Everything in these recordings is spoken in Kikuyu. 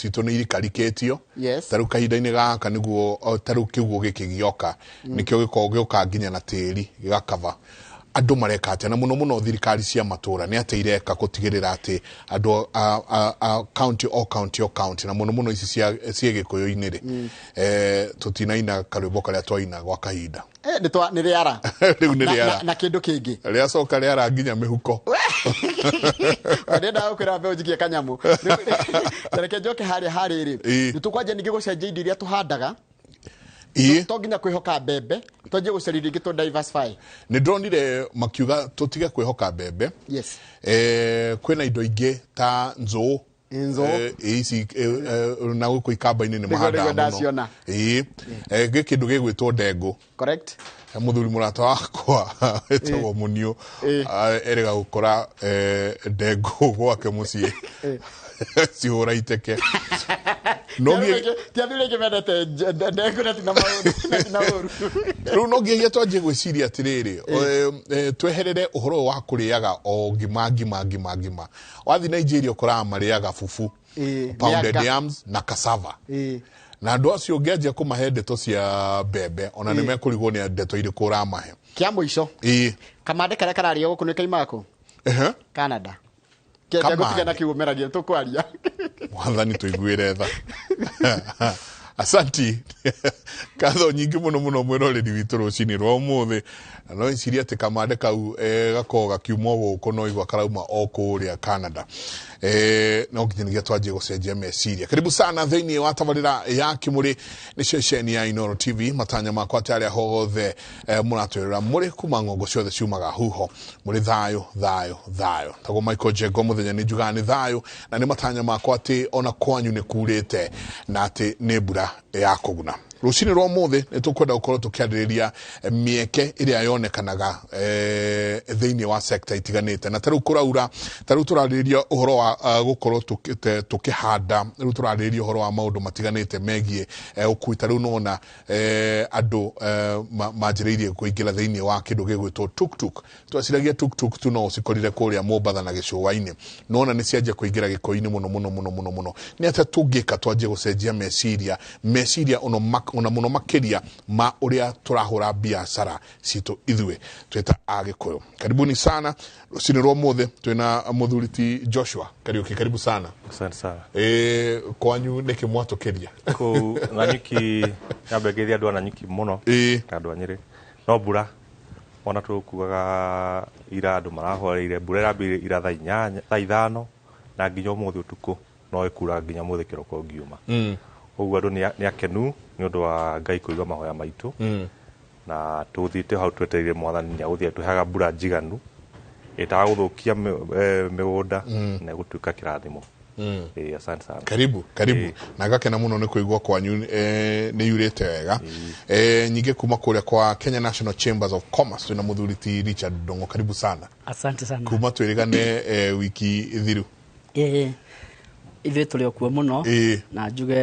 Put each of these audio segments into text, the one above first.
Citũ nĩ irikarikĩtio. Yes. Ta rĩu kahinda-inĩ gaka nĩguo ta rĩu kĩguũ gĩkĩ gĩoka, nĩkĩo gĩkoragwo gĩoka nginya na tĩri gĩgakaba. Andũ mareka atĩa, na mũno mũno thirikari cia matũra nĩ atĩa ireka gũtigĩrĩra atĩ andũ a county, o county, o county, na mũno mũno ici cia ciĩ gĩkũyũ-inĩ rĩ, tũtinaina karwĩmbo karĩa twaina gwa kahinda? Nĩ nĩ rĩara. Rĩu nĩ Na- rĩara. Na kĩndũ kĩngĩ. Rĩacoka rĩara nginya mĩhuko. Ndĩendaga gũkwĩra mbeũ njikie kanyamũ. Reke njoke harĩa harĩrĩ. Nĩ tũkwanjia ningĩ gũcenjia indo iria tũhandaga. To nginya kwĩhoka mbembe, twanjie gũcaria indo ingĩ, tũ diversify. Nĩ ndonire makiuga tũtige kwĩhoka mbembe. Kwĩna indo ingĩ ta nzũũ. Nzũũ. Ici na gũkũ ikamba-inĩ nĩ Nĩguo mahandaga mũno. Ndaciona. Ĩĩ. Gwĩ kĩndũ gĩgwĩtwo ndengũ. Mũthuri mũrata wakwa wĩtagwo Mũniũ, erĩga gũkora ndengũ gwake mũciĩ cihũra iteke. No Ti athuri aingĩ mendete ndengũ, na tina maũndũ na tina ũru. Rĩu no nginyagia twanjie gwĩciria atĩrĩrĩ, tweherere ũhoro ũyũ wa kũrĩaga o ngima ngima ngima ngima. Wathiĩ Nigeria ũkoraga marĩaga fufu, pounded mĩanga. yams na cassava. Na andũ acio ũngĩanjia kũmahe ndeto cia mbembe, ona nĩ mekũrigwo nĩ ndeto irĩkũ ũramahe. Kĩa mũico, kamande karĩa kararĩo gũkũ nĩ kaima kũ? Canada. Kĩenda Kamande. gũtiga na kiugo meragia tũkwaria. Mwathani tũiguĩre tha. Asanti, ngatho nyingĩ mũno mũno mwĩroreri witũ rũcinĩ rwa ũmũthĩ. Na no ecirie atĩ kamande kau gakoragwo gakiuma o gũkũ, no igua karauma o kũrĩa Canada. No nginyagia twanjie gũcenjia meciria. Karibu sana thĩinĩ wa tabarĩra ya Kĩmũrĩ, nĩ ceceni ya Inooro TV. Matanya makwa atĩ arĩa hothe mũratwĩrora mũrĩ kuma ng'ongo ciothe ciumaga huho, mũrĩ thayũ thayũ thayũ. Tagwo Michael Njengo mũthenya, nĩ njugaga nĩ thayũ, na nĩ matanya makwa atĩ ona kwanyu nĩ kurĩte na atĩ nĩ mbura ya kũguna. Rũcinĩ rwa ũmũthĩ nĩ tũkwenda gũkorwo tũkĩarĩrĩria mĩeke ĩrĩa yonekanaga thĩinĩ wa sekta itiganĩte. Na ta rĩu kũraura, ta rĩu tũrarĩrĩria ũhoro wa gũkorwo tũkĩhanda, rĩu tũrarĩrĩria ũhoro wa maũndũ matiganĩte megiĩ ũkui. Ta rĩu nona andũ manjĩrĩirie kũingĩra thĩinĩ wa kĩndũ gĩgwĩtwo tuk-tuk. Twaciragia tuk-tuk tu no ũcikorire kũrĩa Mombatha na gĩcũa-inĩ, nona nĩ cianjia kũingĩra gĩkũyũ-inĩ mũno mũno mũno mũno mũno. Nĩ atĩa tũngĩka twanjie gũcenjia meciria ona mũno makĩria ma ũrĩa tũrahũra biacara citũ ithuĩ twĩta Agĩkũyũ? Karibuni sana rũcinĩ rwa ũmũthĩ. Twĩna mũthuri ti Joshua Kariuki, karibu sana. Asante sana. Kwanyu nĩkĩ mwatũkĩria? Kũu Nanyuki, nyambe ngeithie andũ a Nanyuki mũno na andũ a Nyĩrĩ. No mbura ona tũkuaga ira andũ marahoreire, mbura ĩrambĩrĩirie ira thaa 8, thaa 5, na nginya ũmũthĩ ũtukũ no ĩkuraga nginya ũmũthĩ kĩroko ngiuma. Ũguo andũ nĩ akenu nĩ ũndũ wa Ngai kũigua mahoya maitũ. Na tũthiĩte hau twetereire Mwathani nĩ agũthiĩ atũheaga mbura njiganu ĩtaga gũthũkia mĩgũnda na ĩgũtuĩka kĩrathimo. Asante sana. Karibu karibu. Na ngakena mũno nĩ kũigua kwanyu nĩ yurĩte wega. Nyingĩ kuma kũrĩa kwa Kenya National Chambers of Commerce twĩna mũthuri ti Richard Ndong'o, karibu sana. Asante sana. Kuma twĩrĩgane wiki thiru. Ĩĩ, ithuĩ tũrĩ o kuo mũno. Na njuge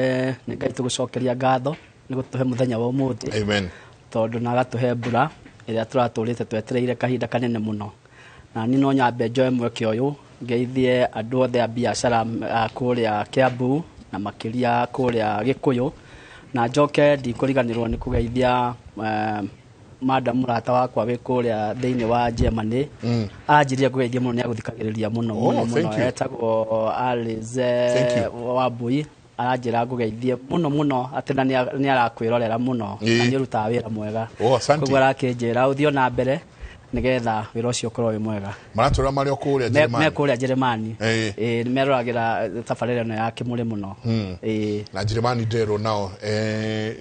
nĩ Ngai tũgũcokeria ngatho nĩ gũtũhe mũthenya wa ũmũthĩ. Amen. Tondũ na agatũhe mbura ĩrĩa tũratũrĩte twetereire kahinda kanene mũno. Na niĩ no nyambe njoe mweke ũyũ ngeithie andũ othe a biacara a kũrĩa Kiambu na makĩria kũrĩa Gĩkũyũ, na njoke ndikũriganĩrwo nĩ kũgeithia madam mũrata wakwa wĩ kũrĩa thĩinĩ wa Germany. Anjĩrire ngũgeithie mũno, nĩ agũthikagĩrĩria mũno Oh, mũno mũno. thank you. Etagwo Alice Thank you. Wambui, aranjĩra ngũgeithie mũno mũno atĩ na nĩ arakwĩrorera mũno na nĩ ũrutaga wĩra mwega. Oh, asante. Koguo arakĩnjĩra ũthiĩ ona mbere nĩgetha wĩra ũcio ũkorwo wĩ mwega. Maratũra marĩ o kũrĩa Me Njĩrĩmani? kũrĩa Njĩrĩmani. Ĩĩ, nĩ meroragĩra tabarĩra ĩno ya Kĩmũrĩ mũno. Ĩĩ. Na Njĩrĩmani nderwo nao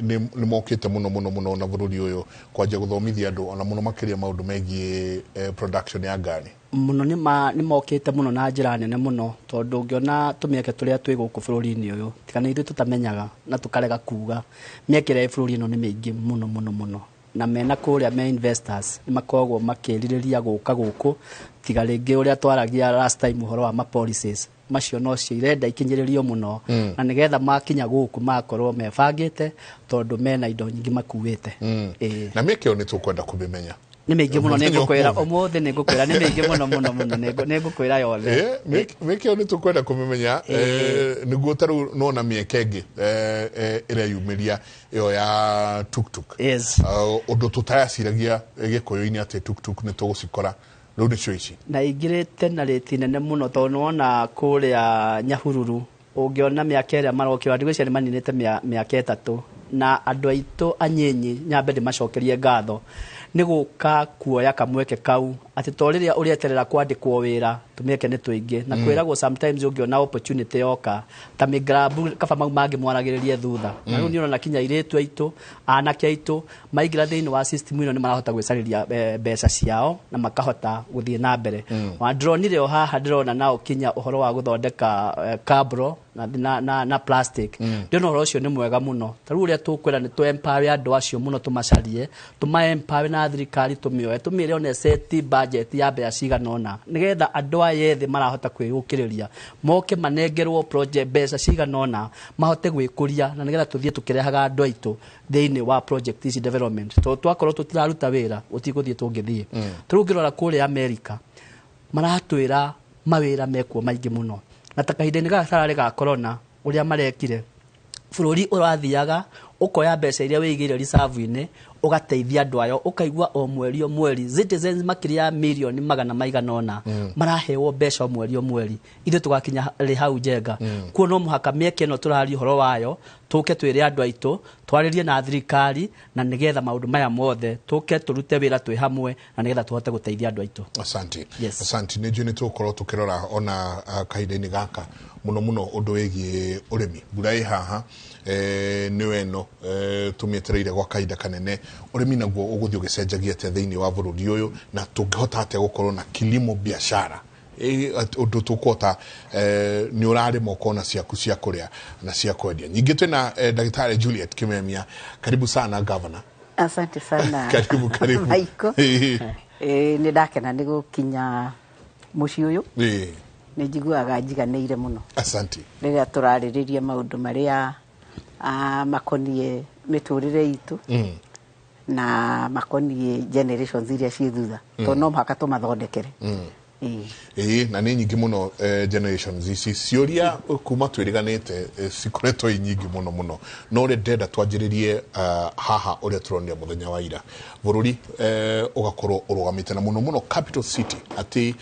nĩ mokĩte mũno mũno mũno na bũrũri ũyũ kwanjia gũthomithia andũ ona mũno makĩria maũndũ megiĩ production ya ngari. Mũno nĩ mokĩte mũno na njĩra nene mũno, tondũ ũngĩona tũmĩeke tũrĩa twĩ gũkũ bũrũri-inĩ ũyũ, tiga nĩ ithuĩ tũtamenyaga na tũkarega kuga, mĩeke ĩrĩa ĩ bũrũri ĩno nĩ mĩingĩ mũno mũno mũno. Na mena kũrĩa me investors nĩ makoragwo makĩrirĩria gũka gũkũ, tiga rĩngĩ ũrĩa twaragia last time ũhoro wa ma policies macio nocio irenda ikinyĩrĩrio mũno, na nĩgetha makinya gũkũ magakorwo mebangĩte, tondũ mena indo nyingĩ makuĩte. Ĩĩ. Na mĩeke ĩyo nĩ tũkwenda kũmĩmenya. Nĩ mĩingĩ mũno, nĩ ngũkwĩra ũmũthĩ, nĩ ngũkwĩra nĩ mĩingĩ mũno mũno mũno, nĩ ngũkwĩra yothe. Mĩeke ĩyo nĩ tũkwenda kũmĩmenya, nĩguo ta rĩu nona mĩeke ĩngĩ ĩrĩa yumĩria ĩyo ya tuktuk. Yes. Ũndũ tũtaraciragia Gĩkũyũ-inĩ atĩ tuktuk nĩ tũgũcikora rĩu nĩcio ici. Na ingĩrĩte na rĩti nene mũno, tondũ nĩwona kũrĩa Nyahururu ũngĩona mĩaka ĩrĩa marokĩra, ndigwĩciria nĩ maninĩte mĩaka 3, na andũ aitũ anyinyi nyambe ndĩmacokerie ngatho nĩ gũka kuoya kamweke kau, atĩ to rĩrĩa ũrĩeterera kwandĩkwo wĩra tũmĩeke nĩ tũingĩ, na kwĩragwo sometimes ũngĩona opportunity yoka ta mĩgrabu kaba mau mangĩ mwaragĩrĩrie thutha. Na rĩu nĩ ũrona kinya airĩtu aitũ, anake aitũ maingĩra thĩinĩ wa system ĩno nĩ marahota gwĩcarĩria mbeca ciao na makahota gũthiĩ na mbere. Ndĩronire o haha, ndĩrona nao kinya ũhoro wa gũthondeka cabro na plastic. Ndĩrona ũhoro ũcio nĩ mwega mũno. Ta rĩu ũrĩa tũkwĩra nĩ tũ empower andũ acio mũno, tũmacarie, tũma empower na thirikari tũmĩoe, tũmĩre ona set budget ya mbeca cigana ũna, nĩgetha andũ aya ethĩ marahota kwĩyũkĩrĩria moke manengerwo project mbeca cigana ũna mahote gwĩkũria, na nĩgetha tũthiĩ tũkĩrehaga andũ aitũ thĩinĩ wa project ici development, tondũ twakorwo tũtiraruta wĩra gũtigũthiĩ tũngĩthiĩ. Ta rĩu ũngĩrora kũrĩa America maratwĩra mawĩra mekuo maingĩ mũno, na ta kahinda-inĩ gaka kararĩ ga corona ũrĩa marekire, bũrũri ũrathiaga ũkoya mbeca iria wĩigĩire reserve-inĩ ũgateithia andũ ayo, ũkaigua o mweri o mweri citizens makĩria ya mirioni 900 maraheo mbeca o mweri o mweri. Ithuĩ tũgakinya rĩ hau Njenga? Kuo no mũhaka mĩeke ĩno tũraria ũhoro wayo tũke twĩre andũ aitũ, twarĩrie na thirikari, na nĩgetha maũndũ maya mothe tũke tũrute wĩra twĩ hamwe, na nĩgetha tũhote gũteithia andũ aitũ. Asante. Yes. Asante. Nĩ njũĩ nĩ tũgũkorwo tũkĩrora ona kahinda-inĩ gaka mũno mũno ũndũ wĩgiĩ ũrĩmi. Mbura ĩ haha, nĩyo ĩno tũmĩetereire gwa kahinda kanene. Ũrĩmi naguo ũgũthiĩ ũgĩcenjagia atĩa thĩinĩ wa bũrũri ũyũ, na tũngĩhota atĩa gũkorwo na kilimo biashara, ũndũ tũkũhota nĩ ũrarĩma ũkona ciaku cia kũrĩa na cia kwendia. Nyingĩ twĩna Ndagĩtarĩ Juliet Kimemia. Karibu sana governor. Asante sana. Karibu, karibu. Maiko. Nĩ ndakena nĩ gũkinya mũciĩ ũyũ. Nĩ njiguaga njiganĩire mũno. Asante. Rĩrĩa tũrarĩrĩria maũndũ marĩa makoniĩ mĩtũrĩre itũ na makoniĩ generations iria ciĩ thutha, tondũ no mũhaka tũmathondekere. Na nĩ nyingĩ mũno generations ici ciũria kuma twĩrĩganĩte cikoretwo i nyingĩ mũno mũno, no ũrĩa ndĩrenda twanjĩrĩrie haha ũrĩa tũronire mũthenya wa ira, bũrũri ũgakorwo ũrũgamĩte na mũno mũno capital city, atĩ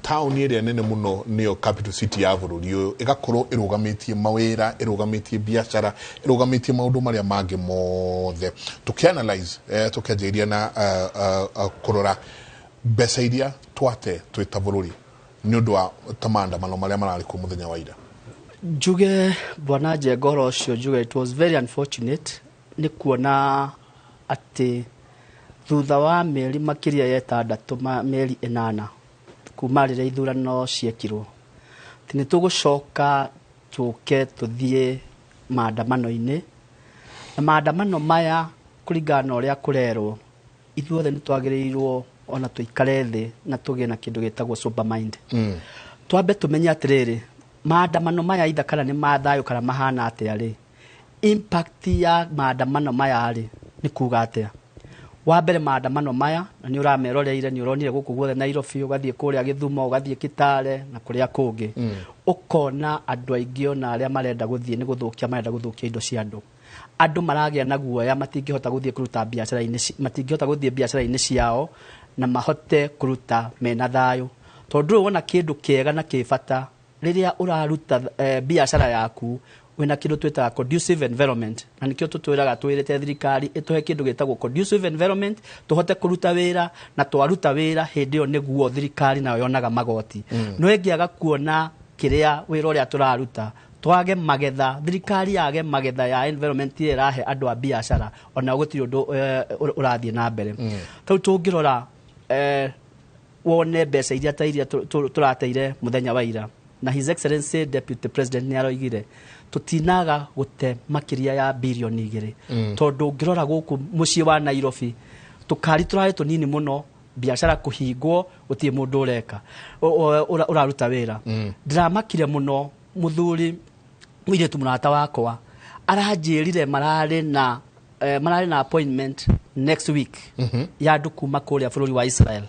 taũni ĩrĩa nene mũno nĩyo capital city ya bũrũri ũyũ, ĩgakorwo ĩrũgamĩtie mawĩra, ĩrũgamĩtie biacara, ĩrũgamĩtie maũndũ marĩa mangĩ mothe. Tũkĩanalyze, tũkĩanjĩrĩria na kũrora mbeca iria twate twĩ ta bũrũri nĩ ũndũ wa ta maandamano marĩa mararĩ kuo mũthenya wa ira. Njuge bwana Njenga ũhoro ũcio, njuge it was very unfortunate nĩ kuona atĩ thutha wa mĩeri makĩria ya 6, mĩeri 8 kuma rĩrĩa ithurano ciekirwo, atĩ nĩ tũgũcoka tũke tũthiĩ maandamano-inĩ, na maandamano maya kũringana na ũrĩa kũrerwo ithuothe nĩ twagĩrĩirwo ona tũikare thĩ na tũgĩe na kĩndũ gĩtagwo sober mind. Twambe tũmenye atĩrĩrĩ, maandamano maya itha kana nĩ ma thayũ kana mahana atĩa rĩ, impact ya maandamano maya rĩ nĩ kuga atĩa. Wa mbere maandamano maya na nĩ ũrameroreire, nĩ ũronire gũkũ guothe Nairobi, ũgathiĩ kũrĩa Gĩthumo, ũgathiĩ Kitale na kũrĩa kũngĩ, ũkona andũ aingĩ ona arĩa marenda gũthiĩ nĩ gũthũkia, marenda gũthũkia indo cia andũ. Andũ maragĩa na guoya, matingĩhota gũthiĩ kũruta biacara-inĩ, matingĩhota gũthiĩ biacara-inĩ ciao na mahote kũruta mena thayũ, tondũ ndũrĩ wona kĩndũ kĩega na kĩbata rĩrĩa ũraruta biacara yaku wĩna kĩndũ twĩtaga conducive environment, na nĩkĩo tũtwĩraga twĩrĩte thirikari ĩtũhe kĩndũ gĩtagwo conducive environment tũhote kũruta wĩra, na twaruta wĩra hĩndĩ ĩyo nĩguo thirikari nayo yonaga magoti. No ĩngĩaga kuona kĩrĩa wĩra ũrĩa tũraruta, twage magetha, thirikari yage magetha ya environment ĩrĩa ĩrahe andũ a biacara, ona gũtirĩ ũndũ ũrathiĩ na mbere. Rĩu tũngĩrora wone mbeca iria ta iria tũrateire mũthenya wa ira, na His Excellency Deputy President nĩ aroigire tũtinaga gũte makĩria ya bilioni 2, tondũ ũngĩrora gũkũ mũciĩ wa Nairobi tũkari tũrarĩ tũnini mũno, biacara kũhingwo, gũtirĩ mũndũ ũreka ũraruta wĩra. Ndĩramakire mũno mũthuri mũirĩtu mũrata wakwa aranjĩrire mararĩ na Mararĩ na appointment next week ya andũ kuma kũrĩa bũrũri wa Israel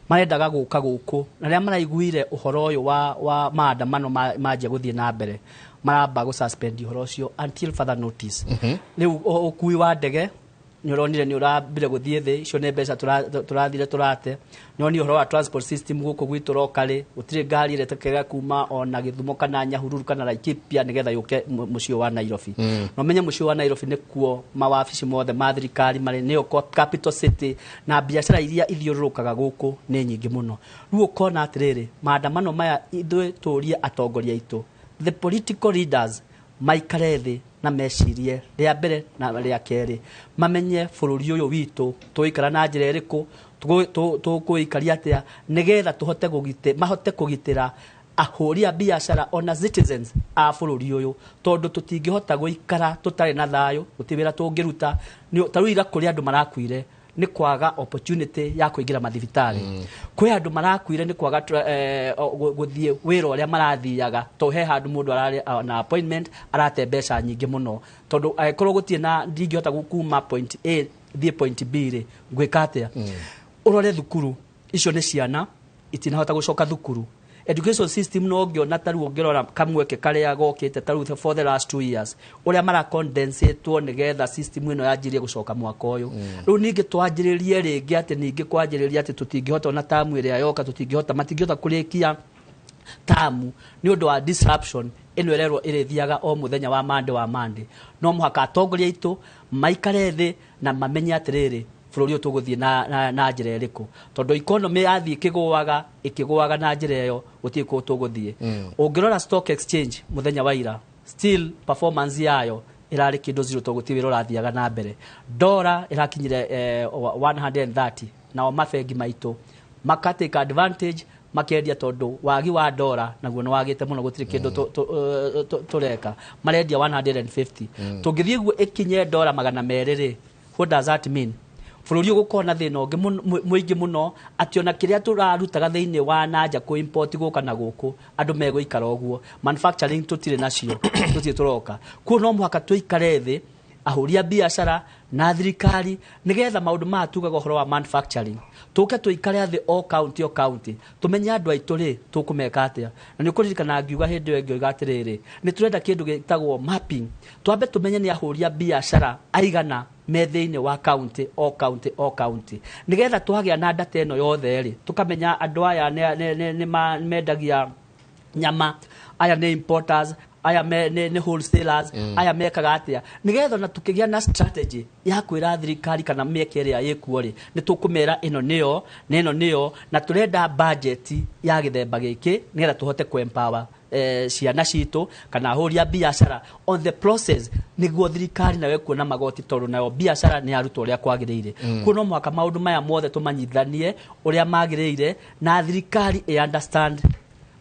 marendaga gũka gũkũ, na rĩrĩa maraiguire ũhoro ũyũ wa maandamano manjia gũthiĩ na mbere, maramba gũ suspend ũhoro ũcio until further notice. Rĩu ũkui wa ndege nĩ ũronire nĩ ũrambire gũthiĩ thĩ. Icio nĩ mbeca tũrathire tũrate. Nĩ onire ũhoro wa transport system gũkũ gwitũ locally, gũtirĩ ngari ĩretĩkĩra kuma ona Gĩthumo kana Nyahururu kana Laikipia nĩgetha yũke mũciĩ wa Nairobi. Na ũmenye mũciĩ wa Nairobi nĩkuo mawabici mothe ma thirikari marĩ, nĩyo capital city, na biacara iria ithiũrũrũkaga gũkũ nĩ nyingĩ mũno. Rĩu ũkona atĩrĩrĩ, maandamano maya, ithuĩ tũrie atongoria aitũ, the political leaders, maikare thĩ na mecirie rĩa mbere na rĩa kerĩ, mamenye bũrũri ũyũ witũ tũgũikara na njĩra ĩrĩkũ, tũkũikaria atĩa nĩgetha tũhote kũgitĩ mahote kũgitĩra ahũri a biacara ona citizens a bũrũri ũyũ, tondũ tũtingĩhota gũikara tũtarĩ na thayũ. Gũtirĩ wĩra tũngĩruta. Ta rĩu ira kũrĩ andũ marakuire nĩ kwaga opportunity ya kũingĩra mathibitarĩ. Kwĩ andũ marakuire nĩ kwaga gũthiĩ wĩra ũrĩa marathiaga, tondũ he handũ mũndũ ararĩ na appointment, arate mbeca nyingĩ mũno, tondũ angĩkorwo gũtirĩ na ndingĩhota kuma point A thiĩ point B rĩ, ngwĩka atĩa? Ũrore thukuru icio, nĩ ciana itinahota gũcoka thukuru. Education system no ngĩona ta rĩu ũngĩrora kamweke karĩa gokĩte ta rĩu for the last 2 years, ũrĩa mara condensatwo nĩgetha system ĩno yanjirie gũcoka mwaka ũyũ. Rĩu ningĩ twanjĩrĩrie rĩngĩ atĩ ningĩ kwanjĩrĩria atĩ tũtingĩhota ona tamu ĩrĩa yoka, tũtingĩhota, matingĩhota kũrĩkia tamu nĩ ũndũ wa disruption ĩno ĩrerwo ĩrĩthiaga o mũthenya wa Monday wa Monday. No mũhaka atongoria aitũ maikare thĩ na mamenye atĩrĩrĩ, bũrũri ũyũ tũgũthiĩ na njĩra ĩrĩkũ, tondũ economy yathiĩ ĩkĩgũaga ĩkĩgũaga na njĩra ĩyo, gũtirĩ kũũ tũgũthiĩ. Ũngĩrora stock exchange mũthenya wa ira, still performance yayo ĩrarĩ kĩndũ zero, tondũ gũtirĩ wĩra ũrathiaga na mbere. Ndora ĩrakinyire 130, nao mabengi maitũ maka take advantage makendia, tondũ wagi wa ndora naguo nĩ wagĩte mũno, gũtirĩ kĩndũ tũreka, marendia 150. Tũngĩthiĩ guo ĩkinye ndora 200 rĩ, what does that mean? Bũrũri ũgũkorwo na thĩna ũngĩ mũingĩ mũno, atĩ ona kĩrĩa tũrarutaga thĩinĩ wa nanja kũ import gũka na gũkũ, andũ megũikara ũguo. Manufacturing tũtirĩ nacio, tũtirĩ tũroka kuo. No mũhaka tũikare thĩ, ahũri a biacara na thirikari, nĩgetha maũndũ maya tugaga ũhoro wa manufacturing, tũke tũikare thĩ o county o county, tũmenye andũ aitũ rĩ, tũkũmeka atĩa. Na nĩ ũkũririkana ngiuga hĩndĩ ĩyo ĩngĩ oiga atĩrĩrĩ, nĩ tũrenda kĩndũ gĩtagwo mapping, twambe tũmenye nĩ ahũri a biacara aigana me thĩinĩ wa county o county o county, nĩgetha twagĩa na data ĩno yothe rĩ, tũkamenya andũ aya nĩ mendagia nyama, aya nĩ importers, aya nĩ wholesalers, aya mekaga atĩa, nĩgetha ona tukĩgĩa na strategy ya kwĩra thirikari kana mĩeke ĩrĩa ĩkuo rĩ, nĩ tũkũmera ĩno nĩyo na ĩno nĩyo, na tũrenda budget ya gĩthemba gĩkĩ nĩgetha tũhote kũ empower ciana citũ kana ahũri a biacara on the process, nĩguo thirikari nayo ĩkuona magoti, tondũ nayo biacara nĩ yarutwo ũrĩa kwagĩrĩire. Kuo no mũhaka maũndũ maya mothe tũmanyithanie ũrĩa magĩrĩire, na thirikari ĩ understand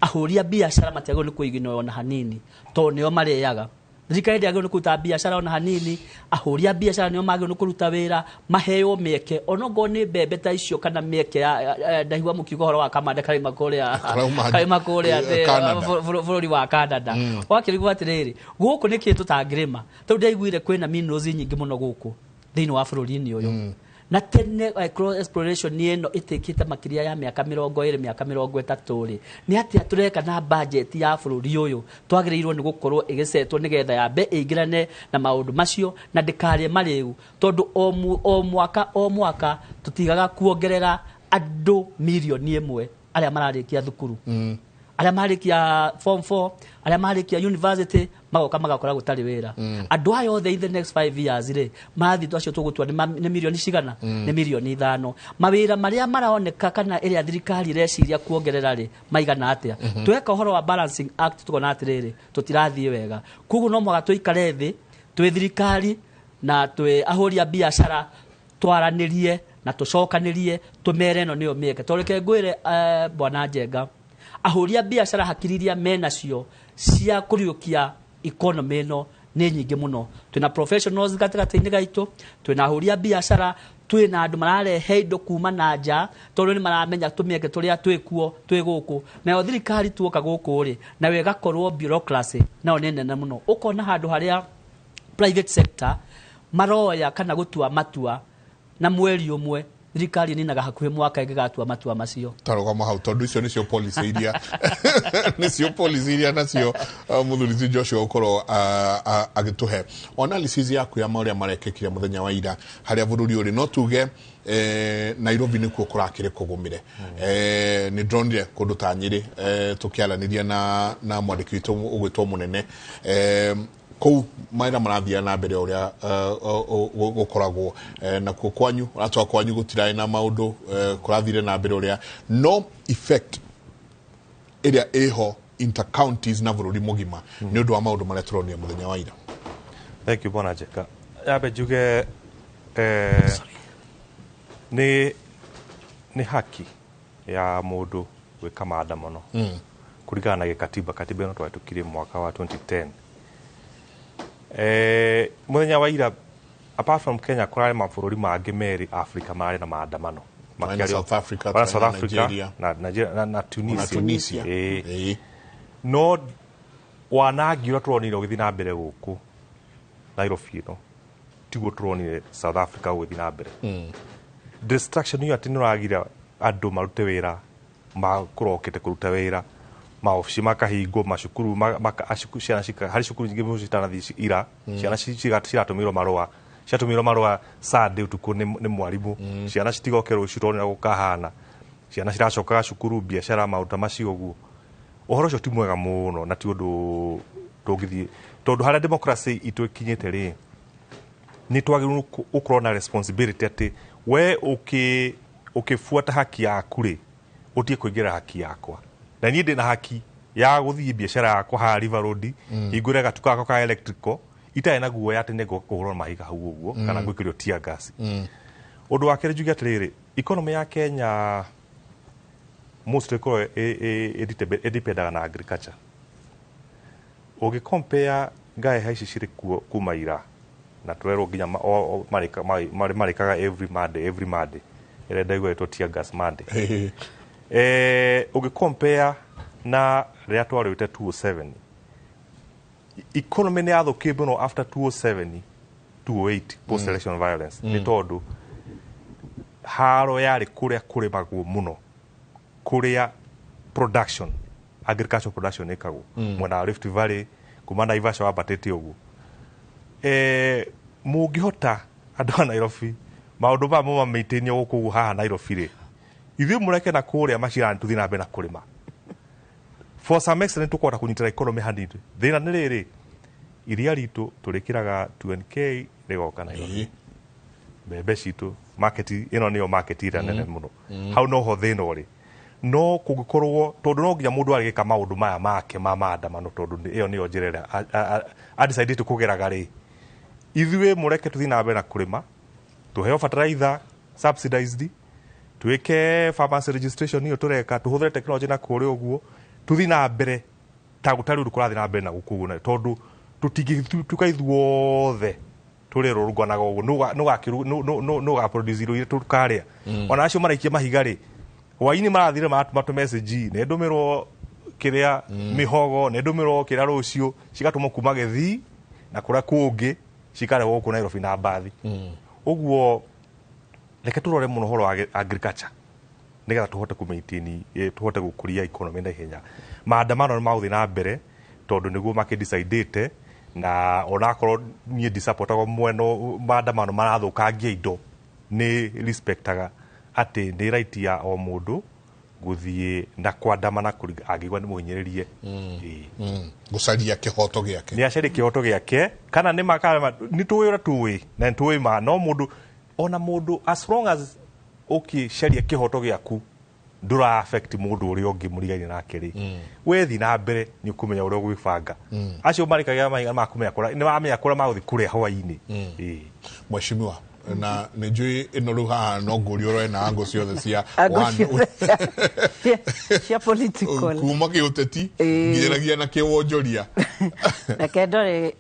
ahũri a biacara matiagĩrĩirwo nĩ kũiginwo ona hanini, tondũ nĩo marĩaga. Thirikari ndĩagĩrĩirwo nĩ kũruta biacara ona hanini. Ahũri a biacara nĩo magĩrĩirwo nĩ kũruta wĩra, maheo mĩeke onokorwo nĩ mbembe ta icio kana mĩeke ya ndaigua mũkiuga ũhoro wa kamande karima kũrĩa Karauma- karima kũrĩa Canada. bũrũri wa Canada. Wakĩrigwo atĩrĩrĩ, gũkũ nĩkĩ tũtangĩrĩma? Tondũ ndaiguire kwĩna minerals nyingĩ mũno gũkũ thĩinĩ wa bũrũri-inĩ ũyũ, na tene exploration ĩno ĩtĩkĩte makĩria ya mĩaka 20, mĩaka 30 rĩ, nĩ atĩa tũreka na budget ya bũrũri ũyũ? Twagĩrĩirwo nĩ gũkorwo ĩgĩcetwo nĩgetha yambe ĩingĩrane na maũndũ macio na ndĩkarĩe marĩu, tondũ o mwaka o mwaka tũtigaga kuongerera andũ 1 million arĩa mararĩkia thukuru, arĩa marĩkia form 4, arĩa marĩkia university, magoka magakora gũtarĩ wĩra. Andũ aya othe in the next 5 years rĩ, mathiĩ acio tũgũtua nĩ mirioni cigana? Nĩ 5 mirioni. Mawĩra marĩa maroneka kana ĩrĩa thirikari ĩreciria kuongerera rĩ, maigana atĩa? Tweka ũhoro wa balancing act, tukona atĩrĩrĩ, tũtirathiĩ wega. Koguo no mũhaka tũikare thĩ twĩ thirikari na twĩ ahũri a biacara, twaranĩrie na tũcokanĩrie, tũmere ĩno nĩyo mĩeke. Tondũ reke ngwĩre, bwana Njenga, ahũri a biacara hakiri iria menacio cia kũriũkia economy ĩno nĩ nyingĩ mũno. Twĩna professionals gatagatĩ-inĩ gaitũ, twĩna ahũri a biacara, twĩna andũ mararehe indo kuma na nja, tondũ nĩ maramenya tũmĩeke tũrĩa twĩkuo twĩ gũkũ. Nayo thirikari tuoka gũkũ rĩ, nayo ĩgakorwo bureaucracy nayo nĩ nene mũno, ũkona handũ harĩa private sector Maroya kana gũtua matua na mweri ũmwe thirikari ĩninaga hakuhĩ mwaka ĩngĩgatua matua macio. Tarũgama hau tondũ icio nĩcio policy iria nĩcio policy iria nacio mũthuri ti Joshua ũkorwo agĩtũhe analysis yaku ya marĩa marekĩkire mũthenya wa ira harĩa bũrũri ũrĩ. No tuge Nairobi nĩkuo kũrakĩrĩ kũgũmĩre. Nĩ ndronire kũndũ ta Nyĩrĩ, tũkĩaranĩria na mwandĩki witũ ũgwĩtwo Mũnene, kũu mawĩra marathiĩ na mbere ũrĩa gũkoragwo, nakuo kwanyu ũratwa kwanyu gũtirarĩ na maũndũ, kũrathire na mbere ũrĩa, no effect ĩrĩa ĩho inter counties na bũrũri mũgima nĩ ũndũ wa maũndũ marĩa tũronire mũthenya wa ira. Thank you, Bwana Jeka. Yambe njuge nĩ haki ya mũndũ gwĩka maandamano kũringana na gĩkatiba. Katiba ĩno twahĩtũkirie mwaka wa 2010. Mũthenya wa ira, apart from Kenya, kũrarĩ mabũrũri mangĩ merĩ Africa mararĩ na maandamano. Tũrarĩ na South Africa, Tũrarĩ tũrarĩ South na Africa, Nigeria. na Nigeria, na Tunisia. Na Tunisia. No wanangi ũrĩa tũronire ũgĩthiĩ na mbere gũkũ Nairobi ĩno tiguo tũronire South Africa ũgĩthiĩ na mbere. Destruction ĩyo atĩ nĩ ũragira andũ marute wĩra makũrokete kũruta wĩra, maobici makahingwo, macukuru ciana harĩ cukuru nyingĩ mũno citanathiĩ ira, ciana ciratũmĩrwo marũa, ciatũmĩrwo marũa Sunday ũtukũ nĩ mwarimũ, ciana citigoke rũciũ tondũ nĩ gũkahana, ciana ciracokaga cukuru, biacara, maũndũ ta macio ũguo. Ũhoro ũcio ti mwega mũno na ti ũndũ tũngĩthiĩ, tondũ harĩa democracy itũ ĩkinyĩte rĩ, nĩ twagĩrĩirwo gũkorwo na responsibility atĩ we ũkĩbuata haki yaku rĩ, ũtige kũingĩra haki yakwa. Na niĩ ndĩna haki ya gũthiĩ biacara yakwa haha River Road, hingũre gatuka gakwa ka electrical, itarĩ na guoya atĩ nĩngũka kũhũrwo mahiga hau ũguo, kana gwĩkĩrio tear gas. Ũndũ wa kerĩ njuge atĩrĩrĩ, economy ya Kenya mostly ĩkoragwo ĩdependaga na agriculture. Ũngĩ compare ngaĩha ici cirĩ kuo kuma ira, na tũrerwo nginya marĩkaga every Monday, every Monday ĩrĩa ndaigua ĩtwo tear gas Monday. Ũngĩ compare na rĩrĩa twarĩte 2007, economy nĩ yathũkire mũno after 2007, 2008 post election violence, nĩ tondũ haro yarĩ kũrĩa kũrĩmagwo mũno, kũrĩa production, agricultural production ĩkagwo mwena wa Rift Valley, kuma Naivasha wambatĩte ũguo. Mũngĩhota andũ a Nairobi maũndũ maya mũmamaintain gũkũ ũguo haha Nairobi rĩ, ithuĩ mũreke na kũrĩa macirani tũthiĩ na mbere na kũrĩma. For some extent tũkũhota kũnyitĩra economy hanini. Thĩna nĩ rĩrĩ, iria ritũ tũrĩkĩraga 2NK rĩgoka Nairobi. Mbembe citũ market ĩno nĩyo market ĩrĩa nene mũno. Hau noho thĩna ũrĩ. No kũngĩkorwo tondũ no nginya mũndũ arĩgĩka maũndũ maya make ma maandamano, tondũ ĩyo nĩyo njĩra ĩrĩa adecidĩte kũgeraga rĩ, ithuĩ mũreke tũthiĩ na mbere na kũrĩma, tũheo fertilizer subsidized, twĩke farmers registration ĩyo tũreka, tũhũthĩre technology na kũrĩa ũguo, tũthiĩ na mbere ta gũtarĩ ũndũ kũrathiĩ na mbere na gũkũ ũguo, tondũ tũtingĩtuĩka ithuothe tũrĩrũrũnganaga ũguo, nũ produce irio iria tũkarĩa. Ona acio maraikia mahiga rĩ, hwainĩ marathire maratũma tũ message, nĩ ndũmĩrwo kĩrĩa mĩhogo, nĩ ndũmĩrwo kĩrĩa rũciũ, cigatũmwo kuma Gĩthii na kũrĩa kũngĩ, cikarehwo gũkũ Nairobi na mbathi. Ũguo reke tũrore mũno ũhoro wa agriculture nĩgetha tũhote kũ maintain, tũhote gũkũria economy na ihenya. Maandamano nĩ magũthiĩ na mbere tondũ nĩguo makĩdecidĩte, na onakorwo niĩ ndisupportaga mwena maandamano marathũkangia indo, nĩ respectaga atĩ nĩ right ya o mũndũ gũthiĩ na kwandamana angĩigua nĩ mũhinyĩrĩrie. Gũcaria kĩhoto gĩake. Nĩ acarie kĩhoto gĩake, kana nĩ ma, kana nĩ tũĩ ũrĩa tũĩ na nĩ tũĩ ma, no mũndũ ona mũndũ as long as ũkĩcaria kĩhoto gĩaku ndũra affect mũndũ ũrĩa ũngĩ mũrigaine nake rĩ, we thiĩ na mbere, nĩ ũkũmenya ũrĩa ũgwĩbanga. Acio marĩkagia mahiga makũmenya kũrĩa nĩ mamenya kũrĩa magũthiĩ kũrĩa hwainĩ. Mheshimiwa, na nĩ njũĩ ĩno rĩu haha no ngũrie ũroe na ango ciothe cia Ango ciothe cia political. Kuma kĩũteti nginyanagia na kĩwonjoria. Reke ndore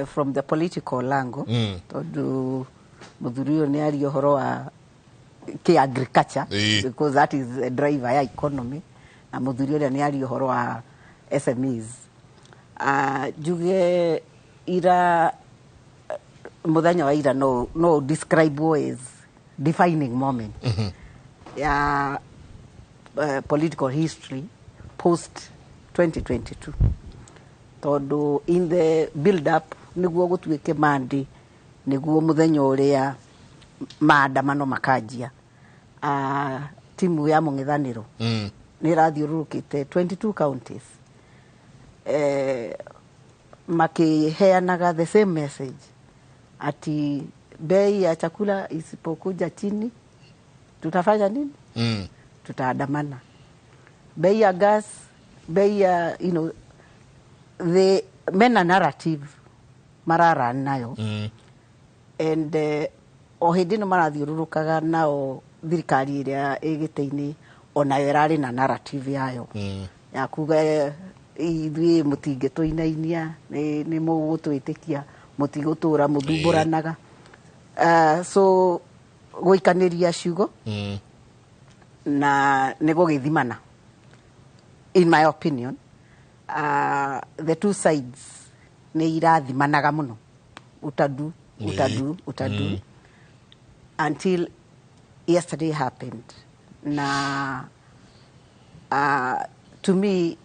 from the political angle, tondũ mũthuri ũyũ nĩ aria ũhoro wa kĩ agriculture, because that is a driver ya economy, na mũthuri ũrĩa nĩ aria ũhoro wa SMEs. Njuge ira Muthenya wa ira no describe as defining moment ya political history post 2022, tondu in the build up niguo gutuike Monday, niguo muthenya uria maandamano makanjia, timu ya mung'ethaniro ni irathiururukite 22 counties, makiheanaga the same message ati bei ya chakula isipokuja chini tutafanya nini? Tutaandamana. Bei ya gas, bei ya, you know, the mena narrative marara nayo. And o hindi no marathiururukaga nao thirikari iria ĩgĩte-inĩ onayo ĩrarĩ na narrative yayo ya kuga ithuĩ mũtingĩtũinainia, nĩ mũgũtwĩtĩkia, mũtigũtũra mũthumbũranaga. So gũikanĩria ciugo na nĩ gũgĩthimana. In my opinion, the two sides nĩ irathimanaga mũno, utadu utadu utadu, until yesterday happened. Na to me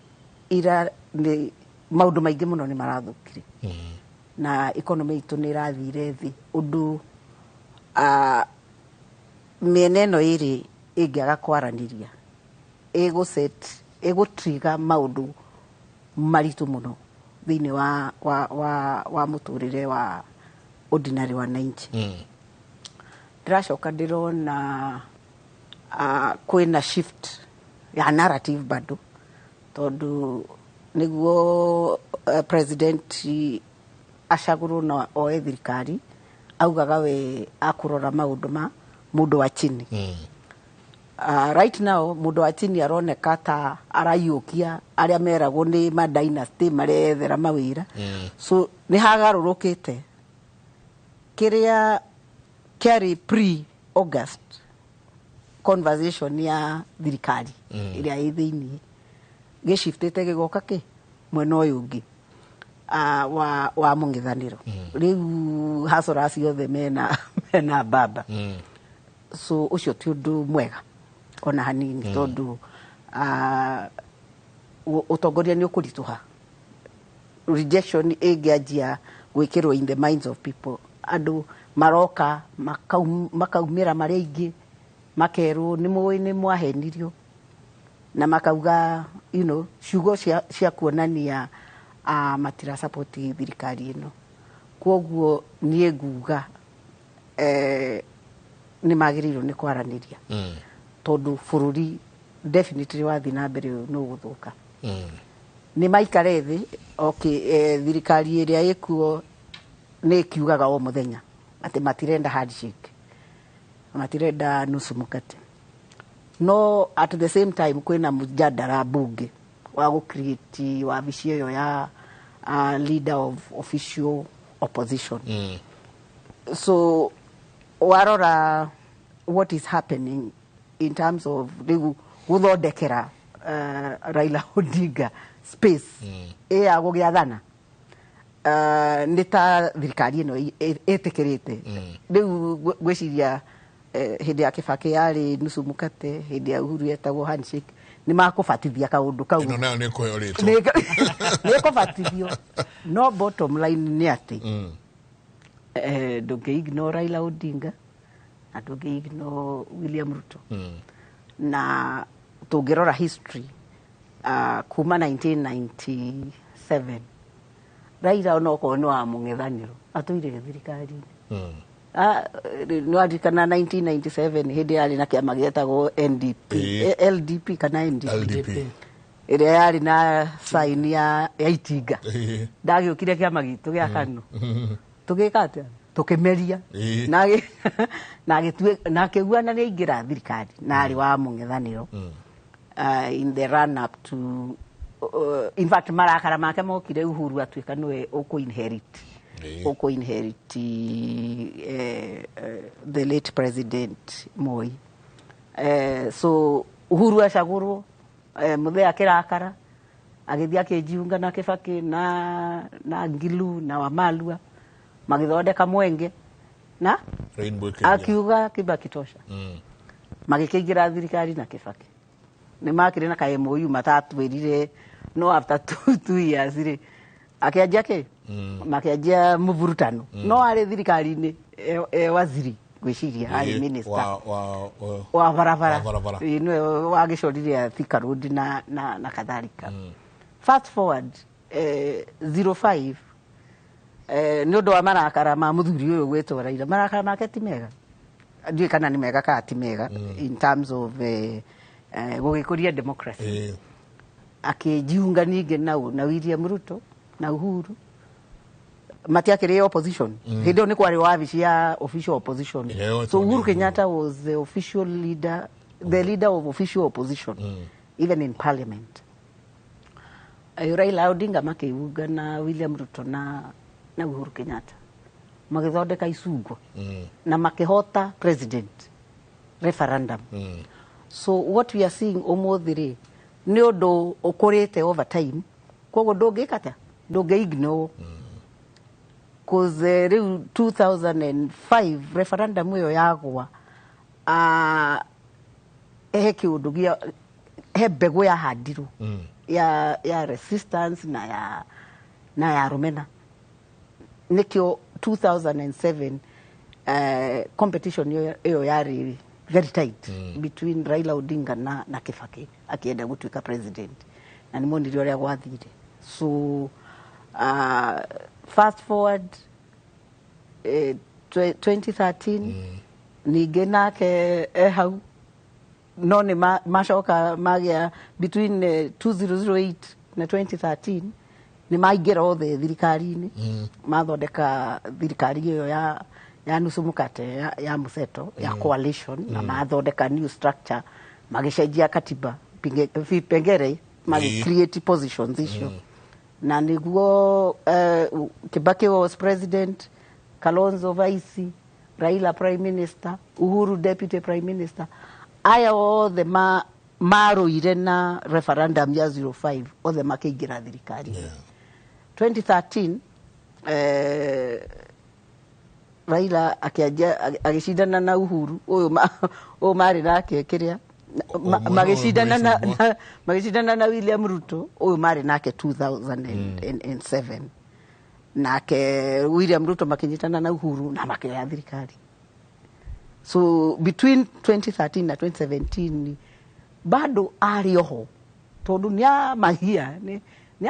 ira ni maundu maingi muno ni marathukire na economy itu ni irathire thi undu miena ĩno ĩrĩ ĩngĩaga kwaranĩria ĩgũset ĩgũtriga maundu maritũ mũno thĩinĩ wa mũtũrĩre wa ordinary wananchi. Ndĩracoka ndĩrona kwĩna shift ya narrative bado, tondu niguo president acagũrwo na oe thirikari augaga we akurora maundu ma mundu wa chini. Right now mundu wa chini aroneka ta araiukia aria meragwo ni ma dynasty marethera mawira. So ni hagarurukite kiria kiari pre August conversation ya thirikari iria ĩ thiini gĩciftĩte gĩgoka kĩ mwena ũyũ ũngĩ wa mũng'ethanĩro. Rĩu hasora ciothe mena baba. So ũcio ti ũndũ mwega ona hanini, tondũ ũtongoria nĩ ũkũritũha. Rejection ĩngĩanjia gwĩkĩrwo in the minds of people, andũ maroka makaumĩra marĩ aingĩ makerwo nĩ mũĩ nĩ mwahenirio, na makauga, you know, ciugo cia kuonania matira support thirikari ĩno. Kwoguo niĩ nguga nĩ magĩrĩirwo nĩ kwaranĩria, tondũ bũrũri definitely wathiĩ na mbere nĩ ũgũthũka. Nĩ maikare thĩ, okay, thirikari ĩrĩa ĩkuo nĩ ĩkiugaga o mũthenya atĩ matirenda handshake, matirenda nusu mkate. No at the same time kwĩna mjadala bunge wa gũ create wabici ĩyo ya leader of official opposition. So warora what is happening in terms of rĩu gũthondekera Raila Odinga space ya gũgĩathana, nĩ ta thirikari ĩno ĩtĩkĩrĩte. Rĩu ngwĩciria hĩndĩ ya Kibaki yarĩ nusu mkate, hĩndĩ ya Uhuru yetagwo handshake. Nĩ makũbatithia kaũndũ kau. Ĩno nayo nĩ ĩkũheo rĩtwa. Nĩ ĩkũbatithio. No bottom line nĩ atĩ ndũngĩ ignore Raila Odinga na ndũngĩ ignore William Ruto. Na tũngĩrora history kuma 1997 Raila onokorwo nĩ wa mũng'ethanĩro atũire thirikari-inĩ. Nĩ waririkana 1997 hĩndĩ yarĩ na kĩama gĩetagwo NDP, LDP kana NDP, LDP ĩrĩa yarĩ na sign ya itinga. Ndagĩũkire kĩama gitũ gĩa KANU, tũgĩka atĩa? Tũkĩmeria na akĩgua na nĩaingĩra thirikari na arĩ wa mũng'ethanĩro in the run up to in fact marakara make mokire Uhuru atuĩka nĩwe ũkũ inherit the late president Moi. So Uhuru acagũrwo, Muthee akĩrakara agĩthiĩ akĩjiunga na Kibaki na Ngilu na Wamalwa. Magĩthondeka Mwenge na Rainbow ĩkĩingĩra. Akiuga Kibaki tosha. Magĩkĩingĩra thirikari na Kibaki. Nĩ makĩrĩ na ka MOU matatwĩrire, no after 2 years rĩ, akĩanjia kĩ makĩanjia mũvurutano, no arĩ thirikari-inĩ e waziri, ngwĩciria arĩ minister wa wa barabara. Wa barabara. Ĩĩ, nĩwe wagĩcorire Thika Road na kadhalika. Fast forward, 05, nĩ ũndũ wa marakara ma mũthuri ũyũ gwĩtwo Raila. Marakara make ti mega, ndiũĩ kana nĩ mega kana ti mega in terms of gũgĩkũria democracy. Akĩjiunga ningĩ na William Ruto na Uhuru, matiakĩrĩ opposition. Hĩndĩ ĩyo nĩ kwarĩ wabici ya official opposition. Yeah, so Uhuru Uhuru. Kenyatta was the official leader, the leader of official opposition even in parliament. Raila Odinga makĩunga na William Ruto na Uhuru Kenyatta, magĩthondeka icungwa na makĩhota president referendum. So what we are seeing ũmũthĩ rĩ, nĩ ũndũ ũkũrĩte over time, koguo ndũngĩka atĩa, ndũngĩ ignore, cause rĩu 2005 referendum ĩyo yagwa, he kĩũndũ gĩa he mbegũ yahandirwo ya resistance na ya rũmena. Nĩkĩo 2007 competition ĩyo yarĩ very tight between Raila Odinga na Kibaki akienda gũtuĩka president, na nĩ monire ũrĩa gwathire. So fast forward, 2013 ningĩ nake e hau, no nĩ macoka magĩa between 2008 na 2013 nĩ maingĩra othe thirikari-inĩ, mathondeka thirikari ĩyo ya nusu mkate ya mseto ya coalition, na mathondeka new structure, magĩcenjia katiba vipengere, magĩ create positions icio, na nĩguo Kibaki was president, Kalonzo vice, Raila prime minister, Uhuru deputy prime minister. Aya othe marũire na referendum ya 05, othe makĩingĩra thirikari. 2013 Raila akĩanjia agĩcindana na Uhuru ũyũ ũyũ marĩ nake kĩrĩa Ũmwe magĩcindana na, ũyũ. magĩcindana na William Ruto ũyũ marĩ nake 2007, nake William Ruto makĩnyitana na Uhuru na makĩoya thirikari. So between 2013 na 2017 bado arĩ oho, tondũ nĩ amagia nĩ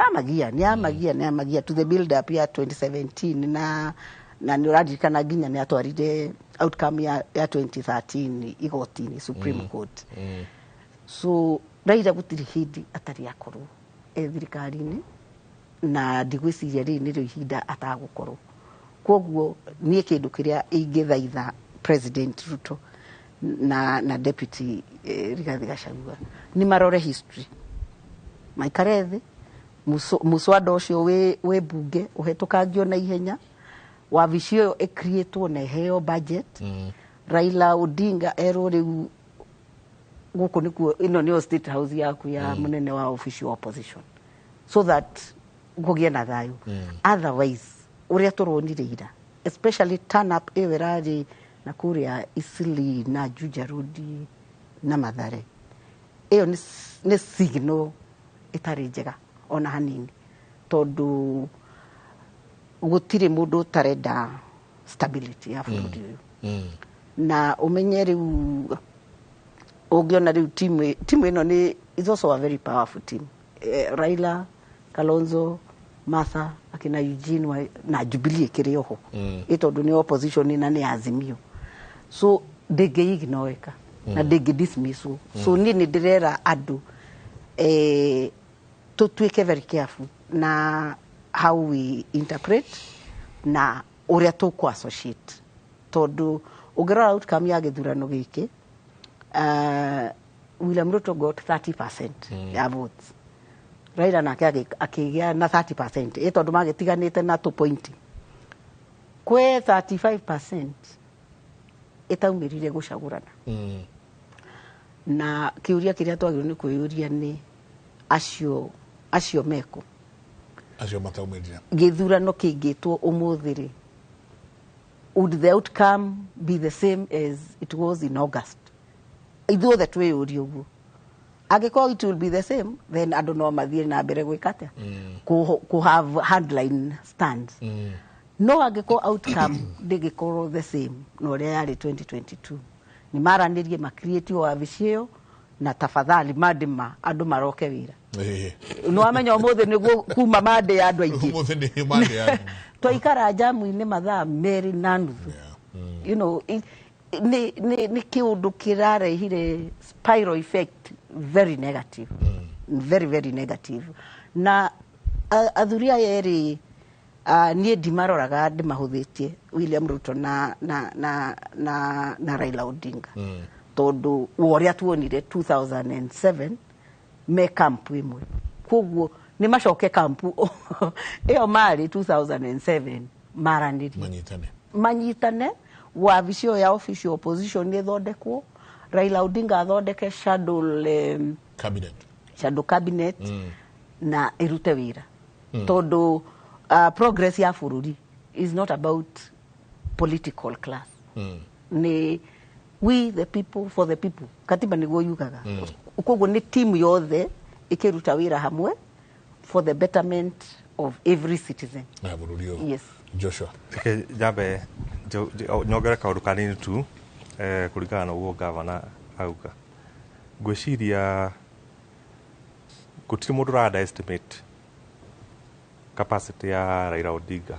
amagia nĩ amagia nĩ amagia to the build up ya 2017, na nĩ ũraririkana nginya nĩ atwarire outcome ya 2013 igoti-inĩ, Supreme Court. So Raila gũtirĩ hĩndĩ atarĩ akorwo e thirikari-inĩ, na ndigwĩciria rĩrĩ nĩrĩo ihinda atagũkorwo. Koguo niĩ kĩndũ kĩrĩa ingĩthaitha President Ruto na deputy Rigathi Gachagua nĩ marore history, maikare thĩ, mũswada ũcio wĩ mbunge ũhetũkangio na ihenya, wabici ĩyo ĩcreatwo na ĩheo budget. Raila Odinga erwo rĩu gũkũ nĩkuo, ĩno nĩyo state house yaku ya mũnene wa official opposition, so that kũgĩe na thayũ. Otherwise ũrĩa tũronire ira, especially turn up ĩyo ĩrarĩ na kũrĩa Eastleigh na Juja Road na Mathare, ĩyo nĩ signal ĩtarĩ njega ona hanini, tondũ gũtirĩ mũndũ ũtarenda stability ya bũrũri ũyũ. Na ũmenye rĩu ũngĩona rĩu timu ĩno nĩ is also a very powerful team, Raila, Kalonzo, Martha, akina Eugene na Jubilee ĩkĩrĩ oho, ĩ tondũ nĩ opposition na nĩ Azimio, so ndĩngĩ ignoreka na ndĩngĩ dismisswo. So niĩ nĩ ndĩrera andũ tũtuĩke very careful na how we interpret na ũrĩa tũkũ associate, tondũ ũngĩrora outcome ya gĩthurano gĩkĩ, William Ruto got 30% ya votes, Raila nake akĩgĩa na 30%, ĩ tondũ magĩtiganĩte na 2 point kwĩ 35% ĩtaumĩrire gũcagũrana. Na kĩũria kĩrĩa twagĩrĩirwo nĩ kwĩyũria nĩ acio meko acio mataumĩrire. Gĩthurano kĩngĩtwo ũmũthĩ rĩ, Would the outcome be the same as it was in August? Ithuothe twĩyũrie ũguo. Angĩkorwo it will be the same, then andũ no mathiĩ na mbere gwĩka atĩa? Ku have hardline stands. No angĩkorwo outcome ndĩngĩkorwo the same na ũrĩa yarĩ 2022, nĩ maranĩrie, macreate wabici ĩyo, na tafadhali mandĩma andũ maroke wĩra. Nĩ wamenya ũmũthĩ nĩguo kuma Monday ya andũ aingĩ. Ũmũthĩ nĩ Monday ya Twaikara jamu-inĩ mathaa 2.5. Nĩ kĩũndũ kĩrarehire spiral effect, very negative, very very negative. Na athuri aya erĩ, niĩ ndimaroraga ndĩmahũthĩtie, William Ruto na Raila Odinga, tondũ wa ũrĩa tuonire 2007 me kampu ĩmwe. Koguo nĩ macoke kampu ĩyo marĩ 2007, maranĩrie, manyitane, manyitane, wabici ĩyo ya official opposition nĩ ĩthondekwo, Raila Odinga athondeke shadow cabinet, shadow cabinet, na ĩrute wĩra, tondũ progress ya bũrũri is not about political class. Nĩ we the people, for the people. Katiba nĩguo yugaga. Koguo nĩ timu yothe ĩkĩruta wĩra hamwe for the betterment of every citizen na bũrũri ũyũ. Yes. Joshua. Reke nyambe nyongere kaũndũ kanini tu, kũringana na ũguo gavana auga. Ngwĩciria gũtirĩ mũndũ ũra underestimate capacity ya Raila Odinga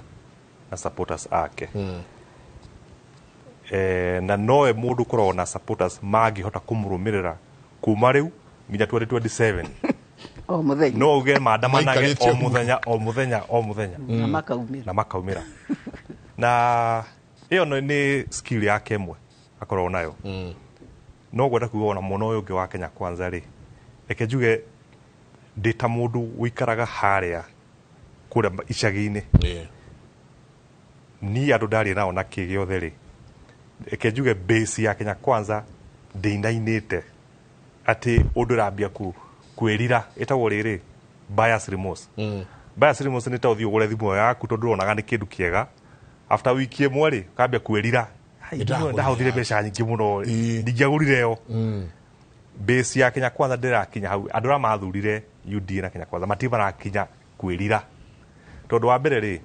na supporters ake. Na nowe mũndũ ũkoragwo na supporters mangĩhota kũmũrũmĩrĩra kuma rĩu nginya 2027. O mũthenya. No uge maandamanage Maikarĩte o ũguo. mũthenya, o mũthenya, o mũthenya. Na makaumĩra. Na makaumĩra. Na ĩyo nĩ skill yake ĩmwe akoragwo nayo. No ngwenda kuga ona mwena ũyũ ũngĩ wa Kenya Kwanza rĩ, reke njuge ndĩ ta mũndũ ũikaraga harĩa kũrĩa icagi-inĩ, niĩ andũ ndarĩ nao na kĩ gĩothe rĩ, reke njuge base ya Kenya Kwanza ndĩinainĩte atĩ ũndũ ĩrambia kwĩrira. Ĩtagwo rĩrĩ buyer's remorse. Buyer's remorse nĩ ta ũthiĩ ũgũre thimũ ĩyo yaku tondũ ũronaga nĩ kĩndũ kĩega, after wiki ĩmwe rĩ, ũkambia kwĩrira. "Ai, Nĩndagũrire ndahũthire mbeca nyingĩ mũno, ndingĩagũrire ĩyo." Base ya Kenya Kwanza ndĩrakinya hau. Andũ arĩa mathurire UDA na Kenya Kwanza matirĩ marakinya kwĩrira, tondũ wa mbere rĩ,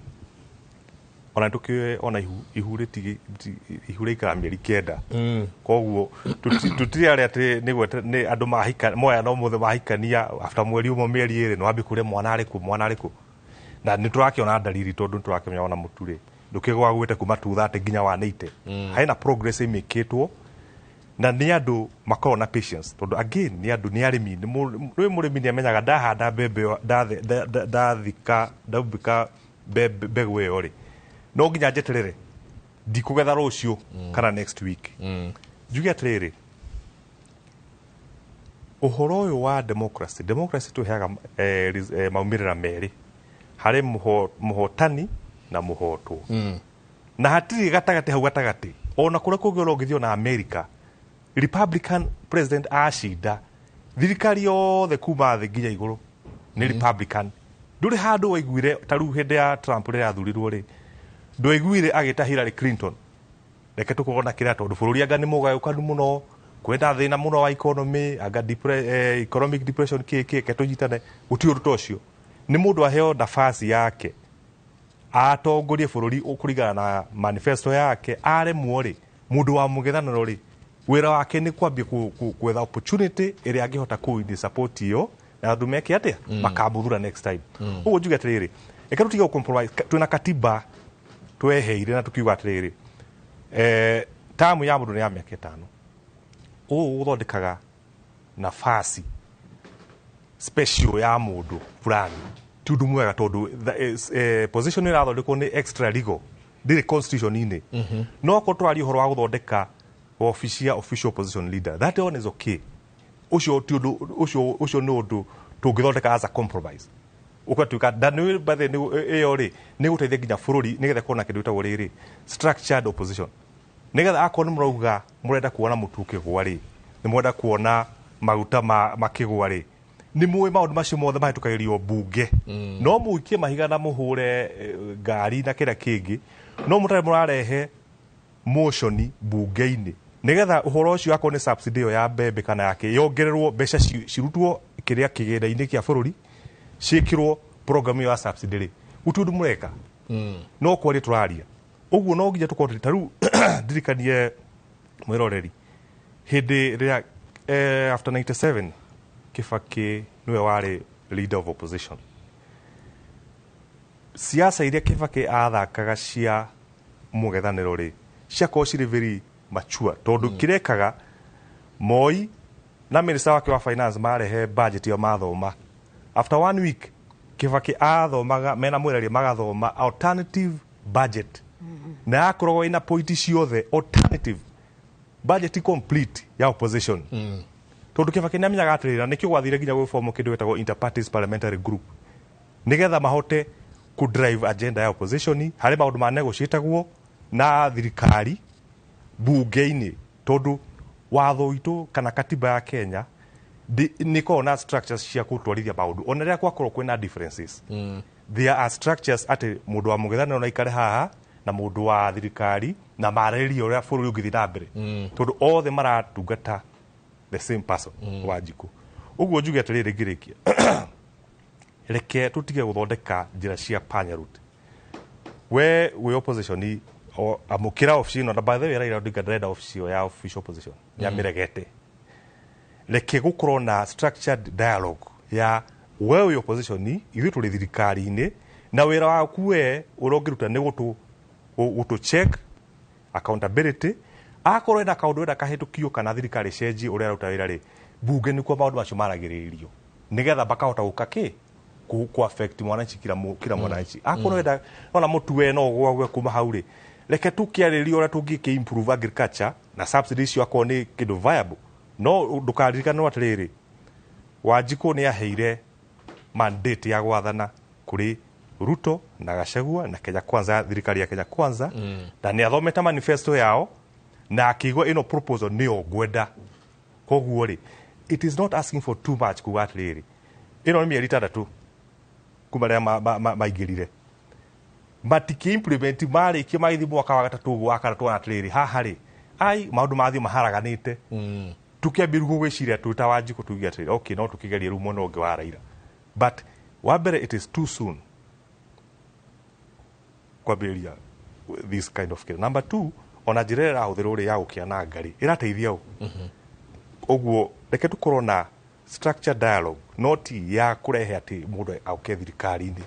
ona tũkĩũĩ ona ihu ihu rĩikara mĩeri 9. Koguo tũtirĩ arĩa atĩ nĩ andũ mahika moya no mũthĩ mahikania, after mweri ũmwe, mĩeri 2, nĩ wambie kũria mwana arĩkũ, mwana arĩkũ. Na nĩ tũrakĩona ndariri, tondũ nĩ tũrakĩmenya ona mũtu rĩ ndũkĩgwa gwĩte kuma 230 nginya 180. Hena progress ĩmĩkĩtwo na nĩ andũ makoragwo na patience, tondũ again nĩ andũ nĩ arĩmi. Nĩ mũrĩmi nĩ amenyaga ndahanda mbembe ĩyo, ndathika ndaumbĩka mbegũ ĩyo rĩ, no nginya njeterere, ndikũgetha rũciũ kana next week. Njuge atĩrĩrĩ, ũhoro ũyũ wa democracy, democracy tũheaga maumĩrĩra merĩ harĩ mũhotani na mũhotwo, na hatirĩ gatagatĩ hau gatagatĩ. Ona kũrĩa kũngĩ ona ũngĩthiĩ ona America, Republican president acinda, thirikari yothe kuma thĩ nginya igũrũ nĩ Republican. Ndũrĩ handũ waiguire ta rĩu hĩndĩ ya Trump rĩrĩa athurirwo rĩ, ndwaiguire agĩta Hillary Clinton, "Reke tũkorwo na kĩrĩa, tondũ bũrũri anga nĩ mũgayũkanu mũno, kwĩna thĩna mũno wa economy, anga economic depression, kĩ kĩ, reke tũnyitane." Gũtirĩ ũndũ ta ũcio. Nĩ mũndũ aheo nafasi yake atongorie bũrũri kũringana na manifesto yake. Aremwo rĩ, mũndũ wa mũng'ethanĩro rĩ, wĩra wake nĩ kwambia gwetha opportunity ĩrĩa angĩhota kũ support ĩyo na andũ meke atĩa, makamũthura next time. Ũguo njuge atĩrĩrĩ, reke tũtige gũ compromise. Twĩna katiba tweheire na tukiuga atĩrĩrĩ, tamu ya mũndũ nĩ ya mĩaka 5. Ũũ gũthondekaga nafasi special ya mũndũ fulani ti ũndũ mwega, tondũ position ĩrathondekwo nĩ extra legal, ndĩrĩ constitution-inĩ. No akorwo tũraria ũhoro wa gũthondeka wabici ya official opposition leader, that one is okay. Ũcio ti ũndũ ũcio, ũcio nĩ ũndũ tũngĩthondeka as a compromise, ũgatuĩka na nĩ by the ĩyo rĩ, nĩ gũteithia nginya bũrũri, nĩgetha kuona kĩndũ gĩtagwo rĩrĩ structured opposition, nĩgetha akorwo nĩ mũrauga mũrenda kuona mũtu ũkĩgũa rĩ, nĩ mũrenda kuona maguta makĩgũa rĩ, nĩ mũĩ maũndũ macio mothe mahĩtũkagĩrio mbunge. No mũikie mahiga na mũhũre ngari na kĩrĩa kĩngĩ, no mũtarĩ mũrarehe motion bunge-inĩ nigetha uhoro ucio akorwo ni subsidy ĩyo ya mbembe kana yake yongererwo mbeca cirutwo kiria kigĩna-inĩ kĩa bũrũri ciĩkĩrwo program ĩyo ya subsidy rĩ gũtirĩ ũndũ mũreka no kwaria tũraria ũguo no nginya tũkorwo ta rĩu ndirikanie mwĩroreri hĩndĩ ĩrĩa after 97 Kibaki nĩwe warĩ leader of opposition. Siasa iria Kibaki athakaga cia mũng'ethanĩro rĩ ciakorwo cirĩ very mature tondũ kĩrekaga Moi na minister wake wa finance marehe budget ĩyo mathoma after 1 week Kibaki athomaga mena mwĩraria magathoma alternative budget na yakoragwo ina point ciothe alternative budget complete ya opposition. Tondu Kibaki nĩamenyaga atĩrĩrĩ na nĩkĩo gwathire nginya gwĩform kĩndũ gĩtagwo interparties parliamentary group nigetha mahote ku drive agenda ya opposition harĩ maũndũ ma negotiatagwo na thirikari bunge-inĩ tondu watho witũ kana katiba ya Kenya nĩ ĩkoragwo na structures cia gũtwarithia maũndũ ona rĩrĩa gwakorwo kwĩna differences. There are structures atĩ mũndũ wa mũng'ethanĩro no aikare haha na mũndũ wa thirikari na marĩrĩrie ũrĩa bũrũri ũngĩthiĩ na mbere tondũ othe maratungata the same person Wanjikũ. Ũguo njuge atĩrĩrĩ ngĩrĩkia reke tũtige gũthondeka njĩra cia panya route. We wĩ opposition amũkĩra ofici ĩno na by the way Raila Odinga ndarenda ofici ĩyo ya official opposition ya mĩregete. Reke gũkorwo na structured dialogue ya we wĩ opposition ithuĩ tũrĩ thirikari-inĩ na wĩra waku we ũrĩa ũngĩruta nĩ gũtũ check accountability akorwo ena kaũndũ enda kahĩtũkio kana thirikari cenjie ũrĩa aruta wĩra rĩ bunge nĩkuo maũndũ macio maragĩrĩrio nĩgetha makahota gũka kĩ ku affect mwananchi kila mwananchi akorwo enda ona mũtu we no gwagwe kuma hau rĩ reke tũkĩarĩrie ũrĩa tũngĩkĩ improve agriculture na subsidy icio akorwo nĩ kĩndũ viable no ndũkaririkanwo atĩrĩrĩ Wanjikũ nĩ aheire mandate ya gwathana kũrĩ Ruto na Gachagua na Kenya Kwanza thirikari ya Kenya Kwanza na nĩ athomete manifesto yao na akĩigua ĩno proposal nĩyo ngwenda koguo rĩ it is not asking for too much kuga atĩrĩrĩ ĩno nĩ mĩeri 6 kuma rĩrĩa maingĩrire matikĩ implement marĩkia magĩthiĩ mwaka wa gatatũ ũguo wa kana tuona atĩrĩrĩ haha rĩ ai maũndũ mathiĩ maharaganĩte tũkĩambia rĩu gwĩciria twĩ ta Wanjikũ tuge atĩrĩrĩ okay no tũkĩgerie rĩu mwena ũngĩ wa Raila but wa mbere it is too soon kwambĩrĩria this kind of care. Number 2 ona njĩra ĩrĩa ĩrahũthĩrwo rĩ ya gũkĩananga rĩ ĩrateithia ũ ũguo reke tũkorwo na structured dialogue not ya kũrehe atĩ mũndũ auke thirikari-inĩ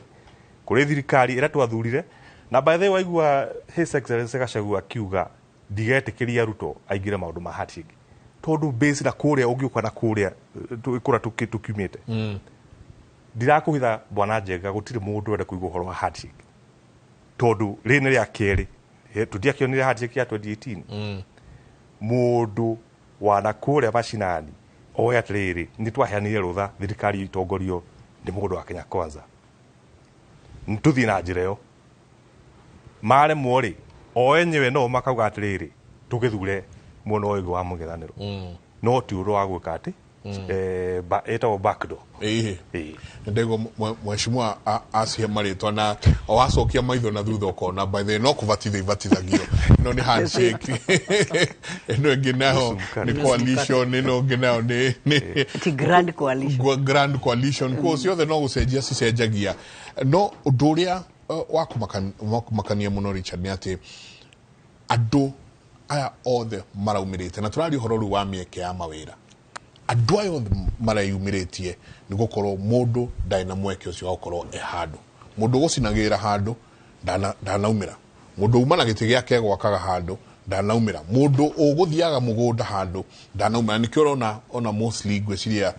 kũrĩ thirikari ĩrĩa twathurire na by the way waigua His Excellency Gachagua akiuga ndigetĩkĩria Ruto aingĩre maũndũ ma handshake tondũ base na kũrĩa ũngĩũka na kũrĩa kũrĩa tũkiumĩte ndirakũhitha bwana Njenga gũtirĩ mũndũ ũrenda kũigua ũhoro wa handshake tondũ rĩrĩ nĩ rĩa kerĩ tũtiakĩonire handshake ya 2018 mũndũ wana kũrĩa macinani oe atĩrĩrĩ nĩ twaheanire rũtha thirikari itongorio nĩ mũndũ wa Kenya Kwanza tũthiĩ na njĩra ĩyo maremwo rĩ o enyewe no makauga atĩrĩrĩ tũgĩthure mwena ũyũ wa mũng'ethanĩro no ti ũndũ wa gwĩka atĩ ĩtagwo backdoor. Ndego mheshimiwa acihe marĩtwa na o wacokia maitho na thutha ũkona by the way no kũbatithio ibatithagio ĩno nĩ handshake ĩno ĩngĩ nayo nĩ coalition ĩno ĩngĩ nayo nĩ grand coalition grand coalition kuo ciothe no gũcenjia cicenjagia no ũndũ ũrĩa wa kũmakania mũno Richard nĩ atĩ andũ aya othe maraumĩrĩte na tũraria ũhoro rĩu wa mĩeke ya mawĩra andũ aya othe mareyumĩrĩtie nĩ gũkorwo mũndũ ndarĩ na mweke ũcio wa gũkorwo e handũ mũndũ ũgũcinagĩra handũ ndanaumĩra mũndũ uma na gĩtĩ gĩake gwakaga handũ ndanaumĩra mũndũ ũgũthiaga mũgũnda handũ ndanaumĩra nĩkĩo ũrona ona mostly ngwĩciria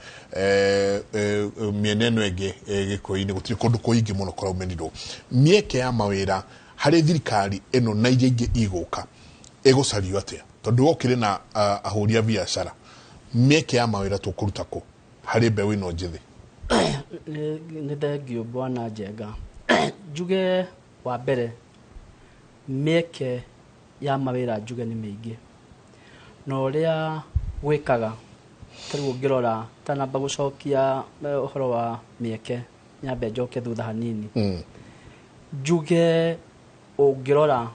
mĩena ĩno ĩngĩ Gĩkũyũ-inĩ gũtirĩ kũndũ kũingĩ mũno kũraumĩrirwo mĩeke ya mawĩra harĩ thirikari ĩno na iria ingĩ igũka ĩgũcario atĩa tondũ gũkĩrĩ na ahũri a biacara mĩeke ya mawĩra tũkũruta kũ harĩ mbeũ ĩno njĩthĩ nĩ thengio bwana Njenga njuge wa mbere mĩeke ya mawĩra njuge nĩ mĩingĩ na ũrĩa gwĩkaga ta rĩu ũngĩrora tanamba gũcokia ũhoro wa mĩeke nyambe njoke thutha hanini njuge ũngĩrora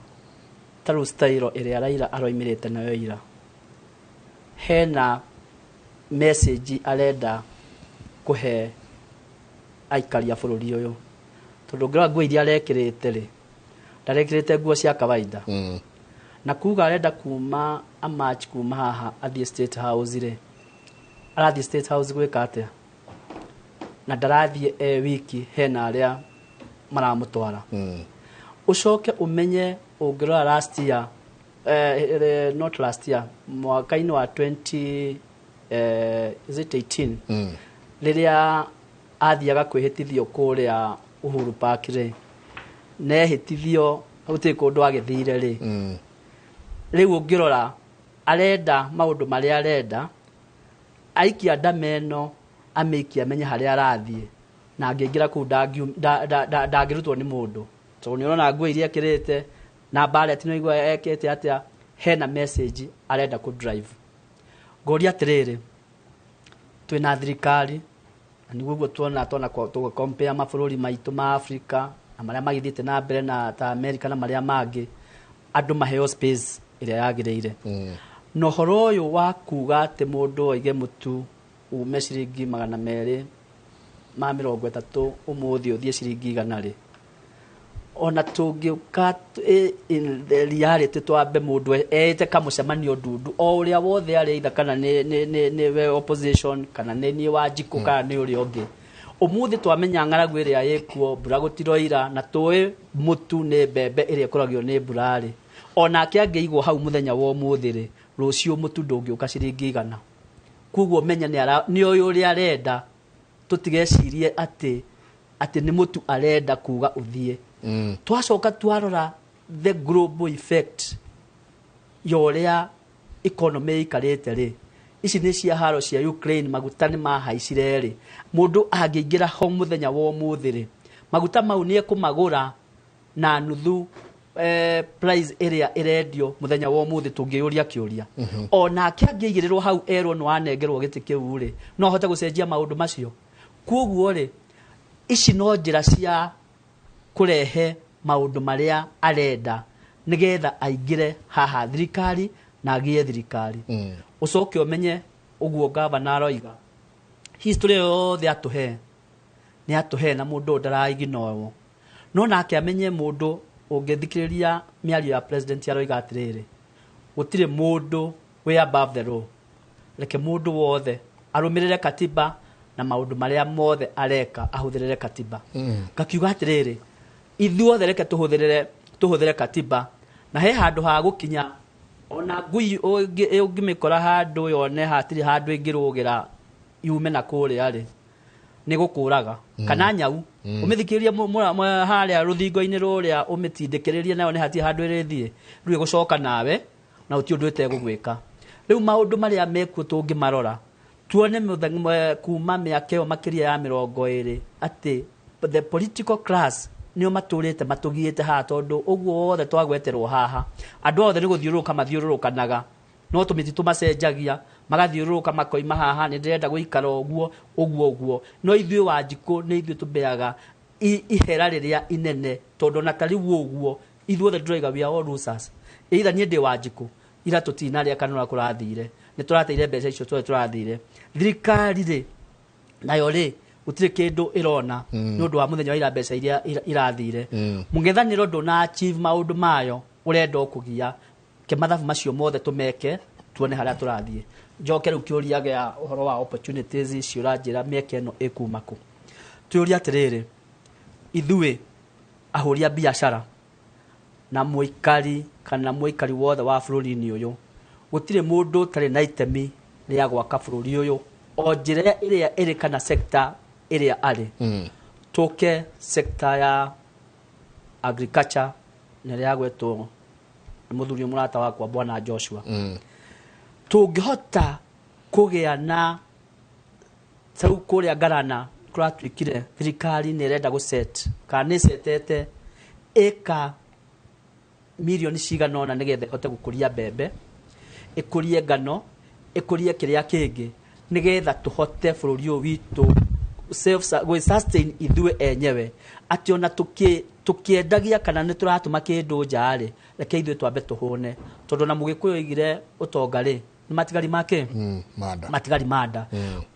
Ta rĩu style ĩrĩa Raila aroimĩrĩte nayo ira, hena message arenda kũhe aikari a bũrũri ũyũ, tondũ ũngĩrora nguo iria arekĩrĩte rĩ, ndarekĩrĩte nguo cia kawaida. Na kuga arenda kuma amarch kuma haha athiĩ State House rĩ, arathiĩ State House gwĩka atĩa? Na ndarathiĩ e wiki, hena arĩa maramũtwara. Ũcoke ũmenye ũngĩrora last year, not last year, mwaka-inĩ wa 20 is it 18, rĩrĩa athiaga kwĩhĩtithio kũrĩa Uhuru Park rĩ, nehĩtithio gũtirĩ kũndũ agĩthire rĩ. Rĩu ũngĩrora arenda maũndũ marĩa arenda aikia ndama ĩno, amĩikie amenye harĩa arathiĩ, na angĩingĩra kũu ndangĩrutwo nĩ mũndũ, tondũ nĩ ũrona nguo iria ekĩrĩte na mbaret nĩ ũigua ekĩte atĩa. Hena message arenda kũ drive. Ngũria atĩrĩrĩ, twĩna thirikari na nĩguo ũguo tuona tona tũgĩ compare mabũrũri maitũ ma Africa na marĩa magĩthiĩte na mbere na ta America na marĩa mangĩ, andũ maheo space ĩrĩa yagĩrĩire. Na ũhoro ũyũ wa kuga atĩ mũndũ oige mũtu ume ciringi 230 ũmũthĩ ũthiĩ ciringi 100 rĩ, ona tũngĩũka in the reality twambe mũndũ eĩte kamũcemanio ndundu o ũrĩa wothe arĩ, either kana nĩ we opposition kana nĩ niĩ Wanjikũ kana nĩ ũrĩa ũngĩ, ũmũthĩ twamenya ng'aragu ĩrĩa ĩkuo, mbura gũtiroira, na tũĩ mũtu nĩ mbembe ĩrĩa ĩkũragio nĩ mbura rĩ, onake angĩigwo hau mũthenya wa ũmũthĩ rĩ, rũciũ mũtu ndũngĩũka ciringi 100. Koguo menya nĩ oĩ ũrĩa arenda. Tũtigecirie atĩ nĩ mũtu arenda kuga ũthiĩ. Twacoka twarora the global effect ya ũrĩa economy ĩikarĩte rĩ, ici nĩ cia haro cia Ukraine, maguta nĩ mahaicire rĩ, mũndũ angĩingĩra ho mũthenya wa ũmũthĩ rĩ, maguta mau nĩ ekũmagũra na nuthu price ĩrĩa ĩrendio mũthenya wa ũmũthĩ. Tũngĩyũria kĩũria, onake angĩigĩrĩrwo hau erwo nĩ wanengerwo gĩtĩ kĩu rĩ, no ahote gũcenjia maũndũ macio? Koguo rĩ, ici no njĩra cia kũrehe maũndũ marĩa arenda nĩgetha aingĩre haha thirikari na agĩe thirikari. Ũcoke ũmenye ũguo gavana aroiga, history yothe atũhe nĩ atũhe, na mũndũ ũyũ ndaraiginorwo, no nake amenye mũndũ ũngĩthikĩrĩria mĩario ya president aroiga atĩrĩrĩ, gũtirĩ mũndũ wĩ above the law, reke mũndũ wothe arũmĩrĩre katiba na maũndũ marĩa mothe areka ahũthĩrĩre katiba. Ngakiuga atĩrĩrĩ, ithuothe reke tũhũthĩre katiba, na he handũ ha gũkinya ona ngui ũngĩmĩkora handũ yone hatirĩ handũ ĩngĩrũgĩra yume na kũrĩa rĩ, nĩ gũkũraga. Kana nyau ũmĩthikĩrĩrie harĩa rũthingo-inĩ rũrĩa, ũmĩtindĩkĩrĩrie nayo nĩ hatirĩ handũ ĩrĩthiĩ, rĩu ĩgũcoka nawe na ũti ũndũ ĩtegũgwĩka. Rĩu maũndũ marĩa mekuo tũngĩmarora tuone kuma mĩaka ĩyo makĩria ya 20 atĩ the political class nĩo matũrĩte matũgiĩte haha, tondũ ũguo wothe twagweterwo haha, andũ othe nĩ gũthiũrũrũka mathiũrũrũkanaga, no tũmĩtĩ tũmacenjagia, magathiũrũrũka makoima haha, nĩ ndĩrenda gũikara ũguo ũguo ũguo. No ithuĩ Wanjikũ nĩ ithuĩ tũbeaga ihera rĩrĩa inene, tondũ ona ta rĩu ũguo ithuothe ndĩroiga we are all losers. Either niĩ ndĩ Wanjikũ, ira tũtinarĩa kana ũrĩa kũrathire nĩ tũrateire mbeca icio tuothe tũrathire. Thirikari rĩ, nayo rĩ, gũtirĩ kĩndũ ĩrona nĩ ũndũ wa mũthenya wa ira, mbeca iria irathire. Mũng'ethanĩro ndũna achieve maũndũ mayo ũrenda o kũgia ke mathabu macio mothe tũmeke tuone harĩa tũrathiĩ. Njoke rĩu kĩũria gĩa ũhoro wa opportunities icio ũranjĩra mĩeke ĩno ĩkuma kũ. Twĩũrie atĩrĩrĩ, ithuĩ ahũri a biacara na mũikari kana mũikari wothe wa bũrũri-inĩ ũyũ, gũtirĩ mũndũ ũtarĩ na itemi rĩa gwaka bũrũri ũyũ o njĩra ĩrĩa ĩrĩ kana sector ĩrĩa arĩ. Tũke sector ya agriculture na ĩrĩa yagwetwo nĩ mũthuri ũyũ mũrata wakwa bwana Joshua. Tũngĩhota kũgĩa na tarĩu kũrĩa Ngarana kũratuĩkire thirikari nĩ ĩrenda gũset kana nĩ ĩcetete ĩka mirioni cigana ũna nĩgetha ĩhote gũkũria mbembe, ĩkũrie ngano, ĩkũrie kĩrĩa kĩngĩ, nĩgetha tũhote bũrũri ũyũ witũ self gwĩ sustain ithuĩ enyewe, atĩ ona tũkĩendagia kana nĩ tũratũma kĩndũ nja rĩ, reke ithuĩ twambe tũhũne, tondũ na Mũgĩkũyũ oigire ũtonga rĩ nĩ matigari make manda. Matigari manda.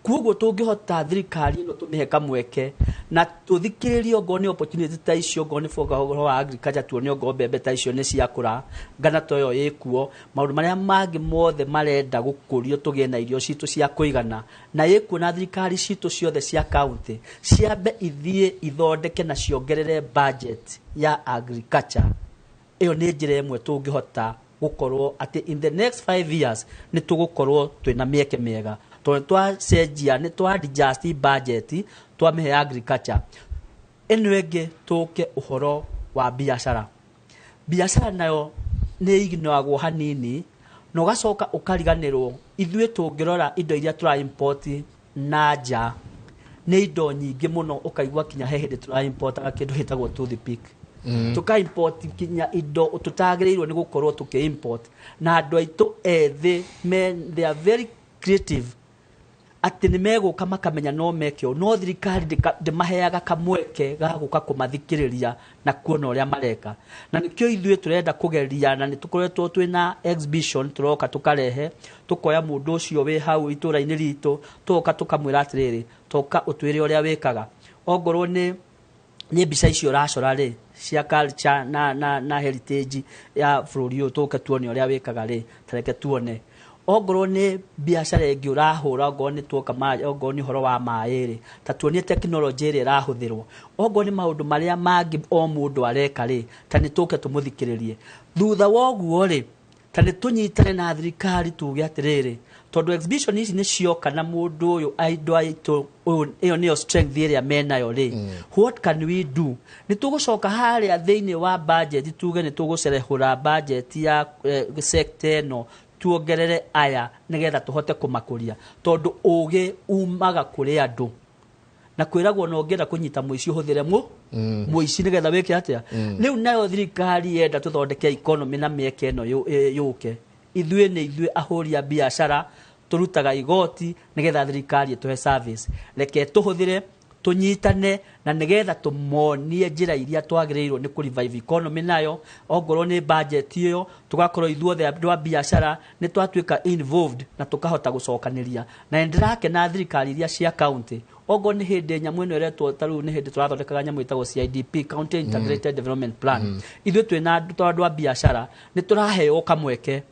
Koguo tũngĩhota thirikari ĩno tũmĩhe kamweke na tũthikĩrĩrie, ongorwo nĩ opportunity ta icio, ongorwo nĩ boga ũhoro wa agriculture, tuone ongorwo mbembe ta icio nĩ ciakũra, ngana ta ĩyo ĩkuo, maũndũ marĩa mangĩ mothe marenda gũkũrio, tũgĩe na irio citũ cia kũigana na ĩkuo, na thirikari citũ ciothe cia county ciambe ithiĩ ithondeke na ciongerere budget ya agriculture. Ĩyo nĩ njĩra ĩmwe tũngĩhota gũkorwo atĩ in the next 5 years nĩ tũgũkorwo twĩna mĩeke mĩega, tondũ nĩ twacenjia, nĩ twa adjust budget twamĩhe agriculture. Ĩno ĩngĩ, tũke ũhoro wa biacara. Biacara nayo nĩ ignoagwo hanini na ũgacoka ũkariganĩrwo. Ithuĩ tũngĩrora indo iria tũra import na nja nĩ indo nyingĩ mũno, ũkaigua kinya he hĩndĩ tũra importaga kĩndũ gĩtagwo toothpick, tũka import kinya indo tũtagĩrĩirwo nĩ gũkorwo tũkĩ import. Na andũ aitũ ethĩ me, they are very creative, atĩ nĩ megũka makamenya no meke ũũ, no thirikari ndĩmaheaga kamweke ga gũka kũmathikĩrĩria na kuona ũrĩa mareka. Na nĩkĩo ithuĩ tũrenda kũgeria, na nĩ tũkoretwo twĩna exhibition tũroka tũkarehe, tũkoya mũndũ ũcio wĩ hau itũra-inĩ ritũ, tũgoka tũkamwĩra atĩrĩrĩ, toka ũtwĩre ũrĩa wĩkaga, ongorwo nĩ mbica icio ũracora rĩ cia culture na heritage ya bũrũri ũyũ, tũke tuone ũrĩa wĩkaga rĩ, tareke tuone ongorwo nĩ biacara ĩngĩ ũrahũra, ongorwo nĩ tuoka ongorwo nĩ ũhoro wa maĩ rĩ, ta tuonie tekinoronjĩ ĩrĩa ĩrahũthĩrwo, ongorwo nĩ maũndũ marĩa mangĩ o mũndũ areka rĩ, ta nĩ tũke tũmũthikĩrĩrie. Thutha wa ũguo rĩ, ta nĩ tũnyitane na thirikari tuge atĩrĩrĩ, tondũ exhibition ici nĩ cioka na mũndũ ũyũ, andũ aitũ ĩyo nĩyo strength ĩrĩa menayo rĩ, what can we do? Nĩ tũgũcoka harĩa thĩinĩ wa budget tuge nĩ tũgũcerehũra budget ya sector ĩno, tuongerere aya nĩgetha tũhote kũmakũria, tondũ ũgĩ umaga kũrĩ andũ, na kwĩragwo na ũngĩenda kũnyita mũici ũhũthĩre mũici nĩgetha wĩke atĩa. Rĩu nayo thirikari yenda tũthondeke economy na mĩeke ĩno yũke, ithuĩ nĩ ithuĩ ahũri a biacara tũrutaga igoti nĩgetha thirikari ĩtũhe service. Reke tũhũthĩre, tũnyitane na nĩgetha tũmonie njĩra iria twagĩrĩirwo nĩ kũ revive economy nayo, ongorwo nĩ budget ĩyo, tũgakorwo ithuothe andũ a biacara nĩ twatuĩka involved na tũkahota gũcokanĩria. Na nĩ ndĩrakena thirikari iria cia county, ongorwo nĩ hĩndĩ nyamũ ĩno ĩretwo, ta rĩu nĩ hĩndĩ tũrathondekaga nyamũ ĩtagwo CIDP, County Integrated Development Plan, ithuĩ twĩna andũ a biacara nĩ tũraheo kamweke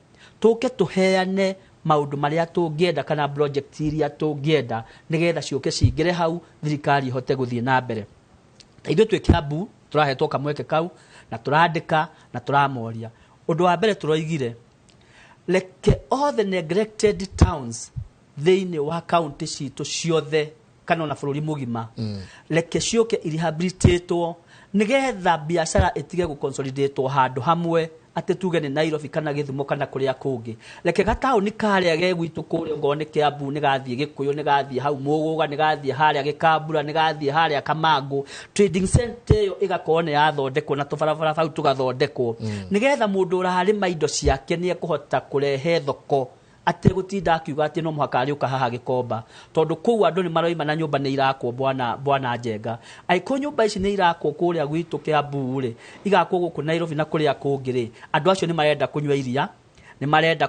tũke tũheane maũndũ marĩa tũngĩenda kana project iria tũngĩenda nĩgetha ciũke cingĩre hau, thirikari ĩhote gũthiĩ na mbere. Ta ithuĩ twĩ Kiambu tũrahetwo kamweke kau na tũrandĩka na tũramoria. Ũndũ wa mbere tũroigire, reke all the neglected towns thĩinĩ wa county citũ ciothe kana ona bũrũri mũgima, reke ciũke irehabilitatwo nĩgetha biacara ĩtige gũconsolidatwo handũ hamwe, atĩ tuge nĩ Nairobi kana Gĩthumo kana kũrĩa kũngĩ. Reke gataũni karĩa ge gwitũ kũrĩa, ongorwo nĩ Kiambu nĩ gathiĩ Gĩkũyũ, nĩ gathiĩ hau Mũgũga, nĩ gathiĩ harĩa Gĩkambura, nĩ gathiĩ harĩa Kamangũ, trading center ĩyo ĩgakorwo nĩ yathondekwo na tũbarabara hau tũgathondekwo, nĩgetha mũndũ ũrarĩma indo ciake nĩ ekũhota kũrehe thoko ategũtinda akiuga atĩ no mũhaka arĩũka haha Gĩkomba, tondũ kũu andũ nĩ maroima na nyũmba nĩ irakwo. Bwana Njenga, angĩkorwo nyũmba ici nĩ irakwo kũrĩa gwitũ Kiambu rĩ, igakwo gũkũ Nairobi na kũrĩa kũngĩ rĩ, andũ acio nĩ marenda kũnyua iria, nĩ marenda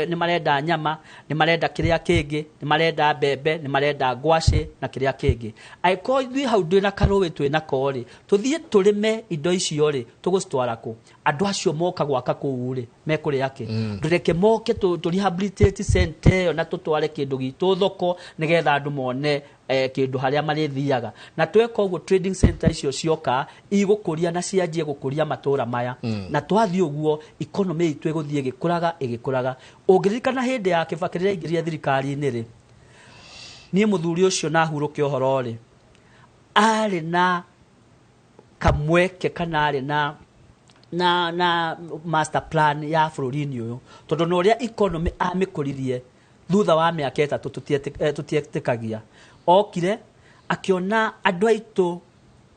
nĩ marenda nyama, nĩ marenda kĩrĩa kĩngĩ, nĩ marenda mbembe, nĩ marenda ngwacĩ na kĩrĩa kĩngĩ. Angĩkorwo ithuĩ hau ndwĩna karũĩ twĩnako rĩ, tũthiĩ tũrĩme indo icio rĩ, tũgũcitwara kũ? Andũ acio moka gwaka kũu rĩ, mekũrĩa kĩ? Ndũreke moke tũ rehabilitate center ĩyo na tũtware kĩndũ gitũ thoko nĩgetha andũ mone kĩndũ harĩa marĩthiaga. Na tweka ũguo, trading center icio cioka igũkũria na cianjie gũkũria matũra maya, na twathiĩ ũguo economy itũ ĩgũthiĩ ĩgĩkũraga ĩgĩkũraga. Ũngĩririkana hĩndĩ ya Kibaki rĩrĩa aingĩrire thirikari-inĩ rĩ, niĩ mũthuri ũcio na hurũke ũhoro rĩ, arĩ na kamweke kana arĩ na master plan ya bũrũri-inĩ ũyũ, tondũ na ũrĩa economy amĩkũririe thutha wa mĩaka 3 tũtietĩkagia. Okire akĩona andũ aitũ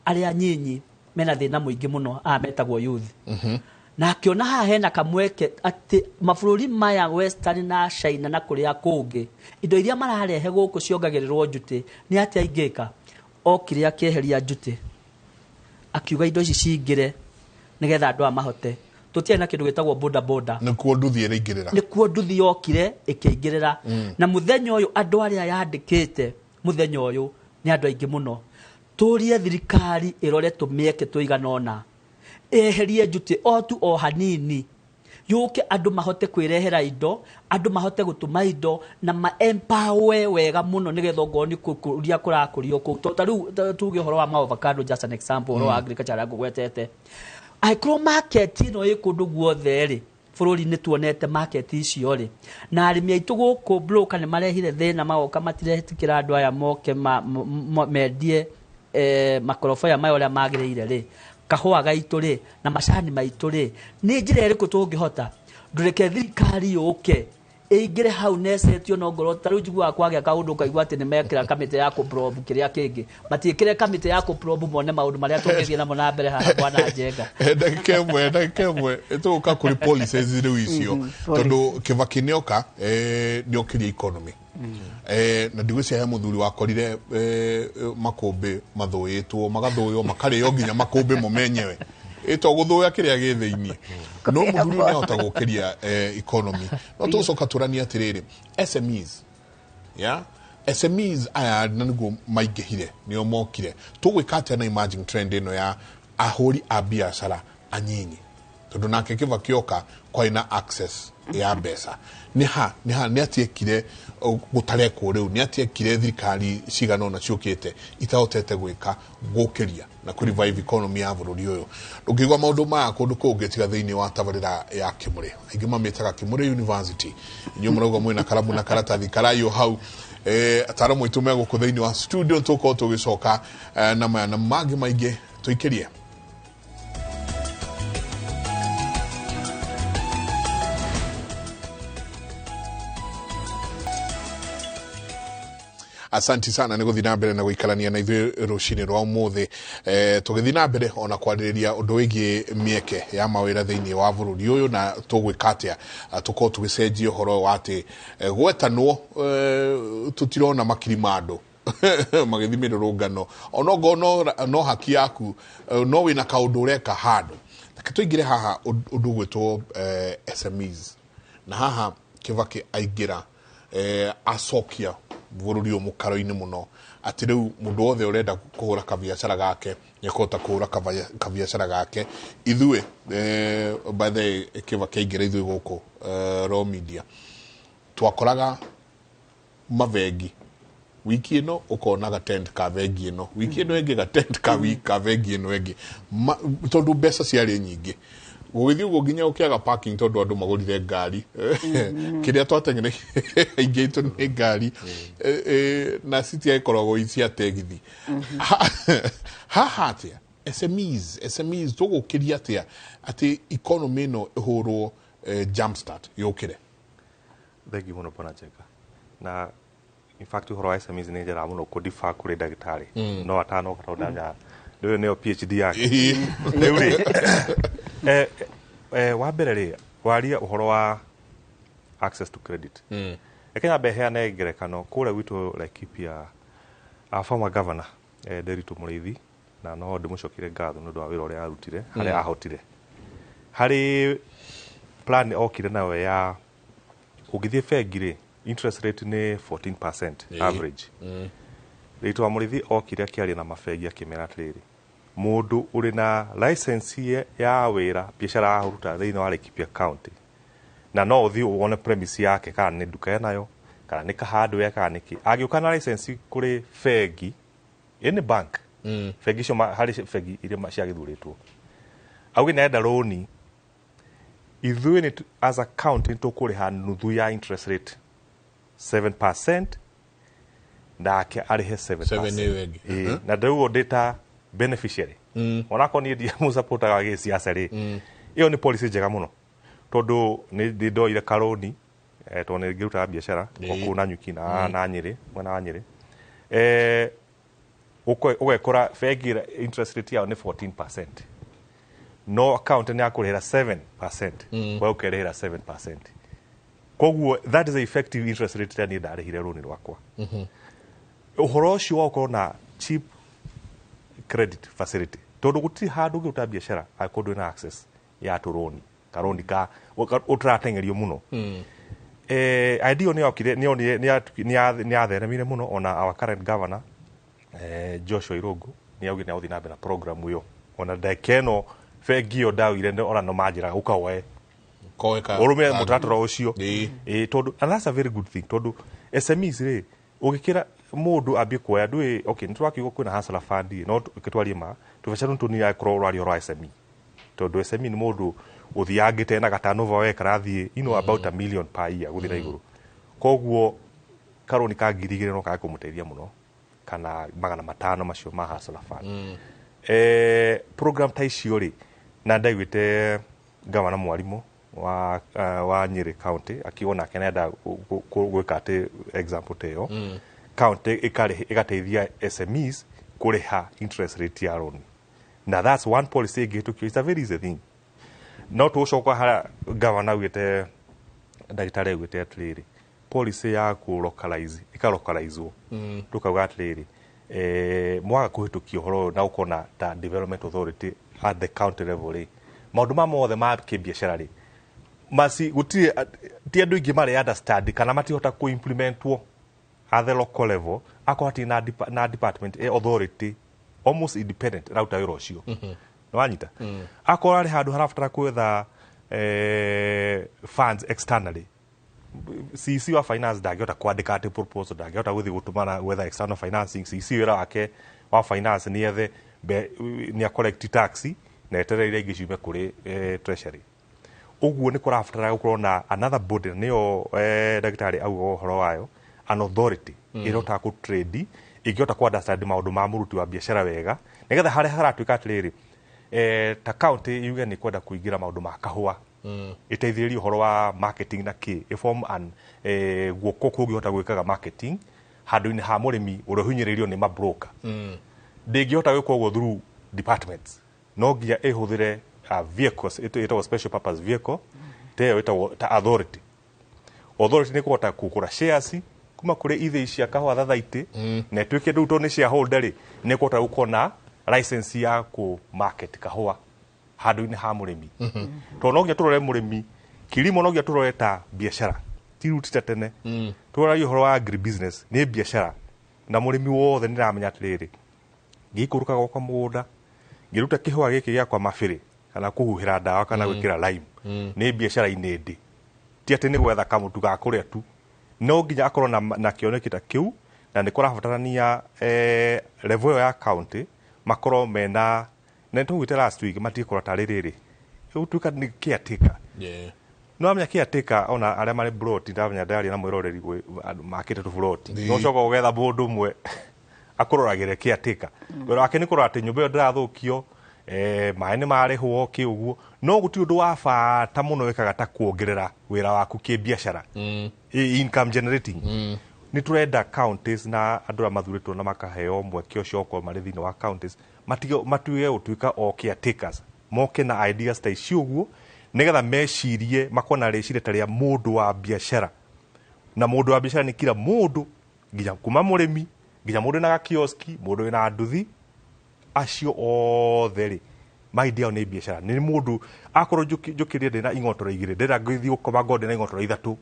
arĩa nyinyi mena thĩna mũingĩ mũno, aya metagwo youth. Na akiona haha hena kamweke atĩ mabũrũri maya Western na China na kũrĩa kũngĩ indo iria mararehe gũkũ ciongagĩrĩrwo njuti, nĩ atĩa ingĩka? Okire akĩeheria njuti, akiuga indo ici cingĩre nĩgetha andũ aya mahote. Tũtiarĩ na kĩndũ gĩtagwo boda boda. Nĩkuo nduthi ĩraingĩrĩra. Nĩkuo nduthi yokire ĩkĩingĩrĩra. Na mũthenya ũyũ andũ arĩa yandĩkĩte mũthenya ũyũ nĩ andũ aingĩ mũno. Tũrie thirikari ĩrore tũmĩeke tũigana ũna, eherie njuti o tu o hanini, yũke andũ mahote kwĩrehera indo, andũ mahote gũtũma indo na ma empower wega mũno nĩgetha ongorwo nĩ kũria kũrakũrio kũu. Ta rĩu tuge ũhoro wa avocado, just an example, ũhoro wa agriculture arĩa ngũgwetete. Angĩkorwo market ĩno ĩ kũndũ guothe rĩ, bũrũri-inĩ tuonete market icio rĩ, na arĩmi aitũ gũkũ broker nĩ marehire thĩna, magoka matiretĩkĩra andũ aya moke mendie makorobia maya ũrĩa magĩrĩire rĩ, kahũa gaitũ rĩ, na macani maitũ rĩ, nĩ njĩra ĩrĩkũ tũngĩhota? Ndũreke thirikari yũke ĩingĩre hau necetio no ngorwo ta rĩu njiguaga kwagĩa kaũndũ ũkaigua atĩ nĩ mekĩra kamĩtĩ ya kũprobe kĩrĩa kĩngĩ, matiĩkĩre kamĩtĩ ya kũprobe mone maũndũ marĩa tũngĩthiĩ namo na mbere haha bwana Njenga. Ndagĩka ĩmwe tũgũka kũrĩ policies rĩu icio, tondũ Kibaki nĩoka nĩokĩria economy. Na ndigwĩciria he mũthuri wakorire makũmbĩ mathũĩtwo, magathũywo makarĩo nginya makũmbĩ mo menyewe, ĩto gũthũya kĩrĩa gĩ thĩinĩ. No mũthuri ũyũ nĩahota gũkĩria economy. No tũgũcoka tũranie atĩrĩrĩ, SMEs, yeah? SMEs aya na nĩguo maingĩhire, nĩo mokire. Tũgwĩka atĩa na emerging trend ĩno ya ahũri a biacara anyinyi? Tondũ nake Kibaki oka kwarĩ na access ya mbeca. Nĩ ha nĩ atiekire gũtarekwo rĩu, nĩ atiekire thirikari cigana ũna ciũkĩte itahotete gwĩka gũkĩria na kũ revive economy ya bũrũri ũyũ. Ndũngĩigua maũndũ maya kũndũ kũngĩ tiga thĩinĩ wa tabarĩra ya Kĩmũrĩ. Aingĩ mamĩtaga Kĩmũrĩ University. Inyuĩ mũrauga mwĩna karamu na karatathi karaiyo hau. Ataaramu aitũ me gũkũ thĩinĩ wa studio, tũgũkorwo tũgĩcoka na maya na mangĩ maingĩ tũikĩrie. Asanti sana nĩ gũthiĩ na mbere na gũikarania na ithuĩ rũcinĩ rwa ũmũthĩ. Tũgĩthiĩ na mbere ona kwarĩrĩria ũndũ wĩgiĩ mĩeke ya mawĩra thĩinĩ wa bũrũri ũyũ na tũgwĩka atĩa tũkorwo tũgĩcenjia ũhoro wa atĩ gwetanwo tũtirona makiri ma andũ magĩthiĩ mĩrũrũngano, onokorwo no haki yaku, no wĩna kaũndũ ũreka handũ. Reke tũingĩre haha ũndũ ũgwĩtwo SMEs, na haha Kibaki aingĩra acokia bũrũri ũyũ mũkaro-inĩ mũno, atĩ rĩu mũndũ wothe ũrenda kũhũra kabiacara gake nĩekũhota kũhũra kabiacara gake. Ithuĩ by the way, Kibaki aingĩra ithuĩ gũkũ Raw Media twakoraga mabengi wiki ĩno ũkona gatent ka bengi ĩno, wiki ĩno ĩngĩ gatent ka ka bengi ĩno ĩngĩ, tondũ mbeca ciarĩ nyingĩ. Gũgĩthiĩ ũguo nginya ũkĩaga parking tondũ andũ magũrire ngari. Kĩrĩa twateng'ereire aingĩ aitũ nĩ ngari, na citiakoragwo i cia tegithi. Haha atĩa SMEs tũgũkĩria atĩa atĩ economy ĩno ĩhũrwo jumpstart yũkĩre? Thengiũ mũno bwana Njenga. Na in fact ũhoro wa SMEs nĩ njega mũno kũ-differ kũrĩ ndagĩtarĩ. No atanoka tondũ ndamenya rĩu nĩyo PhD yake. Rĩu rĩ, wa mbere rĩ, waria ũhoro wa access to credit. Reke nyambe heane ngerekano kũrĩa gwitũ Laikipia, our former governor Nderitu Mũrĩithi, na no ndĩmũcokerie ngatho nĩ ũndũ wa wĩra ũrĩa arutire harĩa ahotire. Harĩ plan okire nayo ya ũngĩthiĩ bengi rĩ, interest rate nĩ 14% average. Nderitu wa Mũrĩithi okire akĩaria na mabengi akĩmera atĩrĩrĩ, mũndũ ũrĩ na license ya wĩra biacara araruta thĩinĩ wa Laikipia County, na no ũthiĩ wone premise yake kana nĩ nduka enayo kana nĩ ka-hardware kana nĩ kĩ, angĩũka na license kũrĩ bengi, any bank, bengi icio harĩ bengi iria ciagĩthurĩtwo, auge nĩ arenda rũni, ithuĩ nĩ as a county nĩ tũkũrĩha nuthu ya interest rate 7%, nake arĩhe 7%. 7 ĩyo ĩngĩ. Na ndaugo ndĩ ta beneficiary, onakorwo niĩ ndiamũsupportaga gĩsiasa rĩ, ĩyo nĩ policy njega mũno tondũ nĩ ndoire karũni, tondũ nĩ ngĩrutaga biacara o kũu Nanyuki na Nyĩrĩ, mwena wa Nyĩrĩ. Ũgekora bengi interest rate yao nĩ 14%, No county nĩ yakũrĩhĩra 7%, we ũkerĩhĩra 7%. Koguo that is the effective interest rate ĩrĩa niĩ ndarĩhire rũni rwakwa. Ũhoro ũcio wa gũkorwo na cheap credit facility, tondũ gũtirĩ handũ ũngĩruta biacara angĩkorwo ndwĩ na access ya tũrũni, karũni ka ũtũrateng'erio mũno. Idea ĩyo nĩyokire, nĩyonire nĩyatheremire mũno. Ona our current governor, Joshua Irungu, nĩaugire nĩagũthiĩ na mbere na program ĩyo. Ona ndagĩka ĩno bengi ĩyo ndaugire ona no manjĩraga ũka woe Koe ka ũrũmĩrĩre mũtaratara ũcio. Ĩĩ. Ĩĩ, tondũ and that's a very good thing, tondũ SMEs rĩ, ũgĩkĩra mũndũ ambie kuoya ndũĩ. Okay, nĩ tũrakiuga kwĩna Hustler Fund, no tũtwarie ma tũbeca tũu tũnini angĩkorwo ũraria ũhoro wa SME, tondũ SME nĩ mũndũ ũthiangĩte na gatanova we karathiĩ about 1 million per year gũthiĩ na igũrũ. Koguo karũni ka 2,000 no kage kũmũteithia mũno, kana 500 macio ma Hustler Fund. Program ta icio rĩ, na ndaiguĩte gavana Mwarimũ wa Nyĩrĩ County akiuga nake nĩenda gwĩka atĩ example ta ĩyo, county ĩgateithia SMEs kũrĩha interest rate ya loan, na that's one policy ĩngĩhĩtũkio. It's a very easy thing. No tũgũcoka harĩa gavana augĩte, ndagĩtarĩ augĩte atĩrĩrĩ, policy ya kũ localize, ĩkalocalizwo. Tũkauga atĩrĩrĩ, mwaga kũhĩtũkia ũhoro ũyũ na ũkona ta development authority at the county level rĩ, maũndũ ma mothe ma kĩbiacara rĩ, maci gũtirĩ, ti andũ aingĩ marĩ understand kana matihota kũ implementwo at the local level akorwo hatirĩ na department, authority almost independent ĩraruta wĩra ũcio. Nĩwanyita? Akorwo arĩ handũ harabatara gwetha funds externally, CC wa finance ndangĩhota kwandĩka atĩ proposal, ndangĩhota gũthiĩ gũtũmana gwetha external financing. CC wĩra wake wa finance nĩ ethe nĩ a collect tax na eterere iria ingĩ ciume kũrĩ treasury. Ũguo nĩ kũrabatara gũkorwo na another body, na nĩyo ndagĩtarĩ auga ũhoro wayo, an authority ĩrĩa kũ trade, ĩngĩhota kũ understand maũndũ ma mũruti wa biacara wega, nĩgetha harĩa haratuĩka atĩrĩrĩ, ta county yuge nĩ kwenda kũingĩra maũndũ ma kahũa, ĩteithĩrĩrie ũhoro wa marketing na kĩ ĩform an guoko kũngĩhota gwĩkaga marketing handũ-inĩ ha mũrĩmi ũrĩa ũhinyĩrĩirio nĩ mabroker. Ndĩngĩhota gwĩka ũguo through departments, no nginya ĩhũthĩre vehicles ĩtagwo special purpose vehicle, ta ĩyo ĩtagwo ta authority. Authority nĩ kũhota kũgũra shares kuma kũrĩ ithĩi cia kahũa thathaitĩ, na ĩtuĩke rĩu tondũ nĩ shareholder rĩ, nĩ kũhota gũkorwo na license ya kũ market kahũa handũ-inĩ ha mũrĩmi, tondũ no nginya tũrore mũrĩmi kilimo, no nginya tũrore ta biacara, ti rĩu ti ta tene. Tũraria ũhoro wa agri business, nĩ biacara, na mũrĩmi wothe nĩ aramenya atĩrĩrĩ, ngĩikũrũka gwakwa mũgũnda ngĩruta kĩhũa gĩkĩ gĩakwa mabĩrĩ, kana kũhuhĩra ndawa, kana gwĩkĩra lime, nĩ biacara-inĩ ndĩ, ti atĩ nĩ gwetha kamũtu ga kũrĩa tu. No nginya akorwo na kĩoneki ta kĩu, na nĩ kũrabatarania level ĩyo ya county makorwo mena, na nĩ last week matigĩkorwo tarĩ rĩrĩ gũtuĩka nĩ caretaker. No amenya caretaker, ona arĩa marĩ plot, ndamenya ndaria na mwĩroreri andũ makĩte tũburoti. No ũcoka ũgetha mũndũ ũmwe akũroragĩre, caretaker wĩra wake nĩ kũrora atĩ nyũmba ĩyo ndĩrathũkio, maĩ nĩ marĩhwo kĩ ũguo, no gũtirĩ ũndũ wa bata mũno wĩkaga ta kuongerera wĩra waku kĩbiacara, income generating. Nĩ tũrenda counties na andũ arĩa mathurĩtwo na makaheo mweke ũcio okorwo marĩ thĩinĩ wa counties matige matuge gũtuĩka o caretakers, moke na ideas ta ici ũguo, nĩgetha mecirie, makorwo na rĩciria ta rĩa mũndũ wa biacara. Na mũndũ wa biacara nĩ kila mũndũ, nginya kuma mũrĩmi nginya mũndũ wĩna gakioski, mũndũ wĩna nduthi, acio othe rĩ, mind yao nĩ biacara. Nĩ mũndũ akorwo njũkĩrire ndĩna ing'otoro igĩrĩ, ndĩrenda ngĩthiĩ gũkoma ngorwo ndĩna ing'otoro ithatũ,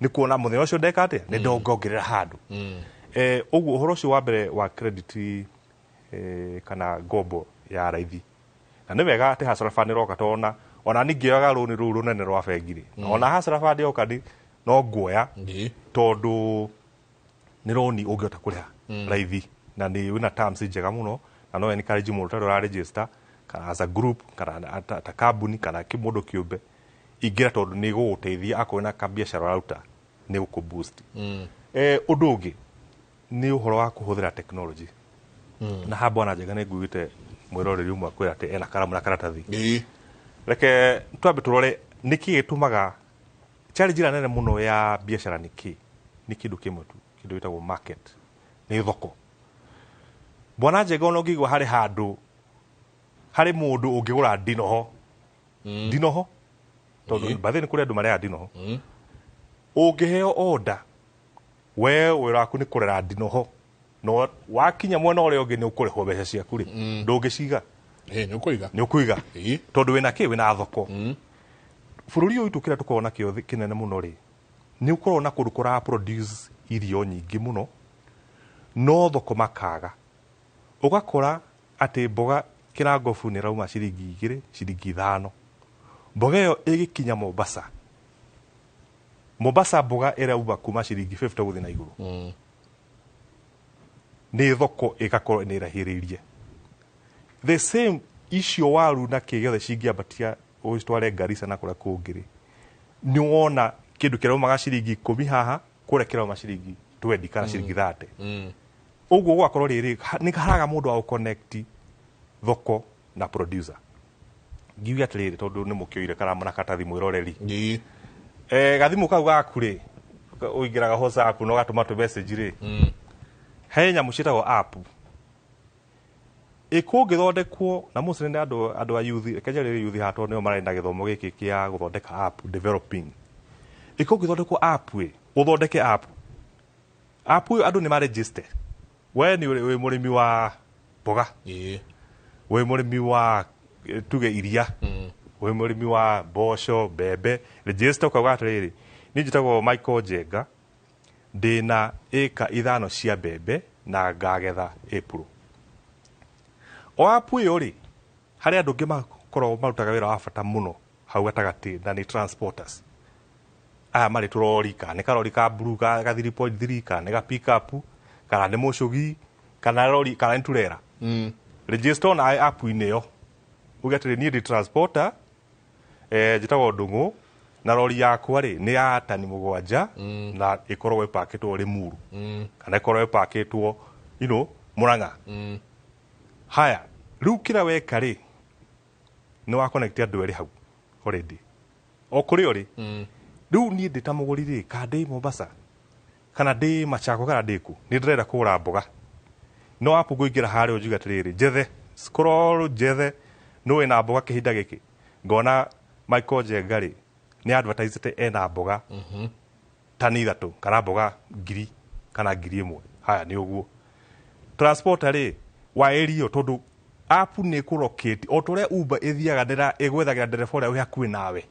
nĩ kuona mũthenya ũcio ndeka atĩa, nĩ ndongongerera handũ. Ũguo ũhoro ũcio wa mbere wa credit, kana ngombo ya raithi, na nĩ wega atĩ Hustler Fund ĩroka, tondũ ona ningĩoyaga rũni rũu rũnene rwa bengi rĩ, ona Hustler Fund yoka no nguoya, tondũ nĩ roni ũngĩhota kũrĩha raithi na nĩ wĩna terms njega mũno, na no encourage mũndũ ũtarĩ ũra register, kana as a group, kana ta kambuni, kana mũndũ kĩũmbe, ingĩra, tondũ nĩ gũgũteithia akorwo na kabiacara ũraruta, nĩ gũkũ boost. Ũndũ ũngĩ nĩ ũhoro wa kũhũthĩra technology, na haha bwana Njega nĩ nguĩte mwĩroreri ũmwe akwĩra atĩ ena karamu na karatathi. Reke twambe tũrore nĩkĩ gĩtũmaga challenge ĩrĩa nene mũno ya biacara. Nĩ kĩ? Nĩ kĩndũ kĩmwe tu, kĩndũ gĩtagwo market, nĩ thoko. Bwana Njega, ona ũngĩigua harĩ handũ Harĩ mũndũ ũngĩgũra ndinoho. Ndinoho tondũ bathĩ nĩ kũrĩ andũ marĩaga ndinoho. Ũngĩheo order, we wĩra waku nĩ kũrera ndinoho, no wakinya mwena ũrĩa ũngĩ nĩ ũkũrĩhwo mbeca ciaku rĩ, ndũngĩciga. Nĩ ũkũiga. Nĩ ũkũiga tondũ wĩna kĩ, wĩna thoko. Bũrũri ũyũ witũ kĩrĩa tũkoragwo nakĩo kĩnene mũno rĩ, nĩ ũkoragwo na kũndũ kũra produce irio nyingĩ mũno, no thoko makaga. Ũgakora atĩ mboga kĩrangobu nĩ ĩrauma ciringi 2, ciringi 5. Mboga ĩyo ĩgĩkinya Mombasa, Mombasa mboga ĩrauma kuma ciringi 50 gũthiĩ na igũrũ. Nĩ thoko ĩgakorwo nĩ ĩrahĩrĩirie. The same icio waru na kĩ gĩothe cingĩambatia ũcitware Garissa na kũrĩa kũngĩ rĩ, nĩ wona kĩndũ kĩraumaga ciringi 10 haha, kũrĩa kĩrauma ciringi 20 kana ciringi 30. Ũguo gũgakorwo rĩrĩ nĩ haraga mũndũ wa gũconnect thoko na producer. Ngiuge atĩrĩrĩ, tondũ nĩ mũkĩoire karamu na karatathi mwĩroreri. Gathimũ kau gaku rĩ, ũingĩraga WhatsApp na ũgatũma tũ message rĩ, he nyamũ ciĩtagwo app. Ĩkũngĩthondekwo na mostly nĩ andũ a youth, reke njarĩrie youth haha tondũ nĩo marĩ na gĩthomo gĩkĩ kĩa gũthondeka app, developing. Ĩkũngĩthondekwo app ĩ, ũthondeke app. App ĩyo andũ nĩ maregister. We nĩ wĩ mũrĩmi wa mboga. Wĩ mũrĩmi wa tuge iria. Wĩ mũrĩmi wa mboco, mbembe. Register ũkauga atĩrĩrĩ, niĩ njĩtagwo Michael Njenga, ndĩna ĩka 5 cia mbembe na ngagetha April. O app ĩyo rĩ, harĩ andũ angĩ makoragwo marutaga wĩra wa bata mũno hau gatagatĩ, na nĩ transporters. Aya marĩ tũrori, kana nĩ karori ka blue ka 3.3, kana nĩ ga pick-up, kana nĩ mũcũgi, kana rori, kana nĩ turera. Register ona app-inĩ ĩyo. Uge atĩrĩ, niĩ ndĩ transporter, njĩtagwo Ndung'u, na rori yakwa rĩ nĩ ya tani 7, na ĩkoragwo ĩpakĩtwo Limuru, kana ĩkoragwo ĩpakĩtwo Murang'a. Haya, rĩu kĩrĩa weka rĩ, nĩ wa connect andũ erĩ hau already. O kũrĩa ũrĩ. Rĩu niĩ ndĩ ta mũgũri rĩ, kana ndĩ Mombasa, kana ndĩ Machakos, kana ndĩ kũ, nĩ ndĩrenda kũgũra mboga. No app ngũingĩra harĩa njuge atĩrĩrĩ, njethe, scroll njethe, nũ wĩna mboga kĩhinda gĩkĩ. Ngona Michael Njenga rĩ, nĩ advertisete ena mboga tani 3, kana mboga 1000, kana 1000. Haya, nĩ ũguo. Transporter rĩ, wa area, tondũ app nĩ ĩkũlocate, o ta ũrĩa Uber ĩthiaga ĩgwethagira ndereba ũrĩa wĩ hakuhĩ nawe.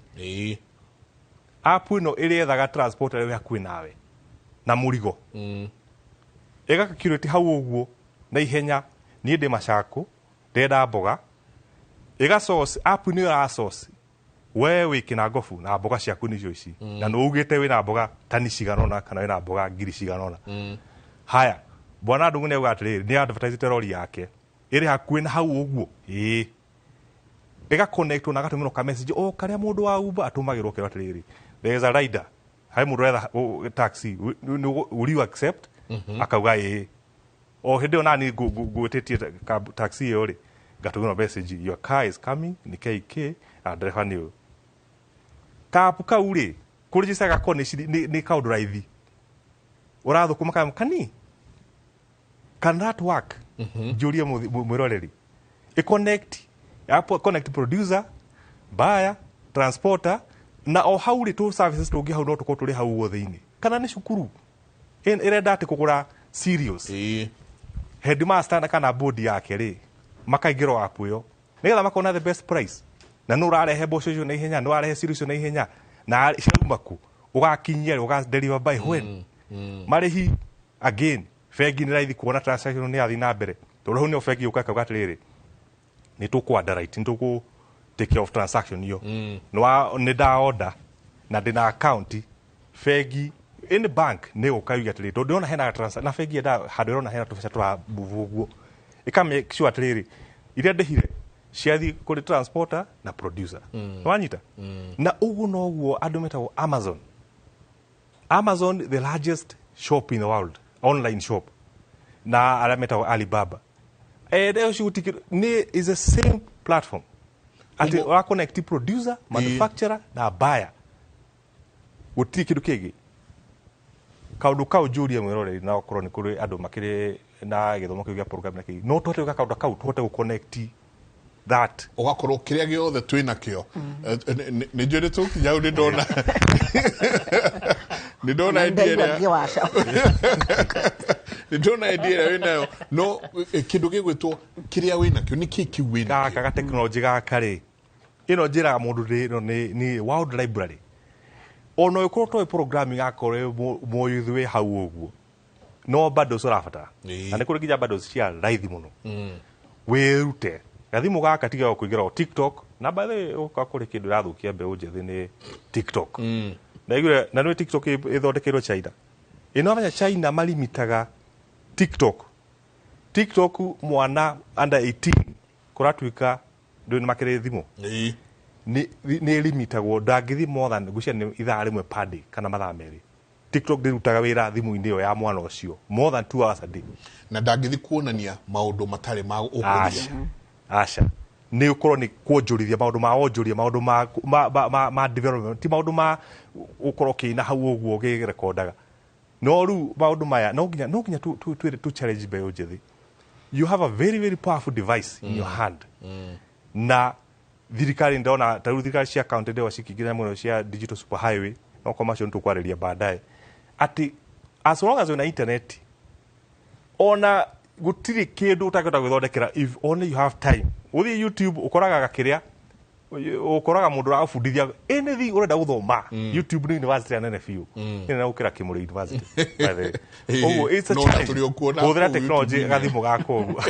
App ĩno ĩrĩethaga transporter ũrĩa wĩ hakuhĩ nawe na mũrigo. Ĩgacalculate hau ũguo na ihenya, niĩ ndĩ Machakos, ndĩrenda mboga. Ĩga source, app nĩyo ĩra source. We wĩ Kĩnangobu na mboga ciaku nĩcio ici. Na nĩ ugĩte wĩna mboga tani cigana ũna, kana wĩna mboga 1000 cigana ũna. Haya, bwana Ndung'u nĩ auga atĩrĩrĩ, nĩ advertisete rori yake ĩrĩ hakuhĩ na hau ũguo. Ĩĩ. Ĩga connect na agatũmĩrwo ka message o karĩa mũndũ wa Uber atũmagĩrwo kerwo atĩrĩrĩ, there is a rider, harĩ mũndũ ũretha taxi, will you accept? Akauga ĩĩ. O hĩndĩ ĩyo nani ngwĩtĩtie taxi ĩyo rĩ, ngatũmĩrwo message, your car is coming, nĩ KK, na ndereba nĩ ũyũ. Kapu kau rĩ, kũregister gako nĩ kaũndũ raithi. Ũrathũkũma kani? Can that work? Njũrie mwĩroreri. Ĩ-connect, app connect producer, buyer, transporter, na o hau rĩ tũ services tũngĩ hau no tũkorwo tũrĩ hau ũguo thĩinĩ. Kana nĩ cukuru ĩrenda atĩ kũgũra cereals. Headmaster na kana board yake rĩ, makaingĩra app ĩyo nĩgetha makona the best price. Na nũ ũrarehe mboco icio na ihenya, nũ ũrarehe cereals icio na ihenya, na ciauma kũ, ũgakinyia rĩ, ũga deliver by when. Marĩhi again, bengi nĩ raithi kuona transaction nĩ yathiĩ na mbere, tondũ hau nĩho bengi yũkaga ĩkauga atĩrĩrĩ, nĩ tũkũ underwrite, nĩ tũkũ take care of transaction ĩyo. Nĩ nda order na ndĩna account bengi, any bank nĩ gũka yuge atĩrĩrĩ, tondũ ndĩrona hena transaction, na bengi yendaga handũ ĩrona hena tũbeca tũramove ũguo, ĩka make sure atĩrĩrĩ, iria ndĩhire ciathiĩ kũrĩ transporter na producer. Nĩwanyita? Na ũguo noguo andũ metagwo Amazon. Amazon, the largest shop in the world, online shop, na arĩa metagwo Alibaba. Ũcio gũtikĩ, nĩ is the same platform. Atĩ ũra connect producer, manufacturer na buyer. Gũtirĩ kĩndũ kĩngĩ. Kaũndũ kau njũrie mwĩroreri, na okorwo nĩ kũrĩ andũ makĩrĩ na gĩthomo kĩu gĩa program na kĩu, no tũhote gwĩka kaũndũ kau, tũhote gũ connect That Ũgakorwo kĩrĩa gĩothe twĩ nakĩo. Nĩ njũĩ nĩ tũkinya hau, nĩ ndona idea Ndaigua ĩrĩa ngĩwaca. Nĩ ndona idea ĩrĩa wĩnayo, no kĩndũ gĩgwĩtwo kĩrĩa wĩnakĩo, nĩ kĩ kĩu wĩnakĩo? Gaka ga technology gaka rĩ, ĩno njĩraga mũndũ ndĩ ĩno nĩ world library. Ona ũkorwo toĩ programming, akorwo mũyuthi wĩ hau ũguo, no bundles ũrabatara. Na nĩ kũrĩ nginya bundles cia raithi mũno. Wĩrute gathimũ gaka, tiga kũingĩra o TikTok. Na by the way, ũka kũrĩ kĩndũ ĩrathũkia mbeũ njĩthĩ nĩ TikTok. Naiguire na nĩ TikTok ĩthondekeirwo China. Ĩno amenya China marimitaga TikTok. TikTok mwana under 18 kũratuĩka ndũĩ nĩ makĩrĩ thimũ nĩ ĩlimitagwo, ndangĩthiĩ more than ngwĩciria nĩ ithaa rĩmwe per day kana mathaa 2. TikTok ndĩrutaga wĩra thimũ-inĩ ĩyo ya mwana ũcio more than 2 hours a day. Na ndangĩthi kuonania maũndũ matarĩ ma ũkũria. Aca, aca, nĩ ũkorwo nĩ kuonjorithia maũndũ ma wonjoria, maũndũ ma development, ti maũndũ ma ũkorwo ũkĩina hau ũguo ũgĩrekondaga. No rĩu maũndũ maya no nginya tu challenge mbeũ njĩthĩ. You have a very, very powerful device in your hand. Na thirikari ndona ta rĩu thirikari cia county ndĩo cikĩingĩra mũno cia digital super highway, no kwa macio nĩtũkwarĩria baadaye, atĩ as long as wĩna internet, ona gũtirĩ kĩndũ ũtangĩhota gwĩthondekera if only you have time. Ũthiĩ YouTube, ũkoraga gakĩrĩa, ũkoraga mũndũ ũragũbundithia anything ũrenda gũthoma. YouTube nĩ university nene biũ, nĩ nene gũkĩra Kĩmũrĩ University, by the way. Ũguo it's a No, na challenge. tũrĩ o kuona Hũthĩra kũu technology YouTube-inĩ. Gathimũ gaka ũguo.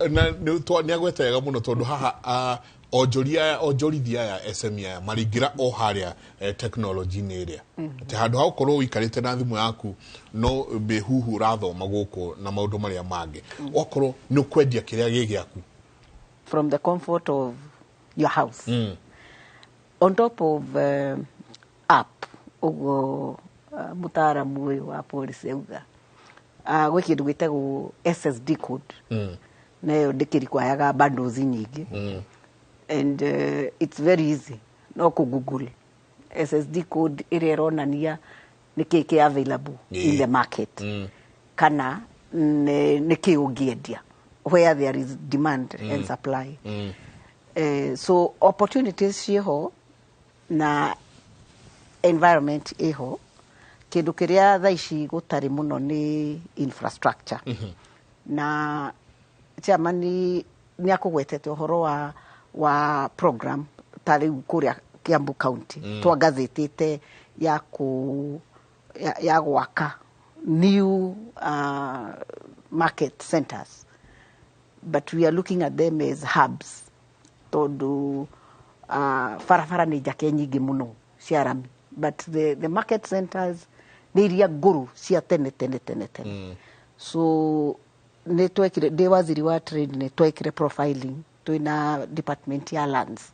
Na nĩ agweta wega mũno, tondũ haha onjoria aya, onjorithia aya, SME aya maringĩra o harĩa technology-inĩ ĩrĩa atĩ handũ ha gũkorwo ũikarĩte na thimũ yaku no mĩhuhu ũrathoma gũkũ na maũndũ marĩa mangĩ, ũgakorwo nĩ ũkwendia kĩrĩa gĩ gĩaku from the comfort of your house. On top of app ũguo, mũtaaramu ũyũ wa policy auga gwĩ kĩndũ gĩtagwo SSD code, nayo ndĩkĩrikwayaga bundles nyingĩ and it's very easy, no kũ Google SSD code ĩrĩa ĩronania nĩ kĩ kĩ available in the market kana nĩ kĩ ũngĩendia where there is demand and supply. So opportunities ciĩho na environment ĩho. Kĩndũ kĩrĩa thaa ici gũtarĩ mũno nĩ infrastructure. Na chairman nĩ akũgwetete ũhoro wa program ta rĩu kũrĩa Kiambu County twangathĩtĩte ya gwaka new market centers, but we are looking at them as hubs, tondũ barabara nĩ njake nyingĩ mũno cia rami, but the market centers nĩ iria ngũrũ cia tene tene tene tene. So nĩ twekire, ndĩ waziri wa trade, nĩ twekire profiling twĩna department ya lands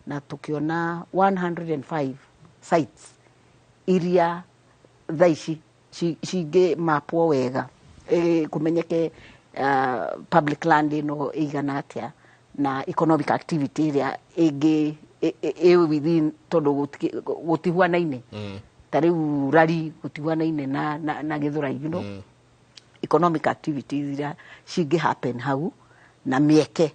na tukiona 105 sites iria thaa ici cingĩ mapwo wega, kũmenyeke public land ĩno ĩigana atĩa na economic activity ĩrĩa ĩngĩ ĩ within, tondũ gũtihuanaine. Ta rĩu rari gũtihuanaine na Gĩthũrai, economic activities iria cingĩ happen hau na mĩeke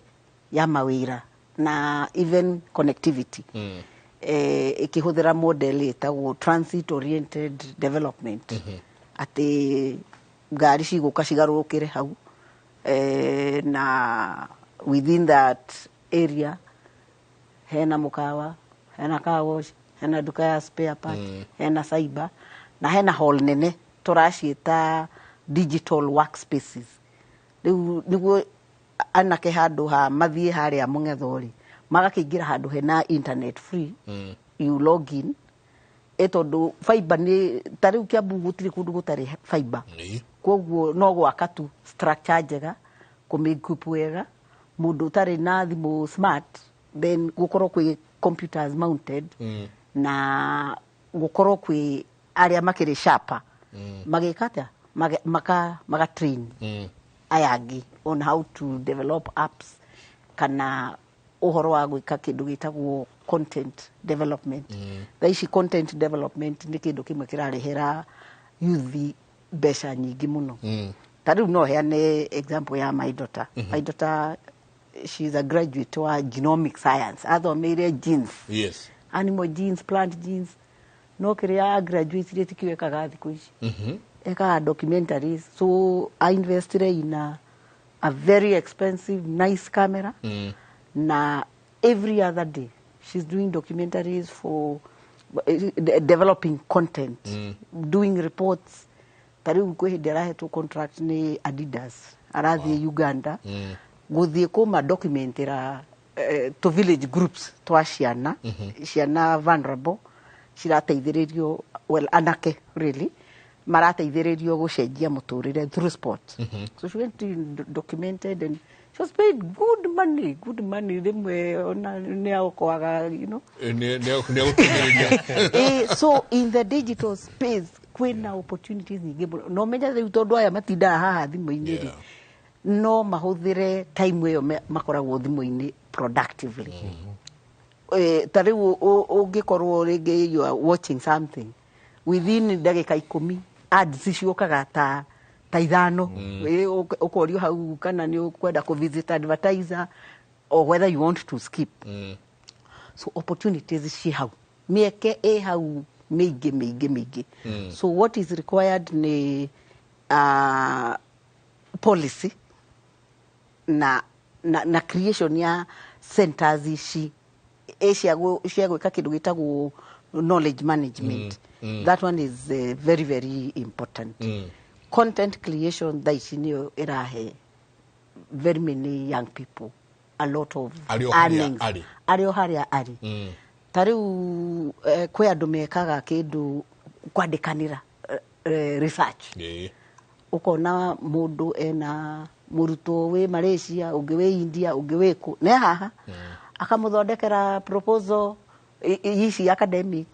ya mawĩra na even connectivity, ĩkĩhũthĩra model ĩtagwo transit oriented development, atĩ ngari cigũka cigarũrũkĩre hau, na within that area hena mũkawa, hena car wash, hena nduka ya spare part, hena cyber na hena hall nene tũraciĩta digital workspaces. Rĩu nĩguo anake handũ ha mathiĩ harĩa mũng'etho rĩ, magakĩingĩra handũ hena internet free. You log in, tondũ fiber nĩ ta rĩu Kiambu gũtirĩ kũndũ gũtarĩ fiber. Koguo no gwaka tu structure njega, kũmĩ wega, mũndũ ũtarĩ na thimũ smart, then gũkorwo kwĩ computers mounted na gũkorwo kwĩ arĩa makĩrĩ sharper magĩka atĩa, maka train aya angĩ on how to develop apps kana ũhoro wa gwĩka kĩndũ gĩtagwo content development. Thaa ici content development nĩ kĩndũ kĩmwe kĩrarehera youth mbeca nyingĩ mũno. Ta rĩu no heane example ya my daughter. My daughter, she's a graduate wa genomic science, athomeire genes. Animal genes, plant genes. No kĩrĩa graduate tikio ekaga thikũ ici, ekaga documentaries. So I invested in a very expensive, nice camera. Na every other day she's doing documentaries for developing content, doing reports. Ta rĩu kwĩ hĩndĩ arahetwo contract nĩ Adidas, arathiĩ Uganda gũthiĩ kũma documentera to village groups twa ciana, ciana vulnerable cirateithĩrĩrio, well, anake really marateithĩrĩrio gũcenjia mũtũrĩre through sport. So she went to documented and she was paid good money, good money. Rĩmwe ona nĩ aokoaga. Nĩ agũteithĩrĩria. So in the digital space kwĩna opportunities nyingĩ mũno. No menya rĩu tondũ aya matindaga haha thimũ-inĩ rĩ, no mahũthĩre time ĩyo makoragwo thimũ-inĩ productively. Ta rĩu ũngĩkorwo rĩngĩ you are watching something, within ndagĩka 10 ads ciũkaga ta 5. Ũkorio hau kana nĩ ũkwenda kũ visit advertiser or whether you want to skip. So opportunities ci hau, mĩeke ĩ hau mĩingĩ mĩingĩ mĩingĩ. So what is required nĩ policy na creation ya centers ici cia gwĩka kĩndũ gĩtagwo knowledge management. That one is very, very important. Content creation thaa ici nĩyo ĩrahe very many young people a lot of Arĩ o harĩa earnings. Arĩ. Arĩ o harĩa arĩ. Ta rĩu kwĩ andũ mekaga kĩndũ kwandĩkanĩra research. Ũkona mũndũ ena mũrutwo wĩ Malaysia, ũngĩ wĩ India, ũngĩ wĩ kũ, ne haha akamũthondekera proposal ici academic,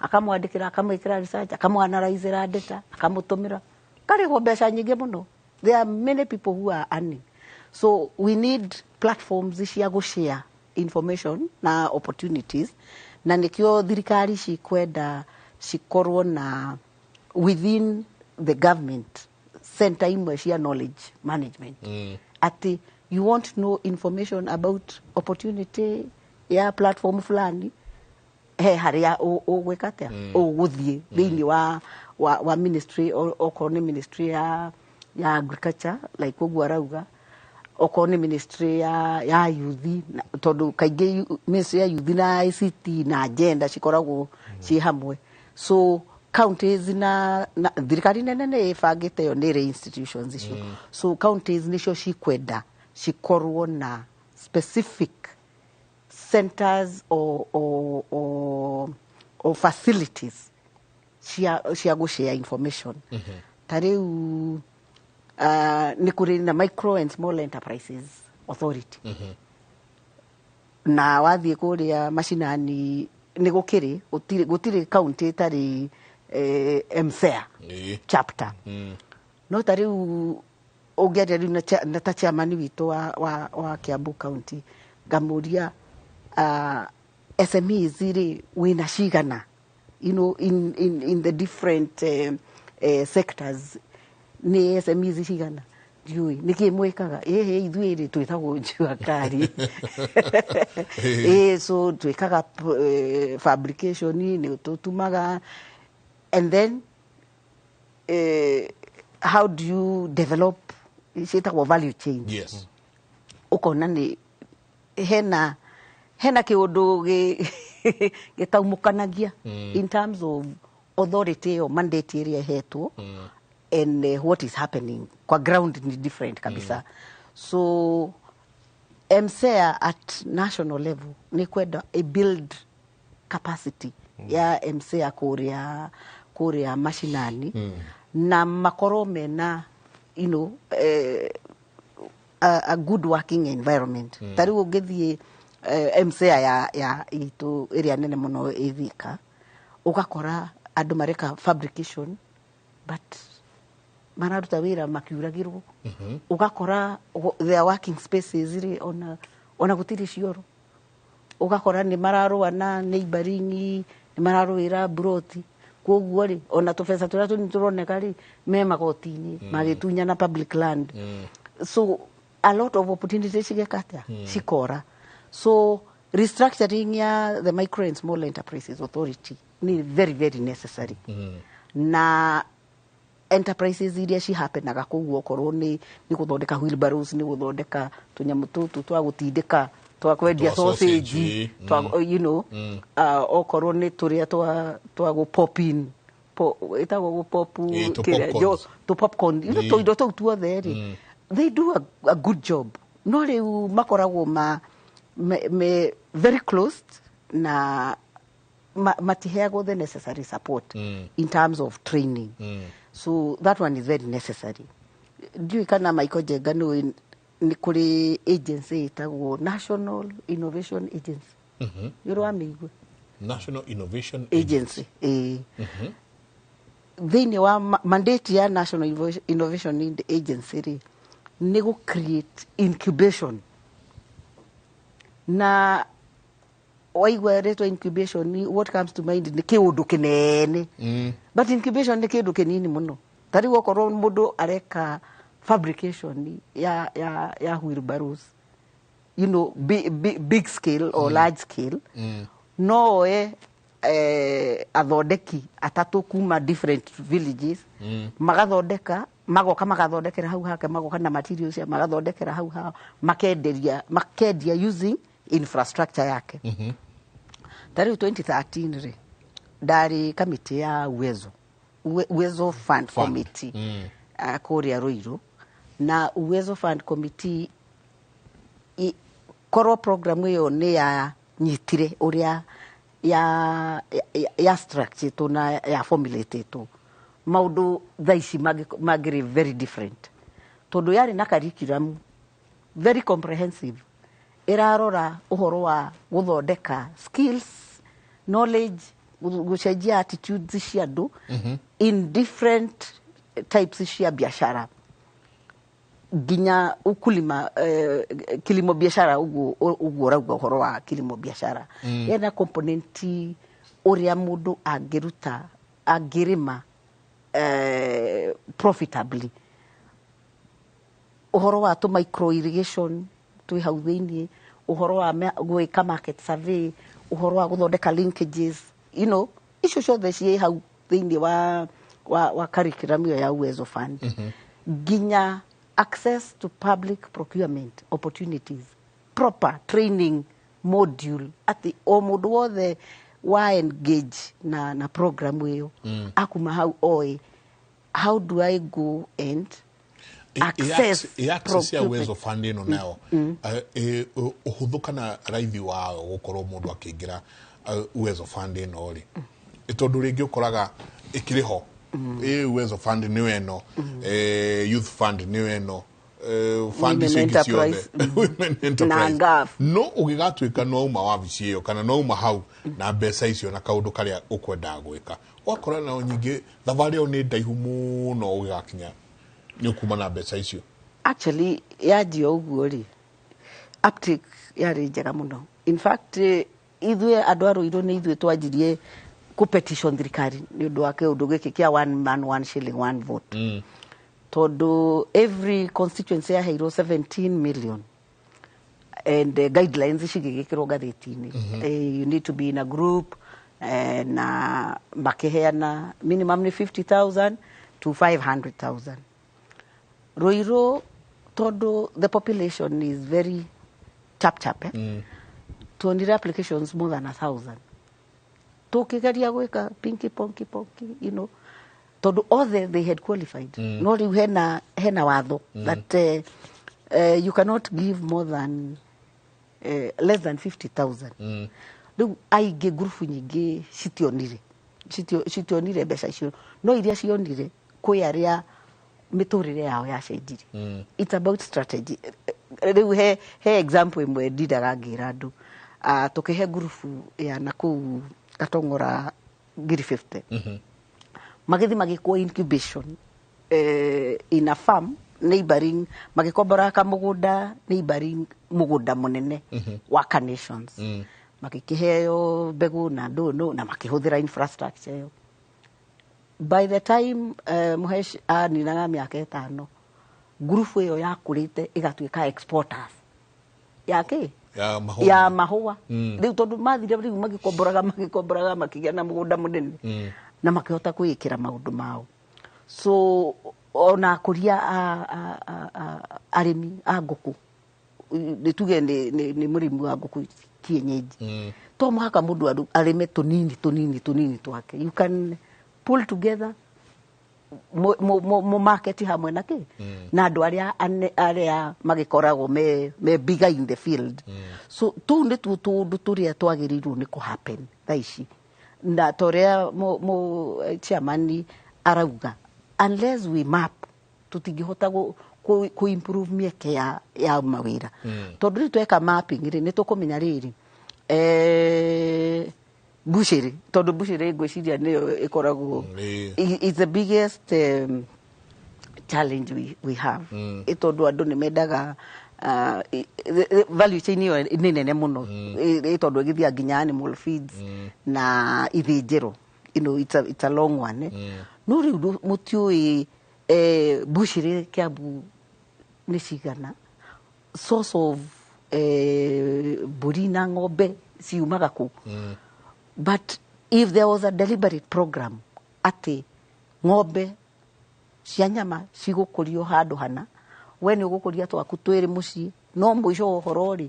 akamwandĩkĩra, akamwĩkĩra research, akamwanalyzĩra data, akamũtũmĩra, karĩhwo mbeca nyingĩ mũno. There are many people who are earning. So we need platforms cia gũshare information na opportunities, na nĩkĩo thirikari cikwenda cikorwo na within the government center imwe cia knowledge management, ati you want to know information about opportunity ya platform fulani, he harĩa ũgwĩka atĩa, ũgũthiĩ thĩinĩ wa ministry, okorwo nĩ ministry ya agriculture, like ũguo arauga, okorwo nĩ ministry ya youth, tondũ kaingĩ ministry ya youth na ICT na gender cikoragwo ciĩ hamwe. So counties na thirikari nene nĩ ĩbangĩte ĩyo, nĩ ĩrĩ institutions icio. So counties nĩcio cikwenda cikorwo na specific centers or facilities cia gũshare information. Ta rĩu nĩ kũrĩ na Micro and Small Enterprises Authority, na wathiĩ kũrĩa macinani nĩ gũkĩrĩ gũtirĩ county ĩtarĩ MSEA chapter. No ta rĩu ũngĩaria rĩu na ta chairman witũ wa Kiambu County, ngamũria SMEs rĩ wĩna cigana, in the different sectors, nĩ SMEs cigana? Ndiũĩ nĩkĩ mwĩkaga. Ĩhĩ, ithuĩ rĩ twĩtagwo Jua Kali, ĩ so twĩkaga fabrication, nĩ tũtumaga. And then how do you develop ciĩtagwo value chain? Ũkona nĩ hena kĩũndũ gĩtaumũkanagia in terms of authority ĩyo, mandate ĩrĩa ĩhetwo and what is happening kwa ground ni different kabisa. So MSEA at national level nĩ kwenda a build capacity ya MSEA kũrĩa mashinani na makorwo mena a good working environment. Ta rĩu ũngĩthiĩ MCA ya itũ ĩrĩa nene mũno ĩ Thika, ũgakora andũ mareka fabrication but mararuta wĩra makiuragĩrwo. Ũgakora their working spaces rĩ, ona gũtirĩ cioro. Ũgakora nĩ mararũa na neighboring, nĩ mararũĩra mburoti. Kuoguo Koguo rĩ, ona tũbeca tũrĩa tũnini tũroneka rĩ, me magoti-inĩ magĩtunyana public land. So a lot of opportunities cigeka atĩa? Cikora. So restructuring ya the Micro and Small Enterprises Authority ni very very necessary. Na enterprises iria cihapenaga kũu, okorwo nĩ gũthondeka wheelbarrows, nĩ gũthondeka tũnyamũ tũtũ twa gũtindĩka twa kwendia Twa sausage, sausage, twa, you know, okorwo nĩ tũrĩa twa gũ pop in, ĩtagwo gũ pop, Ĩ, tũ kĩrĩa, popcorns. tũ popcorn, you know, tũindo tũu tuothe rĩ, they do a good job, no rĩu makoragwo me very closed na matiheagwo the necessary support in terms of training. So that one is very necessary. Ndiũĩ kana Michael Njenga nĩ nĩ kũrĩ agency ĩtagwo National Innovation Agency. Nĩ ũrĩ wamĩigua? National Innovation Agency, ĩĩ. Thĩinĩ wa mandate ya National Innovation Agency rĩ, nĩ gũ create incubation. Na waigua rĩtwa incubation, what comes to mind nĩ kĩũndũ kĩnene, but incubation nĩ kĩndũ kĩnini mũno. Ta rĩu okorwo mũndũ areka fabrication ya wheelbarrows, big, big, big scale or large scale, no oe athondeki atatũ kuma different villages, magathondeka, magoka magathondekera hau hake, magoka na materials cia magathondekera hau hao, makenderia, makendia using infrastructure yake. Ta rĩu 2013 rĩ, ndarĩ kamĩtĩ ya Uwezo Fund, Fund. Committee kũrĩa Ruiru. Na Uwezo Fund Committee, korwo program ĩyo nĩ yanyitire ũrĩa ya structure na ya formulatetwo, maũndũ thaa ici mangĩrĩ very different, tondũ yarĩ na curriculum very comprehensive, ĩrarora ũhoro wa gũthondeka skills, knowledge, gũcenjia attitudes cia andũ in different types cia biashara, nginya ukulima, kilimo biashara. Uguo uguo ũrauga ũhoro wa kilimo biashara, ena component ũrĩa mũndũ angĩruta, angĩrĩma profitably, ũhoro wa tũ micro irrigation twĩ hau thĩiniĩ, ũhoro wa gwĩka market survey, ũhoro wa gũthondeka linkages, icio ciothe ciĩ hau thĩiniĩ wa curriculum ĩyo ya Uwezo Fund, nginya access to public procurement opportunities, proper training module, atĩ o mũndũ wothe wa engage na program ĩyo akuma hau oĩ, how do I go and access Access ya procurement? Uwezo Fund ĩno nayo, ũhũthũ kana raithi wayo gũkorwo mũndũ akĩingĩra Uwezo Fund ĩno rĩ? Tondũ rĩngĩ ũkoraga ĩkĩrĩ ho, ĩ Uwezo Fund nĩyo ĩno, Youth Fund nĩyo ĩno, fund Women icio ingĩ ciothe, Enterprise. Women Enterprise. Na NGAAF. No ũgĩgatuĩka no uma wabici ĩyo kana no uma hau na mbeca icio na kaũndũ karĩa ũkwendaga gwĩka, ũgakora nao nyingĩ thabarĩ ĩyo nĩ ndaihu mũno ũgĩgakinya nĩ ũkuma na mbeca icio. Actually, yanjia ũguo rĩ, uptake yarĩ njega mũno. In fact, ithuĩ andũ a Ruiru nĩ ithuĩ twanjirie kũ petition thirikari nĩ ũndũ wa kĩũndũ gĩkĩ kĩa one man one shilling one vote, tondũ every constituency yaheirwo 17 million and guidelines cigĩgĩkĩrwo ngathĩti-inĩ. You need to be in a group, na makĩheana minimum nĩ 50,000 to 500,000. Ruiru, tondũ the population is very chap chap, eh? Tuonire applications more than 1,000. Tũkĩgeria gwĩka pinki ponki ponki, tondũ othe they had qualified, no rĩu hena watho that you cannot give more than less than 50,000. Rĩu aingĩ, ngurubu nyingĩ citionire mbeca icio, no iria cionire, kwĩ arĩa mĩtũrĩre yao yacenjirie. It's about strategy. Rĩu he example ĩmwe ndindaga ngĩra andũ. Tũkĩhe ngurubu ya nakũu Katong'ora ngiri 50, magĩthiĩ magĩkwo incubation in a farm neighboring, magĩkombora kamũgũnda neighboring mũgũnda mũnene wa Carnations, magĩkĩheo mbegũ na ndũ na makĩhũthĩra infrastructure ĩyo. By the time Muhesh aninaga mĩaka 5, ngurubu ĩyo yakũrĩte ĩgatuĩka exporters ya kĩ? Ya mahũa. Ya mahũa. Rĩu tondũ mathire rĩu magĩkomboraga makĩgĩa na mũgũnda mũnene na makĩhota kwĩĩkĩra maũndũ mao. So ona akũria a arĩmi a ngũkũ, nĩ tuge nĩ mũrĩmi wa ngũkũ kienyeji, to mũhaka mũndũ arĩme tũnini tũnini tũnini twake. You can pull together, mu market hamwe na kĩ na andũ arĩa arĩa magĩkoragwo me bigger in the field. So tũu nĩtuo tũũndũ tũrĩa twagĩrĩirwo nĩ kũ happen thaa ici, na ta ũrĩa mu chairman arauga, unless we map, tũtingĩhota kũ improve mĩeke ya mawĩra, tondũ rĩu tweka mapping rĩ, nĩ tũkũmenya rĩrĩ, butchery, tondũ butchery ngwĩciria nĩyo ĩkoragwo it's the biggest challenge we have, tondũ andũ nĩ mendaga value chain ĩyo nĩ nene mũno, tondũ ĩgĩthiaga nginya animal feeds na ithĩnjĩro. It's a long one, eh? No rĩu mũtiũĩ butchery Kiambu nĩ cigana, source of mbũri na ng'ombe ciumaga kũ. But if there was a deliberate program atĩ ng'ombe cia nyama cigũkũrio handũ hana, we nĩ ũgũkũria twaku twĩrĩ mũciĩ, no mũico wa ũhoro rĩ,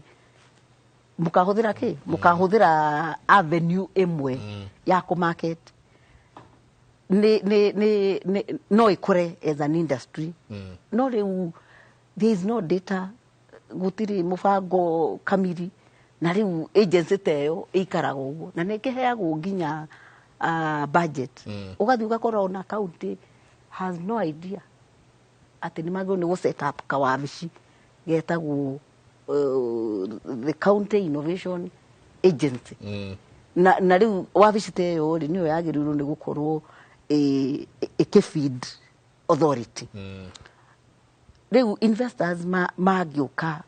mũkahũthĩra kĩ? Mũkahũthĩra avenue ĩmwe ya kũ market, nĩ no ĩkũre as an industry. No rĩu there is no data, gũtirĩ mũbango kamiri, na rĩu agency ta ĩyo ĩikaraga ũguo na nĩ ĩkĩheagwo nginya budget, ũgathiĩ ũgakora ona county has no idea atĩ nĩ magĩrĩirwo nĩ gũ set up kawabici getagwo the County Innovation Agency. Na rĩu wabici ta ĩyo rĩ, nĩyo yagĩrĩirwo nĩ gũkorwo ĩkĩfeed authority. Rĩu investors mangĩũka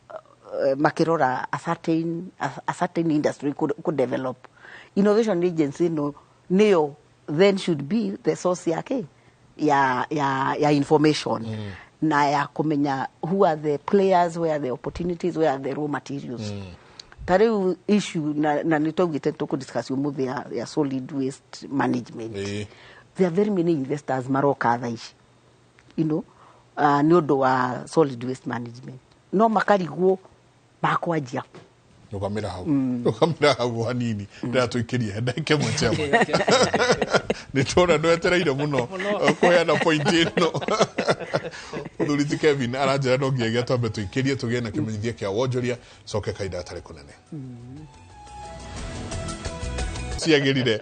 makĩrora a certain industry kũ develop, innovation agency ĩno nĩyo then should be the source yake ya information na ya kũmenya who are the players, where are the opportunities, where are the raw materials. Ta rĩu issue na nĩ twaugĩte tũkũdiscuss ũmũthĩ ya solid waste management. There are very many investors maroka thaa ici nĩ ũndũ wa solid waste management, no makarigwo makwanjia. Rũgamĩra hau, rũgamĩra hau hanini, ndĩratũikĩrie ndagĩka ĩmwe. Chairman, nĩ tuona ndwetereire mũno kũheana point ĩno. Mũthuri ti Kevin aranjĩra no nginyagia twambe tũikĩrie tũgĩe na kĩmenyithia kĩa wonjoria, coke kahinda gatarĩ kũnene ciagĩrire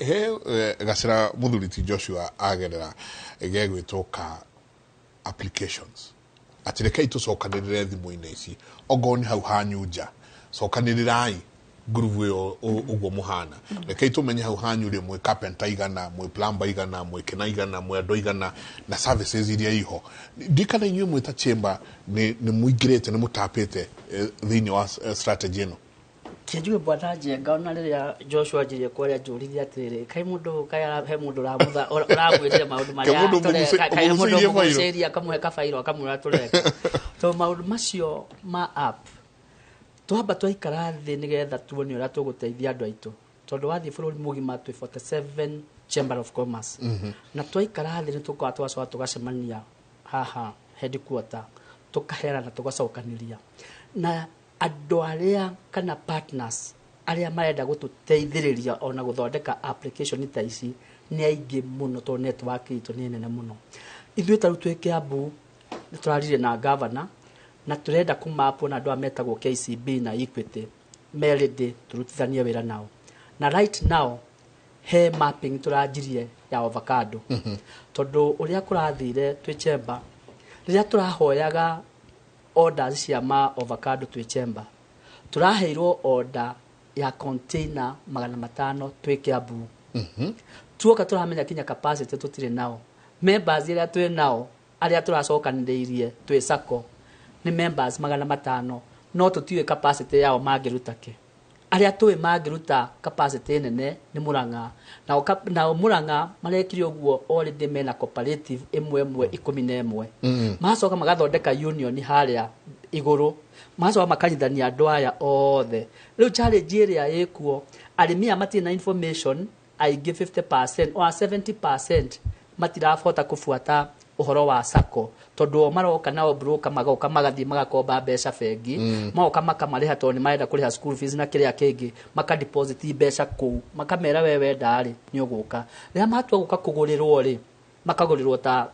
he gacĩra mũthuri ti Joshua agerera gegwĩtwo ka applications, atĩ rekei tũcokanĩrĩre thimũ-inĩ ici, ongorwo nĩ hau hanyu nja, cokanĩrĩrai ngurubu ĩyo ũguo mũhana, rekei tũmenye hau hanyu rĩ, mwĩ carpenter igana, mwĩ plumber igana, mwĩ kĩna igana, mwĩ andũ igana, na services iria iho. Ndikana inyuĩ mwĩ ta chamber nĩ mũingĩrĩte, nĩ mũtapĩte thĩinĩ wa strategy ĩno? Kĩnjuge, bwana Njenga, ona rĩrĩa Joshua anjirie kwaria, njũririe atĩrĩrĩ, kaĩ mũndũ kaĩ he mũndũ ũramwĩrire maũndũ marĩa Kaĩ mũndũ kaĩ mũndũ ũmũgucĩirie bairo? Ũmũgucĩirie akamũhe kabairo akamwĩra tũreka, tondũ maũndũ macio ma app twamba twaikara thĩ nĩgetha tuone ũrĩa tũgũteithia andũ aitũ, tondũ wathiĩ bũrũri mũgima twĩ 47 Chamber of Commerce, na twaikara thĩ nĩ tũkoragwo tũgacoka tũgacemania haha headquarter, tũkaheana, tũgacokanĩria na andũ arĩa kana partners arĩa marenda gũtũteithĩrĩria ona gũthondeka application ta ici. Nĩ aingĩ mũno tondũ network itũ nĩ nene mũno. Ithuĩ ta rĩu twĩ Kiambu nĩ tũraririe na governor na tũrenda kũmapwo na andũ aya metagwo KCB na Equity me ready tũrutithanie wĩra nao. Na right now he mapping tũranjirie ya avocado, tondũ ũrĩa kũrathire twĩ chamber, rĩrĩa tũrahoyaga orders cia ma avocado twĩ chamber, tũraheirwo order ya container 500 twĩ Kiambu. Tuoka tũramenya kinya capacity tũtirĩ nao. Members arĩa twĩ nao, arĩa tũracokanĩrĩirie twĩ sacco, nĩ members 500, no tũtiũĩ capacity yao mangĩruta kĩ. Arĩa tũĩ mangĩruta capacity nene nĩ Murang'a. Nao nao Murang'a marekire ũguo already mena cooperative ĩmwe ĩmwe 11. Magacoka magathondeka union harĩa igũrũ, magacoka makanyithania andũ aya othe. Rĩu challenge ĩrĩa ĩkuo, arĩmi aya matirĩ na information, aingĩ 50% or 70% matirabota kũbuata ũhoro wa sacco, tondũ o maroka nao broker magoka magathiĩ magakomba mbeca bengi, magoka makamarĩha tondũ nĩ marenda kũrĩha school fees na kĩrĩa kĩngĩ, maka deposit mbeca kũu, makamera we wenda rĩ nĩ ũgũka. Rĩrĩa matua gũka kũgũrĩrwo rĩ, makagũrĩrwo ta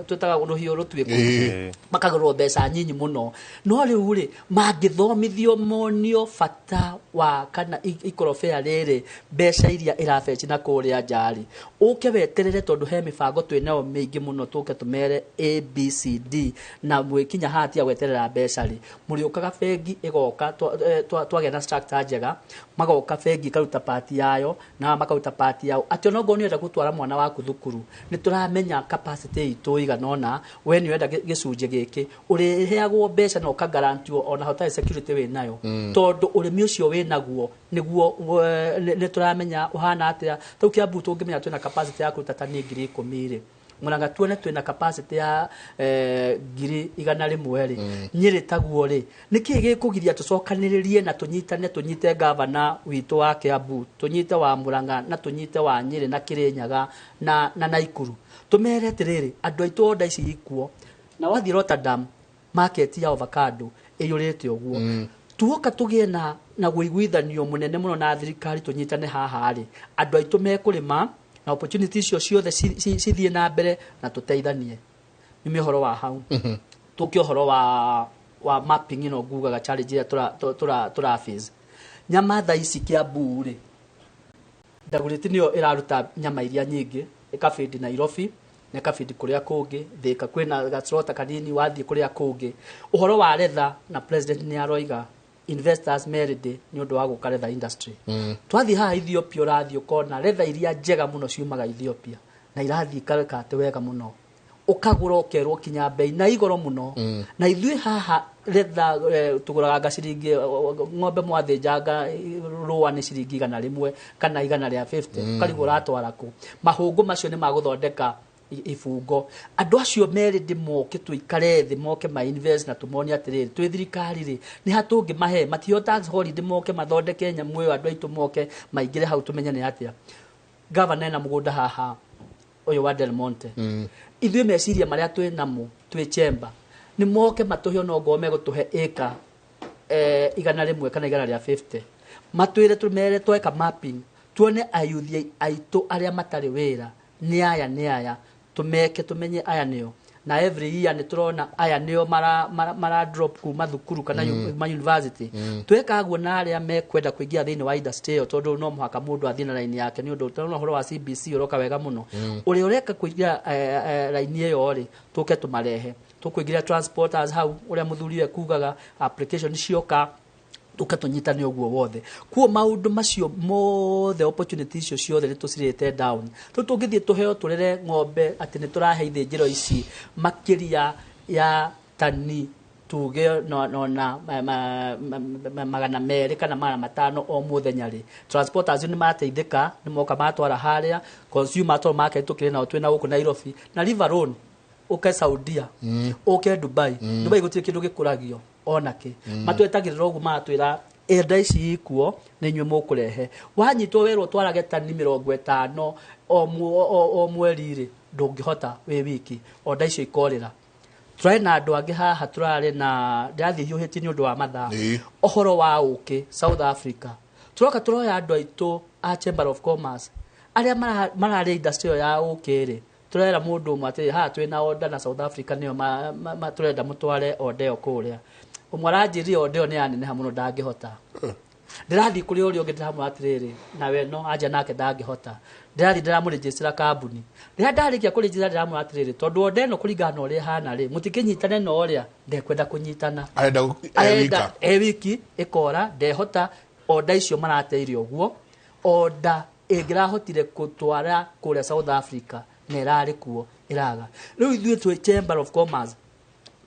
twĩtaga rũhiũ rũtuĩku, makagũrĩrwo mbeca nyinyi mũno. No rĩu rĩ, mangĩthomithio monio bata wa kana ikorobia rĩrĩ, mbeca iria ĩrabeci na kũrĩa nja rĩ, ũke weterere, tondũ he mĩbango twĩnayo mĩingĩ mũno, tũke tũmere A B C D na mwĩkinya haha tiga gweterera mbeca rĩ, mũrĩũkaga bengi ĩgoka, twagĩa na structure njega, magoka bengi ĩkaruta part yayo na makaruta part yao, atĩ onokorwo nĩ ũrenda gũtwara mwana waku thukuru, nĩ tũramenya capacity itũ igana ũna, we nĩ ũrenda gĩcunjĩ gĩkĩ, ũrĩheagwo mbeca na ũkagarantio ona hotarĩ security wĩnayo, tondũ ũrĩmi ũcio wĩnaguo nĩguo nĩ tũramenya ũhana atĩa. Rĩu Kiambu tũngĩmenya twĩna capacity ya kũruta tani 10,000 rĩ, Murang'a tuone twĩna capacity ya 100,000 rĩ, Nyĩrĩ taguo rĩ, nĩkĩĩ gĩkũgiria tũcokanĩrĩrie na tũnyitane, tũnyite gavana witũ wa Kiambu, tũnyite wa Murang'a na tũnyite wa Nyĩrĩ na Kĩrĩnyaga na Naikuru, tũmere atĩrĩrĩ, andũ aitũ order ici ikuo, na wathiĩ Rotterdam market ya avocado ĩiyũrĩte ũguo. Tuoka tũgĩe na wũiguithanio mũnene mũno na thirikari, tũnyitane haha rĩ, andũ aitũ mekũrĩma na opportunity icio ciothe cithiĩ na mbere na tũteithanie. Nĩ ũhoro wa hau. Tũke ũhoro wa mapping ĩno ngugaga challenge ĩrĩa tũra face. Nyama thaa ici Kiambu rĩ, Dagoretti nĩyo ĩraruta nyama iria nyingĩ, ĩkabindi Nairobi na ĩkabindi kũrĩa kũngĩ, Thika kwĩna gaslota kanini wathiĩ kũrĩa kũngĩ. Ũhoro wa leather, na president nĩ aroiga investors me ready nĩ ũndũ wa gũka leather industry. Twathiĩ haha Ethiopia, ũrathiĩ ũkona leather iria njega mũno ciumaga Ethiopia na irathiĩ ikareka atĩ wega mũno, ũkagũra ũkerwo kinya bei na igoro mũno. Na ithuĩ haha leather tũgũraga nga ciringi ng'ombe mwathĩnjanga rũa nĩ ciringi 100 kana 150, ũkarigwo ũratwara kũ. Mahũngũ macio nĩ magũthondeka ibungo. Andũ acio merĩ ndĩ moke tũikare thĩ, moke ma invest na tũmonie atĩrĩrĩ, twĩ thirikari rĩ, nĩ ha tũngĩmahe matio tax holiday, moke mathondeke nyamũ ĩyo, andũ aitũ moke maingĩre hau, tũmenye nĩ atĩa. Gavana ena mũgũnda haha ũyũ wa Del Monte. Ithuĩ meciria marĩa twĩ namo twĩ chamber nĩ moke matũhe onongorwo megũtũhe ĩka 100 kana 150, matwĩre tũmere tweka mapping, tuone ayuthi aitũ arĩa matarĩ wĩra nĩ aya, nĩ aya, tũmeke tũmenye aya nĩo, na every year nĩ tũrona aya nĩo mara drop kuma thukuru kana ma university. Tweka guo na arĩa mekwenda kũingĩra thĩinĩ wa industry ĩyo, tondũ no mũhaka mũndũ athiĩ na raini yake, nĩ ũndũ tũrona ũhoro wa CBC ũroka wega mũno. Ũrĩa ũreka kũingĩra raini ĩyo rĩ, tũke tũmarehe, tũkũingĩria transporters hau, ũrĩa mũthuri ũyũ ekugaga application cioka, tũke tũnyitane ũguo wothe. Kuo maũndũ macio mothe, opportunity icio ciothe nĩ tũcirĩte down. Rĩu tũngĩthiĩ tũheo tũrere ng'ombe atĩ nĩ tũrahe ithĩnjĩro ici makĩria ya tani tuge no na 200 kana 500 o mũthenya rĩ, transporters nĩ marateithĩka, nĩ moka matwara harĩa consumer, tondũ market tũkĩrĩ nao twĩna gũkũ Nairobi na leave alone ũke Saudia, ũke Dubai. Dubai gũtirĩ kĩndũ gĩkũragio onakĩ, matwetagĩrĩra ũguo, magatwĩra enda ici ikuo nĩ inyuĩ mũkũrehe. Wanyitwo werwo twarage tani 50 o mweri rĩ, ndũngĩhota wĩ wiki, onda icio ikorĩra. Tũrarĩ na andũ angĩ haha, tũrarĩ na ndĩrathiĩ hiũhĩtie nĩ ũndũ wa mathaa. Ũhoro wa ũkĩ South Africa, tũroka tũroya andũ aitũ a Chamber of Commerce arĩa mararĩ industry ĩyo ya ũkĩ rĩ, tũrera mũndũ ũmwe atĩrĩ, haha twĩna order na South Africa nĩyo tũrenda mũtware order ĩyo kũrĩa. Ũmwe aranjĩrire order ĩyo nĩ yaneneha mũno, ndangĩhota. Ndĩrathiĩ kũrĩ ũrĩa ũngĩ, ndĩramwĩra atĩrĩrĩ, nawe no anja nake ndangĩhota. Ndĩrathiĩ ndĩramũrĩnjĩcĩra kambuni. Rĩrĩa ndarĩkia kũrĩnjĩra, ndĩramwĩra atĩrĩrĩ, tondũ order ĩno kũringana na ũrĩa ĩhana rĩ, mũtikĩnyitane na ũrĩa ndekwenda kũnyitana. Arenda e Arenda wika. E wiki ĩkora ndehota. Order icio marateire ũguo, order ĩngĩrahotire gũtwara kũrĩa South Africa na ĩrarĩ kuo ĩraga. Rĩu ithuĩ twĩ Chamber of Commerce.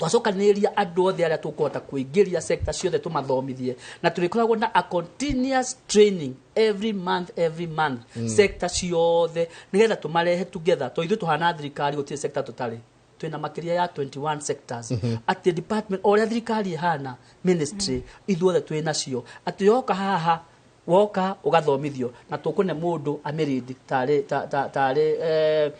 Twacokanĩrĩria andũ othe arĩa tũkũhota kũingĩria sector ciothe tũmathomithie, na tũrĩkoragwo na a continuous training every month, every month, sector ciothe, nĩgetha tũmarehe together, tondũ ithuĩ tũhana thirikari, gũtirĩ sector tũtarĩ, twĩna makĩria ya 21 sectors, atĩ department o ũrĩa thirikari ĩhana, ministry, ithuothe twĩ nacio, atĩ yoka haha, woka ũgathomithio, na tũkũne mũndũ amĩrindi tarĩ tarĩ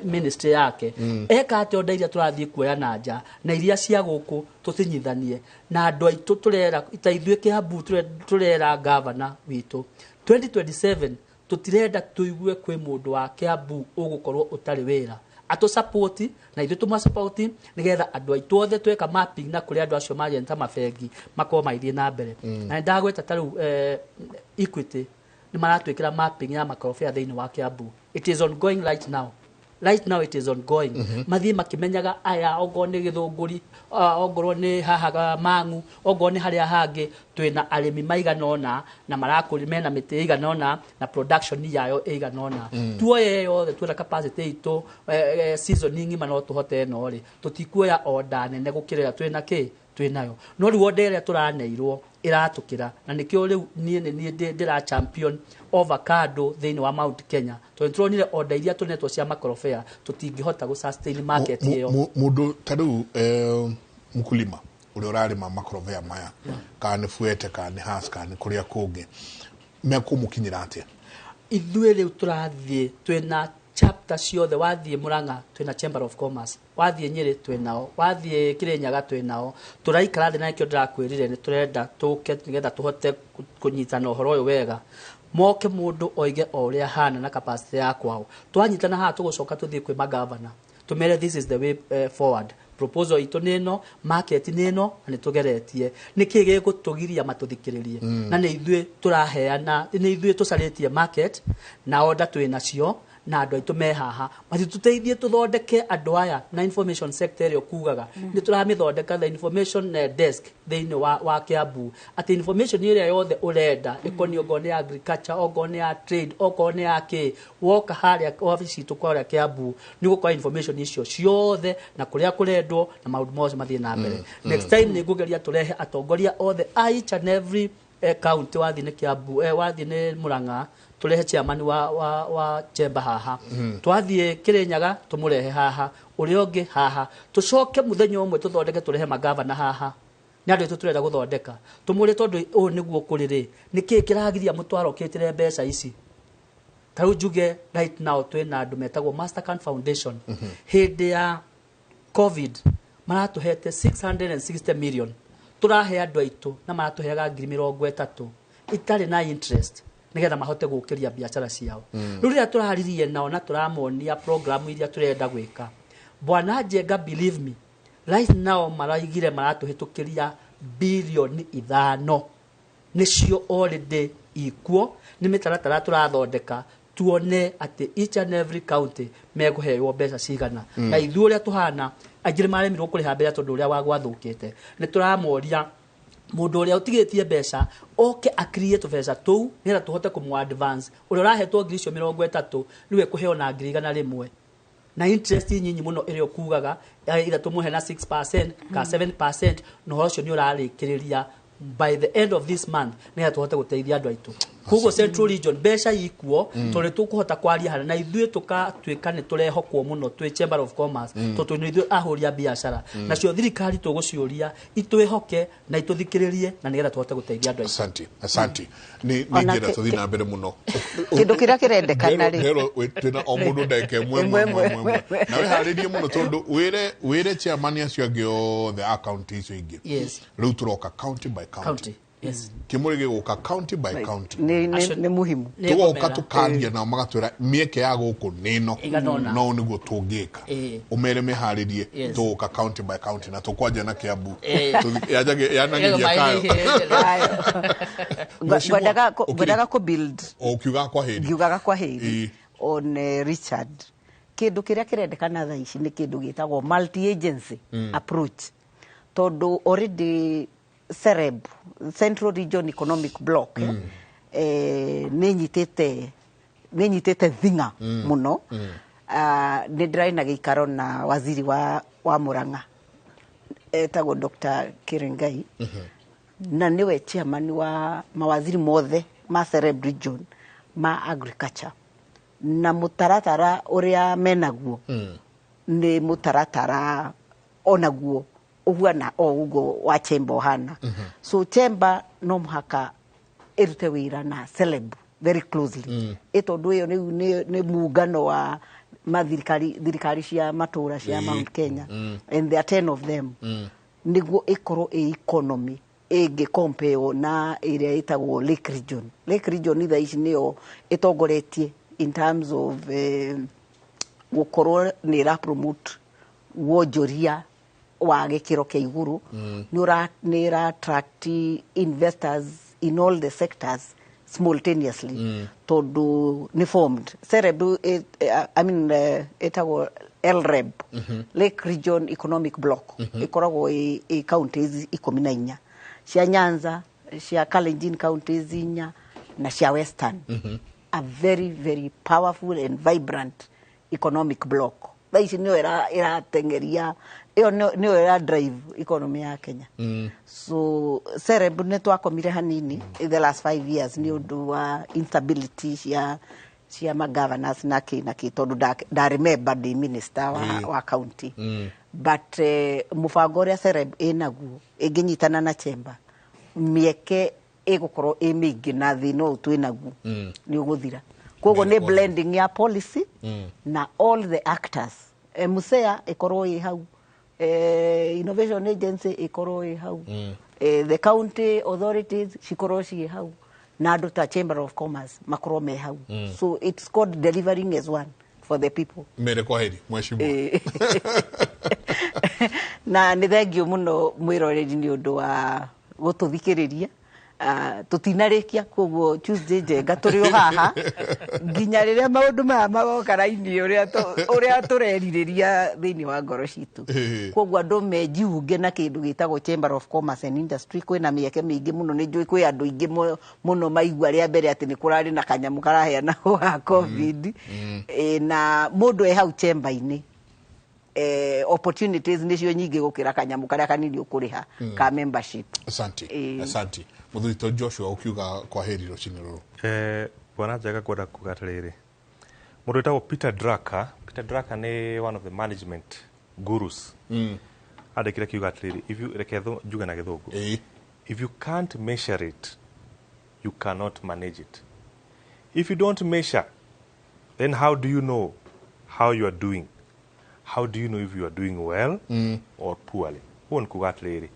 ministry yake eka atĩ onda iria tũrathiĩ kuoya na nja na iria cia gũkũ tũcinyithanie na andũ aitũ. Tũrera ta ithuĩ Kĩambu, tũrera gavana witũ 2027 tũtirenda tũigue kwĩ mũndũ wa Kĩambu ũgũkorwo ũtarĩ wĩra, atũ na ithuĩ tũma nĩgetha andũ aitũ othe tweka mapping na kũrĩa andũ acio majenta mabengi makorwo magĩthiĩ na mbere. Na nĩndagweta ta rĩu Equity nĩ maratwĩkĩra mapping ya makorobia thĩinĩ wa Kiambu. It is ongoing right now, right now it is ongoing. Mathiĩ makĩmenyaga aya, ongorwo nĩ Gĩthũngũri, ongorwo nĩ haha Mang'u, ongorwo nĩ harĩa hangĩ, twĩna arĩmi maigana ũna na marakũri mena mĩtĩ ĩigana ũna na production yayo ĩigana ũna. Tuoye yothe, tuona capacity itũ, season ng'ima no tũhote ĩno rĩ, tũtikuoya order nene gũkĩra ĩrĩa twĩna kĩ twĩnayo, no rĩu order ĩrĩa tũraneirwo ĩratũkĩra, na nĩkĩo rĩu niĩ nĩ niĩ ndĩra champion avocado thĩinĩ wa Mount Kenya, tondũ nĩtũronire order iria tũnetwo cia makorobea tũtingĩhota gũ sustain market ĩyo. Mũndũ ta rĩu mkulima ũrĩa ũrarĩma makorobea maya, kana nĩ Fuete, kana nĩ Hass, kana nĩ kũrĩa kũngĩ, mekũmũkinyĩra atĩa? Ithuĩ rĩu tũrathiĩ twĩna chapter ciothe. Wathiĩ Murang'a twĩna Chamber of Commerce, wathiĩ Nyĩrĩ twĩnao, wathiĩ Kĩrĩnyaga twĩnao. Tũraikara thĩ, na nĩkĩo ndĩrakwĩrire nĩ tũrenda tũke nĩgetha tũhote kũnyitana ũhoro ũyũ wega, moke mũndũ oige o ũrĩa hana na capacity ya kwao. Twanyitana haha, tũgũcoka tũthiĩ kwĩ magavana tũmere this is the way forward, proposal itũ nĩ ĩno, market nĩ ĩno, na nĩ tũgeretie, nĩ kĩ gĩgũtũgiria matũthikĩrĩrie? Na nĩ ithuĩ tũraheana, nĩ ithuĩ tũcarĩtie market na order twĩ nacio, na andũ aitũ me haha matitũteithie tũthondeke andũ aya na information sector ĩrĩa ũkugaga nĩ tũramĩthondeka, the information desk thĩinĩ wa Kiambu, atĩ information ĩrĩa yothe ũrenda ĩkoniĩ, okorwo nĩ agriculture, okorwo nĩ ya trade, okorwo nĩ ya kĩ, woka harĩa wabici itũ kũrĩa Kiambu nĩ ũgũkora information icio ciothe na kũrĩa kũrendwo na maũndũ mothe mathiĩ na mbere. Next time nĩ ngũgeria tũrehe atongoria othe a each and every county. Wathiĩ nĩ Kiambu, wathiĩ nĩ Murang'a, tũrehe chairman wa chamber haha, twathiĩ Kĩrĩnyaga tũmũrehe haha, ũrĩa ũngĩ haha, tũcoke mũthenya ũmwe tũthondeke tũrehe magavana haha. Nĩ andũ aitũ tũrenda gũthondeka, tũmũrie tondũ ũũ nĩguo kũrĩ rĩ, nĩkĩĩ kĩragiria mũtwarokĩtĩre mbeca ici? Ta rĩu njuge right now twĩna andũ metagwo Mastercard Foundation. Hĩndĩ ya COVID maratũhete 660 million tũrahe andũ aitũ, na maratũheaga 30,000 itarĩ na interest nĩgetha mahote gũkĩria biacara ciao. Rĩu rĩrĩa tũraririe nao na tũramonia program iria tũrenda gwĩka, Bwana Njenga, believe me, right now maraigire maratũhĩtũkĩria 5 birioni nĩcio already ikuo. Nĩ mĩtaratara tũrathondeka tuone atĩ each and every county megũheo mbeca cigana. Na ithuĩ ũrĩa tũhana, aingĩ nĩ maremirwo kũrĩha mbeca tondũ ũrĩa wagwathũkĩte. Nĩ tũramoria mũndũ ũrĩa ũtigĩtie mbeca oke akirie tũbeca tũu nĩgetha tũhote kũmũ advance. Ũrĩa ũrahetwo 30,000 rĩu ekũheo na 100,000 na interest nyinyi mũno ĩrĩa ũkugaga, either tũmũhe na 6% ka 7%, na ũhoro ũcio nĩ ũrarĩkĩrĩria by the end of this month nĩgetha tũhote gũteithia andũ aitũ. Koguo Central Region mbeca ikuo, tondũ nĩ tũkũhota kwaria harĩa na ithuĩ tũkatuĩka nĩ tũrehokwo mũno twĩ Chamber of Commerce, tondũ nĩ ithuĩ ahũri a biacara. Nacio thirikari tũgũciũria itwĩhoke na itũthikĩrĩrie na nĩgetha tũhote gũteithia andũ aitũ. Asante, asante. Nĩ Ona ngĩenda tũthiĩ na mbere mũno. Kĩndũ kĩrĩa kĩrendekana rĩ. Nderwo twĩna o mũndũ ndagĩka ĩmwe ĩmwe ĩmwe ĩmwe ĩmwe. Na wĩharĩrie mũno tondũ wĩre chairman acio angĩ othe a county icio ingĩ. Rĩu tũroka county by county. County, yes. Kĩmũrĩ gĩgũka county by county. Nĩ muhimu. Nĩ Tũgoka ngũmera. tũkaria nao magatwĩra mĩeke ya gũkũ nĩ ĩno, Ĩigana ũna. no nĩguo tũngĩka. Ũmere mĩharĩrie. Tũgũka county by county na tũkwanja na Kiambu. Yanagĩria kayo. Mheshimiwa, Ngwendaga kũ build O ũkiugaga kwa hĩri. Ngiugaga kwa hĩri on Richard, kĩndũ kĩrĩa kĩrendekana thaa ici nĩ kĩndũ gĩtagwo multi agency approach, tondũ already CEREB, Central Region Economic Block, nĩ nyitĩte thing'a mũno. Ah, nĩ ndĩrarĩ na gĩikaro na waziri wa Murang'a. Etagwo Dr. Kiringai. Na niwe chairman wa mawaziri mothe ma Sereb region ma agriculture. Na mutaratara uria menaguo ni mutaratara onaguo uhuana o uguo wa chamber uhana. So chamber no muhaka irute wira na celeb very closely. Tondu iyo ni muungano wa mathirikari thirikari cia matura cia Mount Kenya. And there are 10 of them. Niguo ikorwo ĩ economy ĩngĩ compare na ĩrĩa ĩtagwo Lake Region. Lake Region thaa ici nĩyo ĩtongoretie in terms of gũkorwo nĩ ĩra promote wonjoria wa gĩkĩro kĩa igũrũ. Nĩ ĩra attract investors in all the sectors simultaneously. Tondu nĩ formed Sereb, I mean ĩtagwo LREB, Lake Region Economic Block. Ĩkoragwo ĩ counties 14 cia Nyanza, cia Kalenjin counties 4 na cia Western. A very very powerful and vibrant economic block. Thaa ici nĩyo ĩratengeria, ĩyo nĩyo ĩra drive economy ya Kenya. So Sereb nĩ twakomire hanini in the last 5 years nĩ ũndũ wa instability cia ma governors na kĩ na kĩ, tondũ ndarĩ member ndĩ minister wa county. But mũbango ũrĩa Sereb ĩnaguo ĩngĩnyitana na chamber, mĩeke ĩgũkorwo ĩ mĩingĩ na thĩna ũyũ twĩnaguo nĩ ũgũthira. Koguo nĩ blending ya policy na all the actors. MUSEA ĩkorwo ĩ hau, Innovation Agency ĩkorwo ĩ hau, the county authorities cikorwo ciĩ hau, na andũ ta Chamber of Commerce makorwo me hau. So it's called delivering as one for the people. Mere kwa heri mheshimiwa. Na nĩ thengio mũno mwĩroreri nĩ ũndũ wa gũtũthikĩrĩria. Tũtinarĩkia koguo Tuesday njenga tũrĩ o haha nginya rĩrĩa maũndũ maya magoka raini ũrĩa tũrerirĩria thĩinĩ wa ngoro citũ. Koguo andũ mejiunge na kĩndũ gĩtagwo Chamber of Commerce and Industry. Kwĩna mĩeke mĩingĩ mũno, nĩ njũĩ kwĩ andũ aingĩ mũno maigua rĩa mbere atĩ nĩ kũrarĩ na kanyamũ karaheanagwo ga COVID. Na mũndũ e hau chamber-inĩ, opportunities nĩcio nyingĩ gũkĩra kanyamũ karĩa kanini ũkũrĩha ka membership. Asante. Asante. Mũthuri to Joshua ukiuga kwa heri rũcinĩ rũrũ. Bwana Njenga kwenda kuga atĩrĩrĩ, mũndũ wĩtagwo Peter Drucker, Peter Drucker nĩ one of the management gurus. Andĩkire kiuga atĩrĩrĩ, if you reke njuge na gĩthũngũ. If you can't measure it, you cannot manage it. If you don't measure, then how do you know how you are doing? How do you know if you are doing well or poorly? Ũguo nĩ kuga atĩrĩrĩ,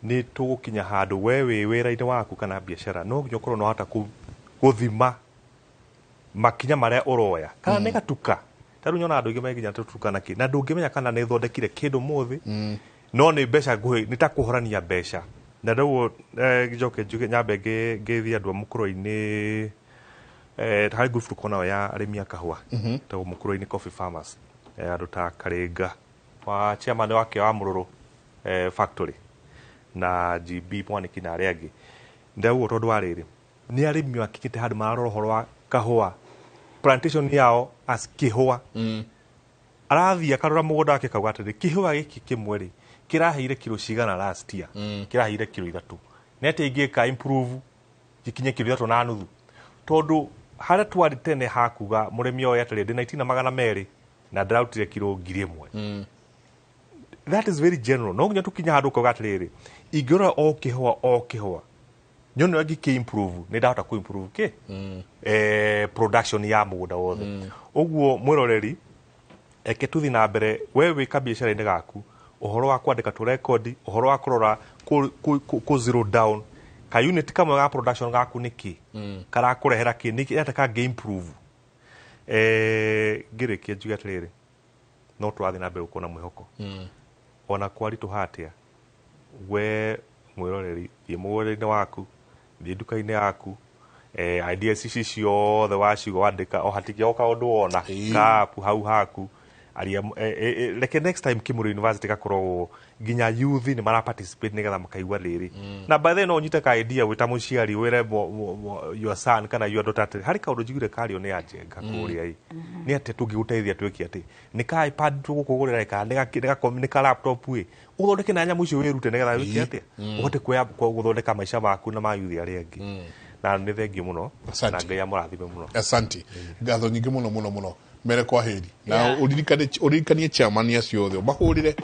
nĩ tũgũkinya handũ we wĩ wĩra-inĩ waku kana biacara no nginya ũkorwo no hota gũthima makinya marĩa ũroya kana nĩ gatuka. Ta rĩu nyonaga andũ aingĩ meginya tũtuka na kĩ, na ndũngĩmenya kana nĩ thondekire kĩndũ mũthĩ, no nĩ mbeca nguhĩ, nĩ ta kũhorania mbeca. Na rĩu njoke njuge nyambe ngĩthiĩ andũ a mũkũrũ-inĩ, harĩ group tũkoragwo nayo ya arĩmi a kahũa, ĩtagwo Mũkũrũ-inĩ Coffee Farmers, andũ ta Karinga wa chairman wake wa Mũrũrũ factory na GB Mwaniki na arĩa angĩ. Ndauguo tondũ wa rĩrĩ, nĩ arĩmi makinyĩte handũ mararora ũhoro wa kahũa plantation yao as kĩhũa. Arathiĩ akarora mũgũnda wake akauga atĩrĩ, kĩhũa gĩkĩ kĩmwe rĩ kĩraheire kiro cigana last year? Kĩraheire kiro 3. Nĩ atĩa ingĩka improve gĩkinye kiro 3.5? Tondũ harĩa twarĩ tene hakuga mũrĩmi oe atĩrĩ, ndĩna itina 200 na ndĩrarutire kiro 1000. That is very general. No nginya tũkinye handũ ũkauga atĩrĩrĩ, ingĩrora o kĩhũa o kĩhũa nyone ũrĩa ngĩkĩ improve, nĩ ndahota kũ improve kĩ production ya mũgũnda wothe. Ũguo mwĩroreri, eke tũthiĩ na mbere, we wĩ kabiacara-inĩ gaku, ũhoro wa kwandĩka tũrekondi, ũhoro wa kũrora kũ zero down ka unit kamwe ga production gaku nĩ kĩ karakũrehera kĩ, nĩ atĩa kangĩ improve. Ngĩrĩkia njuge atĩrĩrĩ, no tũrathiĩ na mbere gũkorwo na mwĩhoko. Ona kwaritũha atĩa, we mwĩroreri, thiĩ mũgũnda-inĩ waku, thiĩ nduka-inĩ yaku, ideas ici ciothe waciuga wandĩka, o hatikĩaga kaũndũ wona, kapu hau haku, Aria reke next time Kimuru University gakorwo nginya youth ni mara participate nigetha makaigua riri. Na by then no nyite ka idea wita muciari wire your son kana your daughter atĩ hari kaundu njiguire kario ni ajenga kuria i ni ati tungiguteithia twiki ati ni ka iPad tugukugurira ka ni ka laptop ĩ uthondeke na nyamu icio wirute nigetha wike atia uhote guthondeka maica maku na ma youth aria angi. Na nĩ thengiũ mũno na Ngai amũrathime mũno. Asante. Ngatho nyingĩ mũno mũno mũno. Mere kwa heri. Na uririkanie chairman acio othe ũmahũrĩre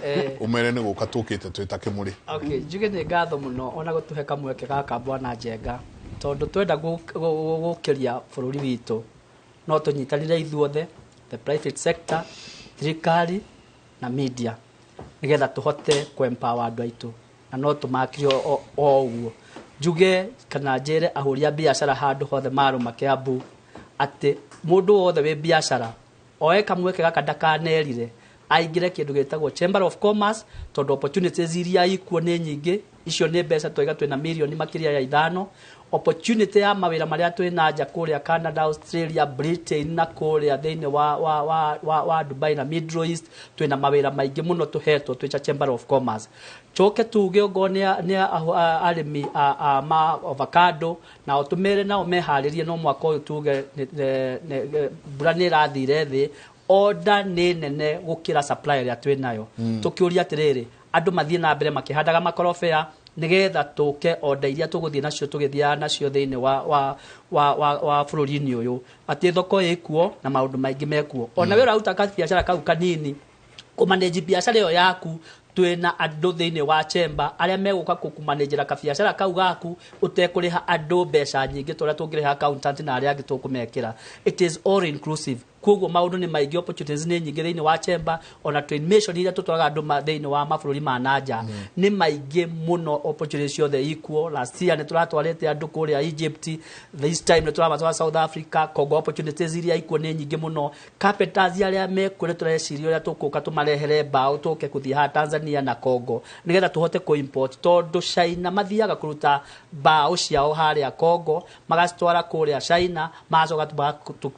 ũmere nĩ gũka tũkĩte twĩ Kĩmũrĩ. Okay, njuge nĩ ngatho mũno ona gũtũhe kamweke gaka bwana Njenga tondũ twenda gũkĩria bũrũri witũ no tũnyitanĩre ithuothe, the private sector, thirikari na media nĩgetha tũhote kũ-empower andũ aitũ na no tũmakire o ũguo. Njuge kana njĩre ahũri a biacara handũ hothe marũma Kiambu atĩ mũndũ wothe wĩ biacara oe kamweke gaka ndakanerire aingĩre kĩndũ gĩtagwo Chamber of Commerce tondũ opportunities iria ikuo nĩ nyingĩ. Icio nĩ mbeca twaiga twĩna mirioni makĩria ya 5. Opportunity ya mawĩra marĩa twĩna nja kũrĩa Canada, Australia, Britain na kũrĩa thĩinĩ wa Dubai na Middle East twĩna mawĩra maingĩ mũno tũhetwo twĩ Chamber of Commerce. Tũke tuge ogo nĩ arĩmi a ma avocado na tũmere nao meharĩrie no mwaka ũyũ tuge mbura nĩ ĩrathire thĩ, order nĩ nene gũkĩra supply ĩrĩa twĩ nayo. Tũkĩũria atĩrĩrĩ andũ mathiĩ na mbere makĩhandaga makorobea nigetha tũke order iria tũgũthiĩ nacio tũgĩthiaga nacio thĩinĩ wa bũrũri-inĩ ũyũ atĩ thoko ĩkuo na maũndũ maingĩ mekuo. Ona we ũraruta kabiacara kau kanini kũmanage biacara ĩyo yaku twĩna andũ thĩinĩ wa chamber arĩa megũka gũkũmanĩnjĩra kabiacara kau gaku ũtekũrĩha andũ mbeca nyingĩ ta ũrĩa tũngĩrĩha accountant na arĩa angĩ tũkũmekĩra. It is all inclusive. Koguo maũndũ nĩ maingĩ, opportunities nĩ nyingĩ thĩinĩ wa chamber, ona twin mission iria tũtwaraga andũ thĩinĩ wa mabũrũri ma nanja nĩ maingĩ mũno, opportunities ciothe ikuo. Last year nĩ tũratwarĩte andũ kũrĩa Egypt, this time nĩ tũramatwara South Africa. Koguo opportunities iria ikuo nĩ nyingĩ mũno. Carpenters arĩa mekuo nĩ tũreciria ũrĩa tũkũka tũmarehere mbaũ tũke kũthiĩ haha Tanzania na Congo nĩgetha tũhote kũ-import tondũ China mathiaga kũruta mbaũ ciao harĩa Congo magacitwara kũrĩa China magacoka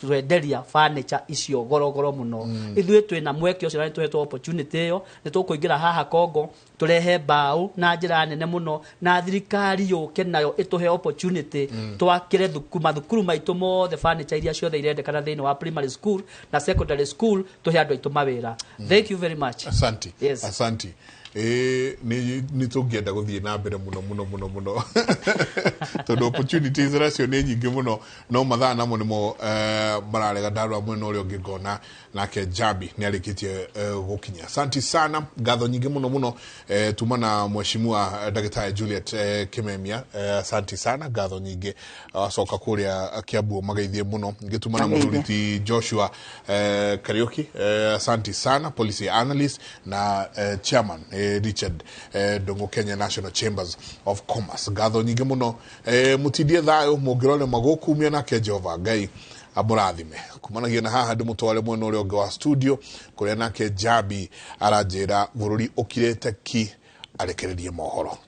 twenderia furniture icio gorogoro mũno. Ithuĩ twĩna mweke ũcio na nĩtũhetwo opportunity ĩyo, nĩ tũkũingĩra haha Congo tũrehe mbaũ na njĩra nene mũno na thirikari yũke nayo ĩtũhe opportunity twakĩre mathukuru maitũ mothe furniture iria ciothe irendekana thĩinĩ wa primary school na secondary school tũhe andũ aitũ mawĩra. Thank you very much. Asante. Yes. Asante. Nĩ tũngĩenda gũthiĩ na mbere mũno mũno mũno mũno tondũ opportunities racio nĩ nyingĩ mũno no mathaa namo nĩmo mararega. Ndarora mwena ũrĩa ũngĩ ngona nake Jambi nĩ arĩkĩtie gũkinya. Asante sana, ngatho nyingĩ mũno mũno tuma na mheshimiwa Ndagĩtarĩ Juliet Kimemia. Asante sana, ngatho nyingĩ. Acoka kũrĩa Kiambu mageithie mũno. Ngĩtuma na mũthuri ti Joshua Kariuki, asante sana, policy analyst na chairman Richard Ndung'u, Kenya National Chambers of Commerce. Ngatho nyingĩ mũno, mũtindie thayũ mũngĩrore magũkumia nake Jehova Ngai amũrathime. Kumanagia na haha ndĩmũtware mwena ũrĩa ũngĩ wa studio kũrĩa nake Jambi aranjĩra bũrũri ũkirĩte ki arekererie mohoro.